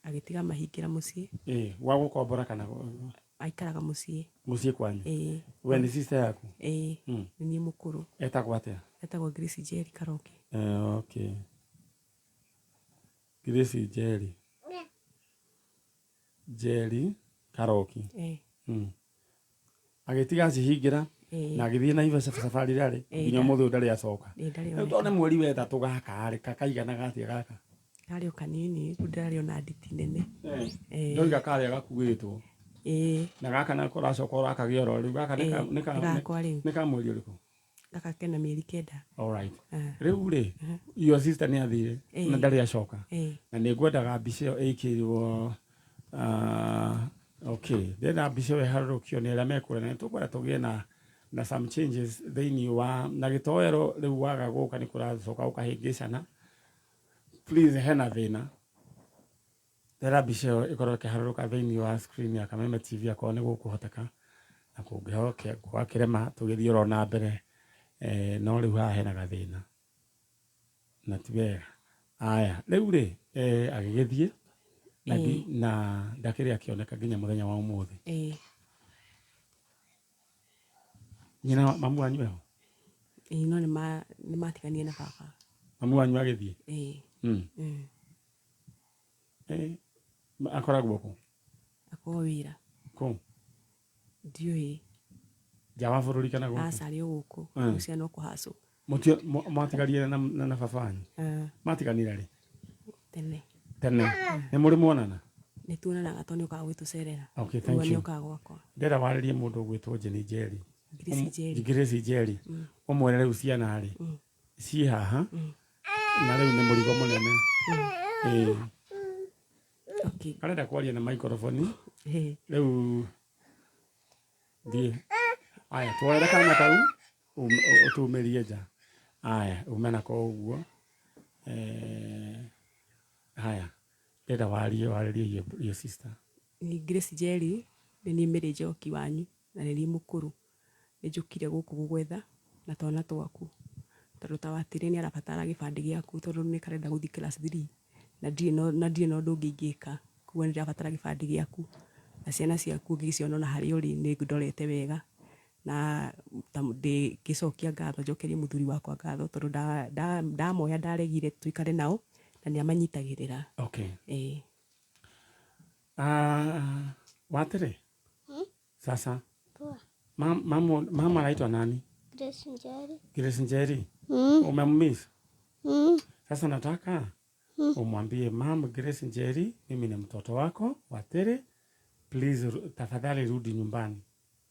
Speaker 20: Agĩtiga mahingĩra mũciĩ.
Speaker 1: Gwa gũkombora kana
Speaker 20: Aikaraga mũciĩ.
Speaker 1: Mũciĩ kwanyu? We nĩ sister yaku?
Speaker 20: Nĩ niĩ mũkũrũ.
Speaker 1: Etagwo atĩa?
Speaker 20: Etagwo Grace Njeri Karoki.
Speaker 1: Okay. Grace Njeri. Njeri Karoki. Agĩtiga acihingĩra na agĩthiĩ na Naivasha safari rarĩ nginya ũmũthĩ ũyũ ndarĩ acoka.
Speaker 20: Ndarĩ
Speaker 1: Rĩu tondũ nĩ mweri wa ĩtatũ gaka rĩ, kaiganaga atĩa gaka?
Speaker 20: Karĩ o kanini, rĩu ndarĩ ona nditi nene.
Speaker 1: Ndoiga karĩa gakuĩtwo. Na gaka nako ũracoka ũrakagĩa oro rĩu, gaka
Speaker 20: Nĩ gakwa rĩu.
Speaker 1: nĩ ka mweri ũrĩkũ?
Speaker 20: Gaka kena mĩeri 9.
Speaker 1: Alright. Rĩu rĩ, your sister nĩ athire na ndarĩ acoka. Na nĩ ngwendaga mbica ĩyo ĩkĩrwo, okay, ndĩrenda mbica ĩyo ĩharũrũkio nĩ arĩa mekũrĩa na nĩ tũkwenda tũgĩe na some changes thĩinĩ wa na gĩtoero rĩu waga gũka nĩ kũracoka gũkahĩngĩcana. Please, hena thĩna. Ndĩrenda mbica ĩyo ĩkorwo ĩkĩharũrũka thĩinĩ wa screen ya Kameme TV akorwo nĩ gũkũhoteka na kũngĩhoka gwakĩrema tũgĩthiĩ oro na mbere. No rĩu haha hena gathĩna na ti wega. Aya, rĩu rĩ, agĩgĩthiĩ na ndakĩrĩ akĩoneka nginya mũthenya wa ũmũthĩ. Nyina mamu wanyu eho?
Speaker 20: No nĩ matiganire na baba.
Speaker 1: Mamu wanyu agĩthiĩ? Akoragwo kũ?
Speaker 20: Akoragwo wĩra.
Speaker 1: Kũ?
Speaker 20: Ndiũĩ.
Speaker 1: Nja wa bũrũri kana gũkũ?
Speaker 20: Aca, arĩ o gũkũ. Rĩu ciana kũhacwo.
Speaker 1: Mwatiganire na baba wanyu? Matiganire rĩ?
Speaker 20: Tene.
Speaker 1: Tene. Nĩ mũrĩ muonana?
Speaker 20: Nĩ tuonanaga tondũ nĩ okaga gwĩtũcerera.
Speaker 1: Okay, thank
Speaker 20: Nĩ
Speaker 1: you.
Speaker 20: okaga gwakwa.
Speaker 1: Ndĩrenda warĩrie mũndũ ũgwĩtwo Jane Njeri.
Speaker 20: Grace Njeri.
Speaker 1: Grace Njeri. Ũmwĩre rĩu ciana rĩ, ciĩ haha, na rĩu nĩ mũrigo mũnene. Ĩĩ.
Speaker 20: Okay.
Speaker 1: Karenda kwaria na microphone.
Speaker 20: Ĩĩ.
Speaker 1: Rĩu thiĩ. Aya, twarĩra kana kau ũtumĩrie nja. Aya, ume nako ũguo. Haya, ndĩrenda warie warĩrie your sister.
Speaker 20: Ni Grace Njeri, nĩ niĩ Mary Njoki wanyu na nĩ niĩ mũkũrũ. Nĩ njũkire gũkũ gũgwetha na twana twaku. Tondũ ta Watĩrĩ nĩ arabatara gĩbandĩ gĩaku tondũ nĩ karenda gũthiĩ class 3 na ndirĩ na ndirĩ na ũndũ ũngĩ ingĩka. Koguo nĩ ndĩrabatara gĩbandĩ gĩaku na ciana ciaku ngĩciona ona harĩa ũrĩ nĩ ndorete wega. Na ndĩngĩcokia ngatho njokerie mũthuri wakwa ngatho tondũ ndamoya ndaregire tũikare nao na nĩ amanyitagĩrĩra.
Speaker 1: Okay.
Speaker 20: Ĩĩ.
Speaker 1: Watĩrĩ? Sasa
Speaker 19: Poa.
Speaker 1: Mama anaitwa nani?
Speaker 19: Grace Njeri.
Speaker 1: Grace Njeri. Umemmiss? Sasa nataka umwambie Mom Grace Njeri, mimi ni mtoto wako Watĩrĩ, please tafadhali rudi nyumbani.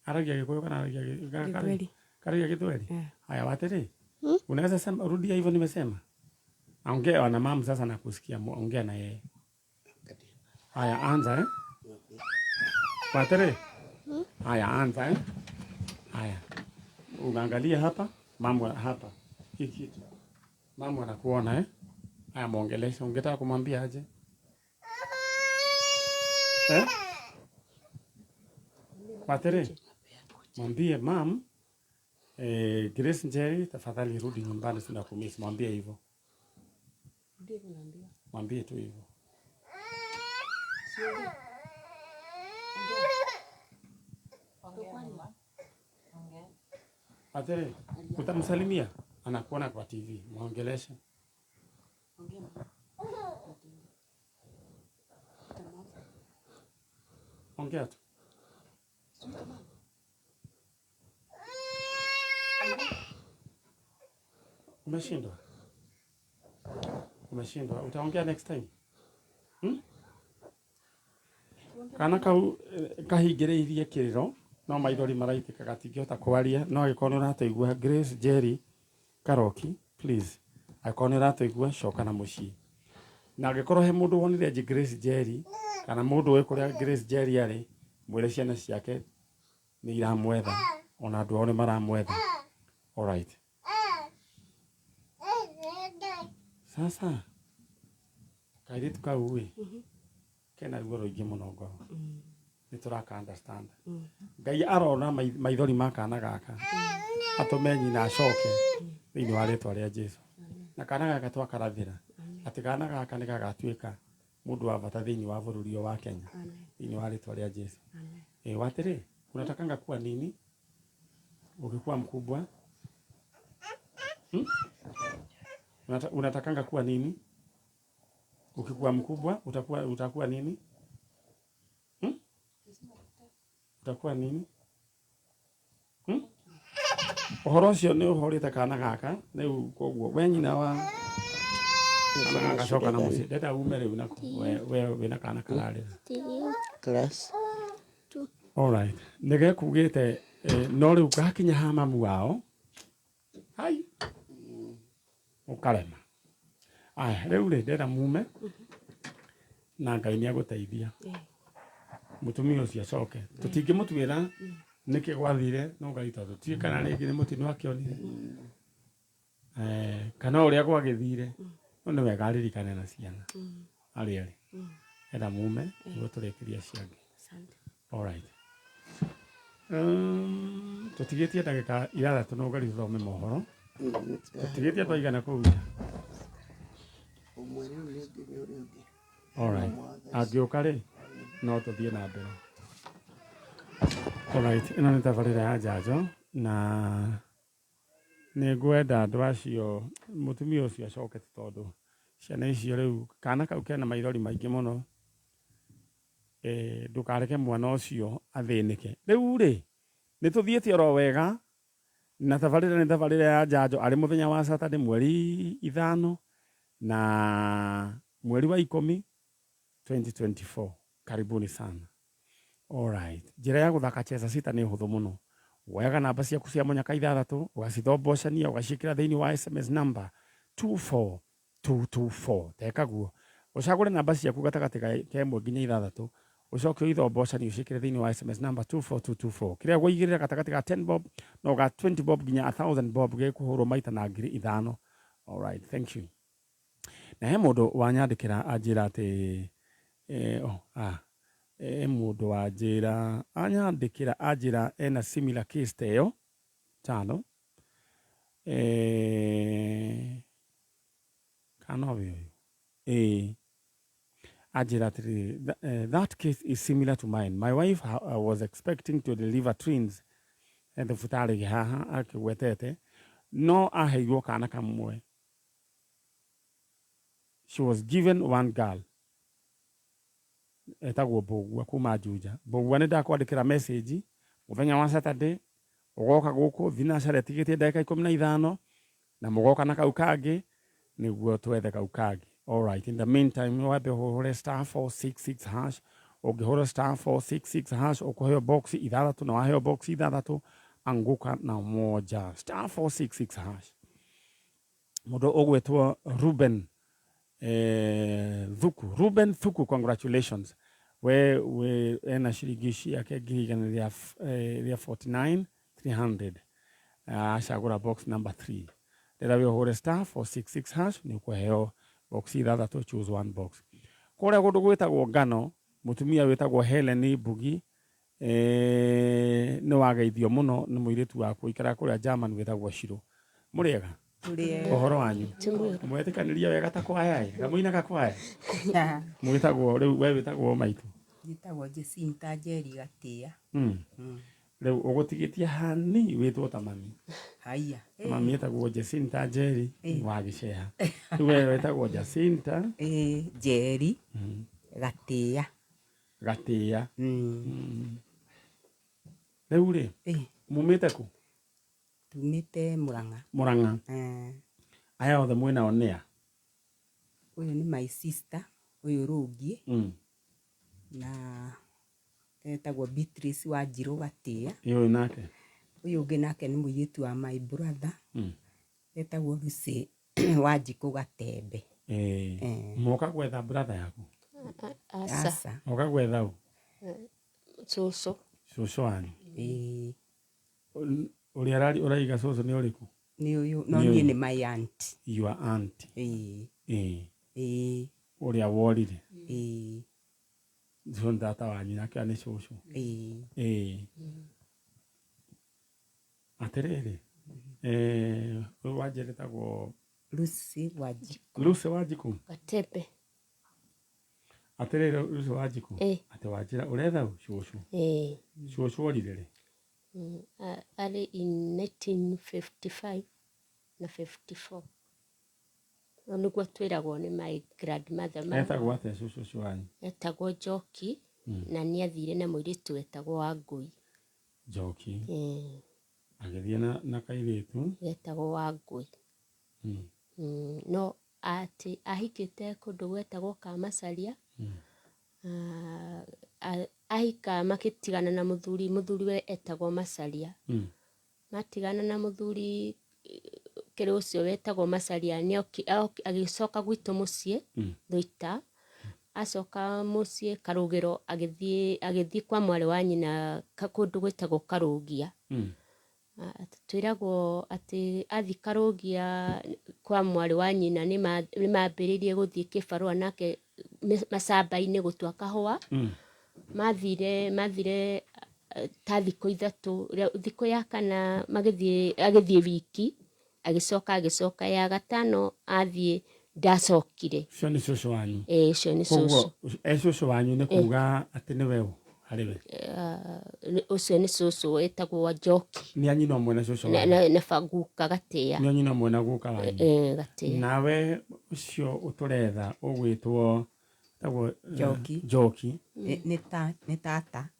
Speaker 1: Aragia Gikuyu kana aragia
Speaker 20: Gĩthweri.
Speaker 1: Karagia Gĩthweri? Haya Watĩrĩ. Unaweza sema rudia hivyo nimesema. Ongea na mom sasa nakusikia, ongea na yeye. Haya anza Watĩrĩ. Haya anza Haya. Unaangalia hapa, mama hapa. Hii kitu. Mama anakuona Haya muongeleshe, ungetaka kumwambia aje? Watĩrĩ. Mwambie mam, Grace Njeri tafadhali rudi nyumbani tunakumiss, mwambie hivyo. Mwambie tu hivyo. Watĩrĩ, utamsalimia? Anakuona kwa TV, muongeleshe. Ongea tu. Umeshindwa? Umeshindwa. Utaongea next time? Kana kau kahingĩrĩirie kĩrĩro no maithori maraitĩka gatingĩhota kwaria, no angĩkorwo nĩ ũratũigua Grace Njeri Karoki, please, angĩkorwo nĩ ũratũigua coka na mũciĩ. Na angĩkorwo he mũndũ wonire Grace Njeri kana mũndũ ũĩ kũrĩa Grace Njeri arĩ, mwĩre ciana ciake nĩ iramwetha, ona andũ ao nĩ maramwetha. All right. Sasa kairĩtu kau ĩ kena ruo rũingĩ mũno ngoro. Nĩ tũraka understand. Ngai arona maithori ma kana gaka atũme nyina acoke thĩinĩ wa rĩtwa rĩa Jesu. Na kana gaka twakarathĩra atĩ kana gaka nĩ gagatuĩka mũndũ wa bata thĩinĩ wa bũrũri ũyũ wa Kenya thĩinĩ wa rĩtwa rĩa Jesu. Watĩrĩ, unatakanga kuwa nini ukikuwa mkubwa? Unatakanga kuwa nini ukikuwa mkubwa? Utakuwa nini? Utakuwa nini? Ũhoro ũcio nĩ ũhorĩte kana gaka rĩu, koguo we nyina wa kana gaka coka na mũciĩ. Ndenda ume rĩu nako we wĩna kana kararĩra.
Speaker 18: Class
Speaker 19: 2.
Speaker 1: All right. Nĩ gekugĩte no rĩu gakinya ha mamu wao hai ũkarema. Aya rĩu rĩ ndenda mume na Ngai nĩ agũteithia. Mũtumia ũcio acoke. Tũtingĩmũtuĩra nĩkĩ gwathire no Ngai tondũ tiĩ kana rĩngĩ nĩ mũtino akĩonire kana ũrĩa gwagĩthire, no nĩ wega aririkane na ciana arĩ arĩ. Enda mume nĩguo tũrĩkĩrie ciangĩ. All right. Tũtigĩtie ndagĩka 6 no Ngai tũthome mohoro. Tũtigĩtie twaigana kũu nja.
Speaker 18: Ũmwe rĩu rĩngĩ nĩ ũrĩa ũngĩ.
Speaker 1: All right. Angĩũka rĩ no tũthiĩ na mbere. All right, ĩno nĩ tabarĩra ya njanjo na nĩ ngwenda andũ acio mũtumia ũcio acoke tondũ ciana icio rĩu kana kau kena maithori maingĩ mũno. Ndũkareke mwana ũcio athĩnĩke. Rĩu rĩ nĩ tũthiĩte oro wega na tabarĩra nĩ tabarĩra ya njanjo arĩ mũthenya wa Saturday mweri 5 na mweri wa 10 2024. Karibuni sana. All right. Njĩra ya gũthaka cheza sita nĩ hũthũ mũno. Woyaga namba ciaku cia mũnyaka 6 ũgacithombocania ũgaciĩkĩra thĩinĩ wa SMS number 24224. Teka guo. Ũcagũre namba ciaku gatagatĩ ka ĩmwe nginya ithathatũ, ũcoke ũithombocanie ũciĩkĩre thĩinĩ wa SMS namba 24224. Kĩrĩa ũkũigĩrĩra gatagatĩ ga 10 bob no ga 20 bob nginya 1000 bob gĩkũhũrwo maita na 5000. Alright, thank you. Na he mũndũ wanyandĩkĩra anjĩra atĩ eh, oh, ah, he mũndũ wanjĩra anyandĩkĩra anjĩra ena similar case ta ĩyo tano eh, kana nowe ũyũ ĩĩ anjĩra atĩrĩrĩ, "That case is similar to mine. My wife was expecting to deliver twins thibitarĩ haha akĩgwetete no aheirwo kana kamwe. She was given one girl." Etagwo Mbũgua kuma Juja. Mbũgua, nĩ ndakwandĩkĩra message mũthenya wa Saturday ũgoka gũkũ thinacara ĩtigĩtie ndagĩka 15 na mũgoka na kau kangĩ nĩguo twethe kau kangĩ. Alright, in the meantime wambe ũhũre star 466 hash. Ũngĩhũra star 466 hash ũkũheo box ithathatũ, na waheo box ithathatũ anguka na moja. Star 466 hash. Mũndũ ũgwĩtwo Ruben Thuku, Ruben Thuku, congratulations. We ena ciringi ciake 149 49 300 acagũra box number 3. Rĩrĩa wĩ ũhũre star 466 hash nĩ ũkũheo box ithathatũ, choose one box. Kũrĩa kũndũ gwĩtagwo Ngano, mũtumia wĩtagwo Helen Mbugi nĩ wageithio mũno nĩ mũirĩtu waku ũikaraga kũrĩa German wĩtagwo Shiro. Mũrĩega?
Speaker 21: Tũrĩega.
Speaker 1: Ũhoro wanyu? Mwetĩkanĩria wega ta kwaya ĩ kamũinaga kwaya mwĩtagwo rĩu we wĩtagwo maitũ?
Speaker 21: Njĩtagwo Jacinta Njeri Gatĩa.
Speaker 1: Rĩu ũgũtigĩtie hani wĩtwo ta mami.
Speaker 21: Haiya.
Speaker 1: Mami etagwo Jacinta Njeri wa Gĩceha, rĩu we wĩtagwo Jacinta
Speaker 21: Njeri Gatĩa.
Speaker 1: Gatĩa. Rĩu rĩ mumĩte kũ?
Speaker 21: Tumĩte Mũrang'a.
Speaker 1: Mũrang'a. Aya othe mwĩnao nĩa?
Speaker 21: Ũyũ nĩ my sister, ũyũ rũngiĩ na etagwo Beatrice Wanjirũ Gatĩa.
Speaker 1: Ĩ ũyũ nake?
Speaker 21: Ũyũ ũngĩ nake nĩ mũirĩtu wa my brother etagwo Lucy Wanjikũ Gatembe.
Speaker 1: Moka gwetha brother yaku?
Speaker 22: Aca.
Speaker 21: Aca.
Speaker 1: Moka gwetha ũ?
Speaker 22: Cũcũ.
Speaker 1: Cũcũ wanyu? Ũrĩa ũraiga cũcũ nĩ ũrĩkũ?
Speaker 21: Nĩ ũyũ, no
Speaker 1: Nĩ
Speaker 21: niĩ
Speaker 1: ũyũ.
Speaker 21: Nĩ my aunt.
Speaker 1: Your aunt?
Speaker 21: Ĩĩ.
Speaker 1: Ĩĩ.
Speaker 21: Ĩĩ.
Speaker 1: Ũrĩa worire?
Speaker 21: Ĩĩ.
Speaker 1: Ũcio nĩ tata wanyu nake nĩ cũcũ?
Speaker 21: Ĩĩ.
Speaker 1: Ĩĩ. Atĩrĩrĩ, ũyũ wanjĩra ĩtagwo
Speaker 21: Lucy Wanjikũ.
Speaker 1: Lucy Wanjikũ.
Speaker 22: Gatembe.
Speaker 1: Atĩrĩrĩ, Lucy Wanjikũ, atĩ wanjĩra ũretha ũ? Cũcũ?
Speaker 22: Ĩĩ.
Speaker 1: Cũcũ orire rĩ?
Speaker 22: Arĩ in 1955 na 54. Ũguo nĩguo twĩragwo nĩ my grandmother.
Speaker 1: Etagwo atĩa cũcũ ũcio wanyu?
Speaker 22: Etagwo Njoki na nĩ athire na mũirĩtu wetagwo Wangũi.
Speaker 1: Njoki.
Speaker 22: Ĩĩ.
Speaker 1: Agĩthiĩ na kairĩtu
Speaker 22: Getagwo Wangũi. No atĩ ahikĩte kũndũ gwetagwo Kamacaria. Ahika makĩtigana na mũthuri, mũthuri we etagwo Macaria. Matigana na mũthuri kĩrĩ ũcio wetagwo Macaria agĩcoka gwitũ mũciĩ Thũita. Acoka mũciĩ Karũgĩro agĩthiĩ kwa mwarĩ wa nyina kũndũ gwĩtagwo Karũgia. Twĩragwo atĩ athiĩ Karũgia kwa mwarĩ wa nyina nĩ mambĩrĩirie gũthiĩ kĩbarũa nake macamba-inĩ gũtua kahũa. Mathire ta thikũ 3, thikũ ya kana magĩthiĩ agĩthiĩ wiki, agĩcoka ya gatano athiĩ ndacokire.
Speaker 1: Ũcio nĩ cũcũ wanyu?
Speaker 22: Ĩĩ, ũcio nĩ cũcũ.
Speaker 1: Koguo e cũcũ wanyu nĩ kuga atĩ nĩwe ũ harĩ we?
Speaker 22: Ũcio nĩ cũcũ wĩtagwo Njoki.
Speaker 1: Nĩ a nyina ũmwe na cũcũ wanyu?
Speaker 22: Na guka Gatĩa.
Speaker 1: Nĩ a nyina ũmwe na guka wanyu?
Speaker 22: Gatĩa.
Speaker 1: Nawe ũcio ũtũretha ũgwĩtwo tagwo
Speaker 21: Njoki.
Speaker 1: Njoki.
Speaker 21: Nĩ tata.
Speaker 1: Nĩ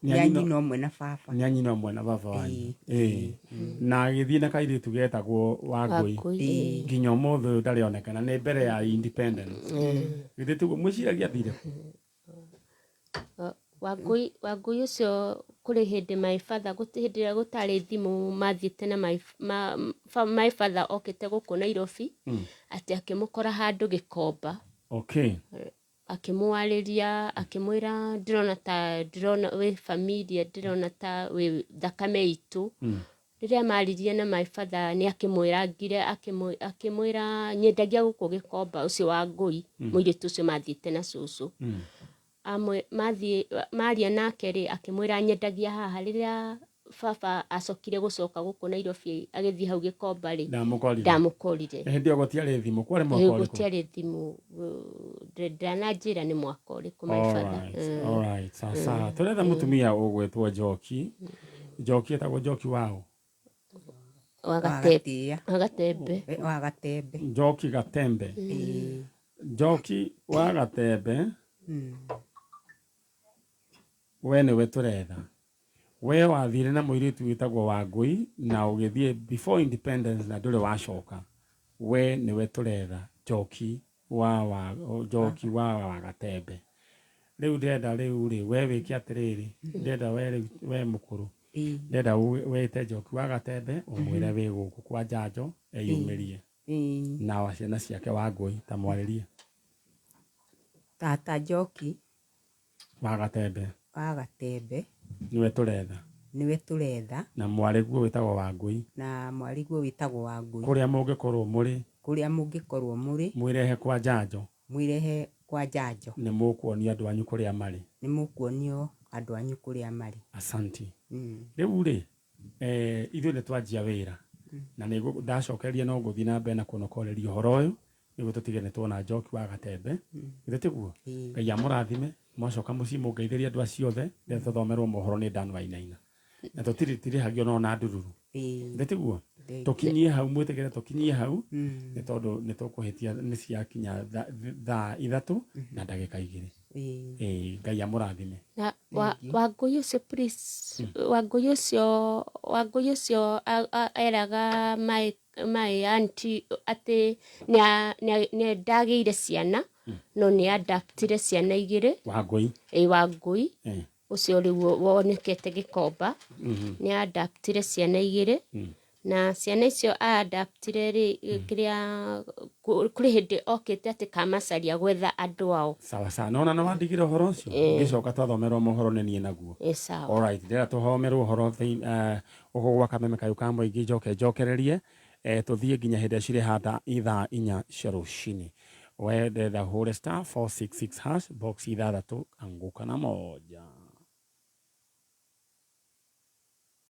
Speaker 21: Nĩ
Speaker 1: a
Speaker 21: a nyina ũmwe na baba.
Speaker 1: Nĩ a nyina ũmwe na baba wanyu. Ĩĩ. Na agĩthiĩ na kairĩtu getagwo Wangũi.
Speaker 22: Wangũi, ĩĩ.
Speaker 1: Nginya ũmũthĩ ũyũ ndarĩ onekana, nĩ mbere ya independence. Githĩ tiguo mwĩciragia athire kũ?
Speaker 22: Wangũi ũcio kũrĩ hĩndĩ my father hĩndĩ ĩrĩa gũtarĩ thimũ mathiĩte na my father okĩte gũkũ Nairobi atĩ akĩmũkora handũ Gĩkomba. Akĩmwarĩria akĩmwĩra ndĩrona ta ndĩrona wĩ familia ndĩrona ta wĩ thakame itũ. Rĩrĩa maririe na my father nĩ akĩmwĩrangire akĩmwĩra nyendagia gũkũ Gĩkomba ũcio wa Ngũi mũirĩtu ũcio mathiĩte na cũcũ. Mathiĩ maria nake rĩ akĩmwĩra nyendagia haha rĩrĩa baba acokire gũcoka gũkũ Nairobi agĩthiĩ hau Gĩkomba rĩ
Speaker 1: Ndamũkorire.
Speaker 22: ndamũkorire.
Speaker 1: Hĩndĩ ĩyo gũtiarĩ thimũ kwarĩ mwaka ũrĩkũ?
Speaker 22: Gũtiarĩ thimũ ndananjĩra nĩ mwaka ũrĩkũ my father.
Speaker 1: Alright, alright, sawa sawa. Tũretha mũtumia ũgwĩtwo Njoki. Njoki etagwo Njoki waũ?
Speaker 22: Wa
Speaker 21: Gatĩĩa.
Speaker 22: Wa Gatembe.
Speaker 21: Wa Gatembe.
Speaker 1: Njoki Gatembe. Njoki wa Gatembe. We nĩwe tũretha. We wathire na mũirĩtu wĩtagwo Wangũi na ũgĩthiĩ before independence na ndũrĩ wacoka. We nĩwe tũretha Njoki wa wa Njoki wa wa Gatembe. Rĩu ndĩrenda rĩu rĩ we wĩke atĩrĩrĩ ndĩrenda we rĩu we mũkũrũ ndĩrenda wĩte Njoki wa Gatembe ũmwĩre wĩ gũkũ kwa Njanjo eyumĩrie na wa ciana ciake Wangũi ta mwarĩrie.
Speaker 21: Tata Njoki
Speaker 1: wa Gatembe
Speaker 21: wa Gatembe
Speaker 1: nĩwe tũretha.
Speaker 21: Nĩwe tũretha.
Speaker 1: Na mwarĩguo wĩtagwo Wangũi.
Speaker 21: Na mwarĩguo wĩtagwo Wangũi.
Speaker 1: Kũrĩa mũngĩkorwo mũrĩ.
Speaker 21: Kũrĩa mũngĩkorwo mũrĩ.
Speaker 1: Mwĩrehe kwa Njanjo.
Speaker 21: Mwĩrehe kwa Njanjo.
Speaker 1: Nĩ mũkuonio andũ anyu kũrĩa marĩ.
Speaker 21: Nĩ mũkuonio andũ anyu kũrĩa marĩ.
Speaker 1: Asanti. Rĩu rĩ ithuĩ nĩ twanjia wĩra na nĩ ndacokeria no ngũthiĩ na mbere na kũnokoreria ũhoro ũyũ nĩguo tũtige nĩ tuona Njoki wa Gatembe. Githĩ tiguo? Ngai amũrathime mwacoka mũciĩ mũngeithĩrie andũ acio othe rĩrĩa tũthomerwo mohoro nĩ Dan Wainaina. Na tũtirĩhagio no na ndururu. Githĩ tiguo? Tũkinyie hau mwĩtĩkĩre tũkinyie hau nĩ tondũ nĩ tũkũhĩtia nĩ ciakinya thaa 3 na ndagĩka 2. Ngai amũrathime.
Speaker 22: Na Wangũi ũcio please Wangũi ũcio Wangũi ũcio eraga my auntie atĩ nĩ ndagĩire ciana no nĩ adaptire ciana 2.
Speaker 1: Wangũi.
Speaker 22: Wangũi. Ũcio rĩu wonekete Gĩkomba. Nĩ adaptire ciana 2. Na ciana icio adaptire rĩ kĩrĩa kũrĩ hĩndĩ okĩte atĩ kamacaria gwetha andũ ao.
Speaker 1: Sawa sawa. Nona nĩ wandigire ũhoro ũcio? Ngĩcoka twathomerwo mohoro nĩ niĩ naguo.
Speaker 22: Sawa.
Speaker 1: Alright, ndĩrenda tũhomerwo ũhoro gũkũ gwa Kameme Kayũ ka Mũingĩ njoke njokererie tũthiĩ nginya hĩndĩ ĩrĩa cirĩhanda ithaa 4 cia rũcinĩ. We ndĩrenda ũhũre star 466 hash box 6 anguka na moja.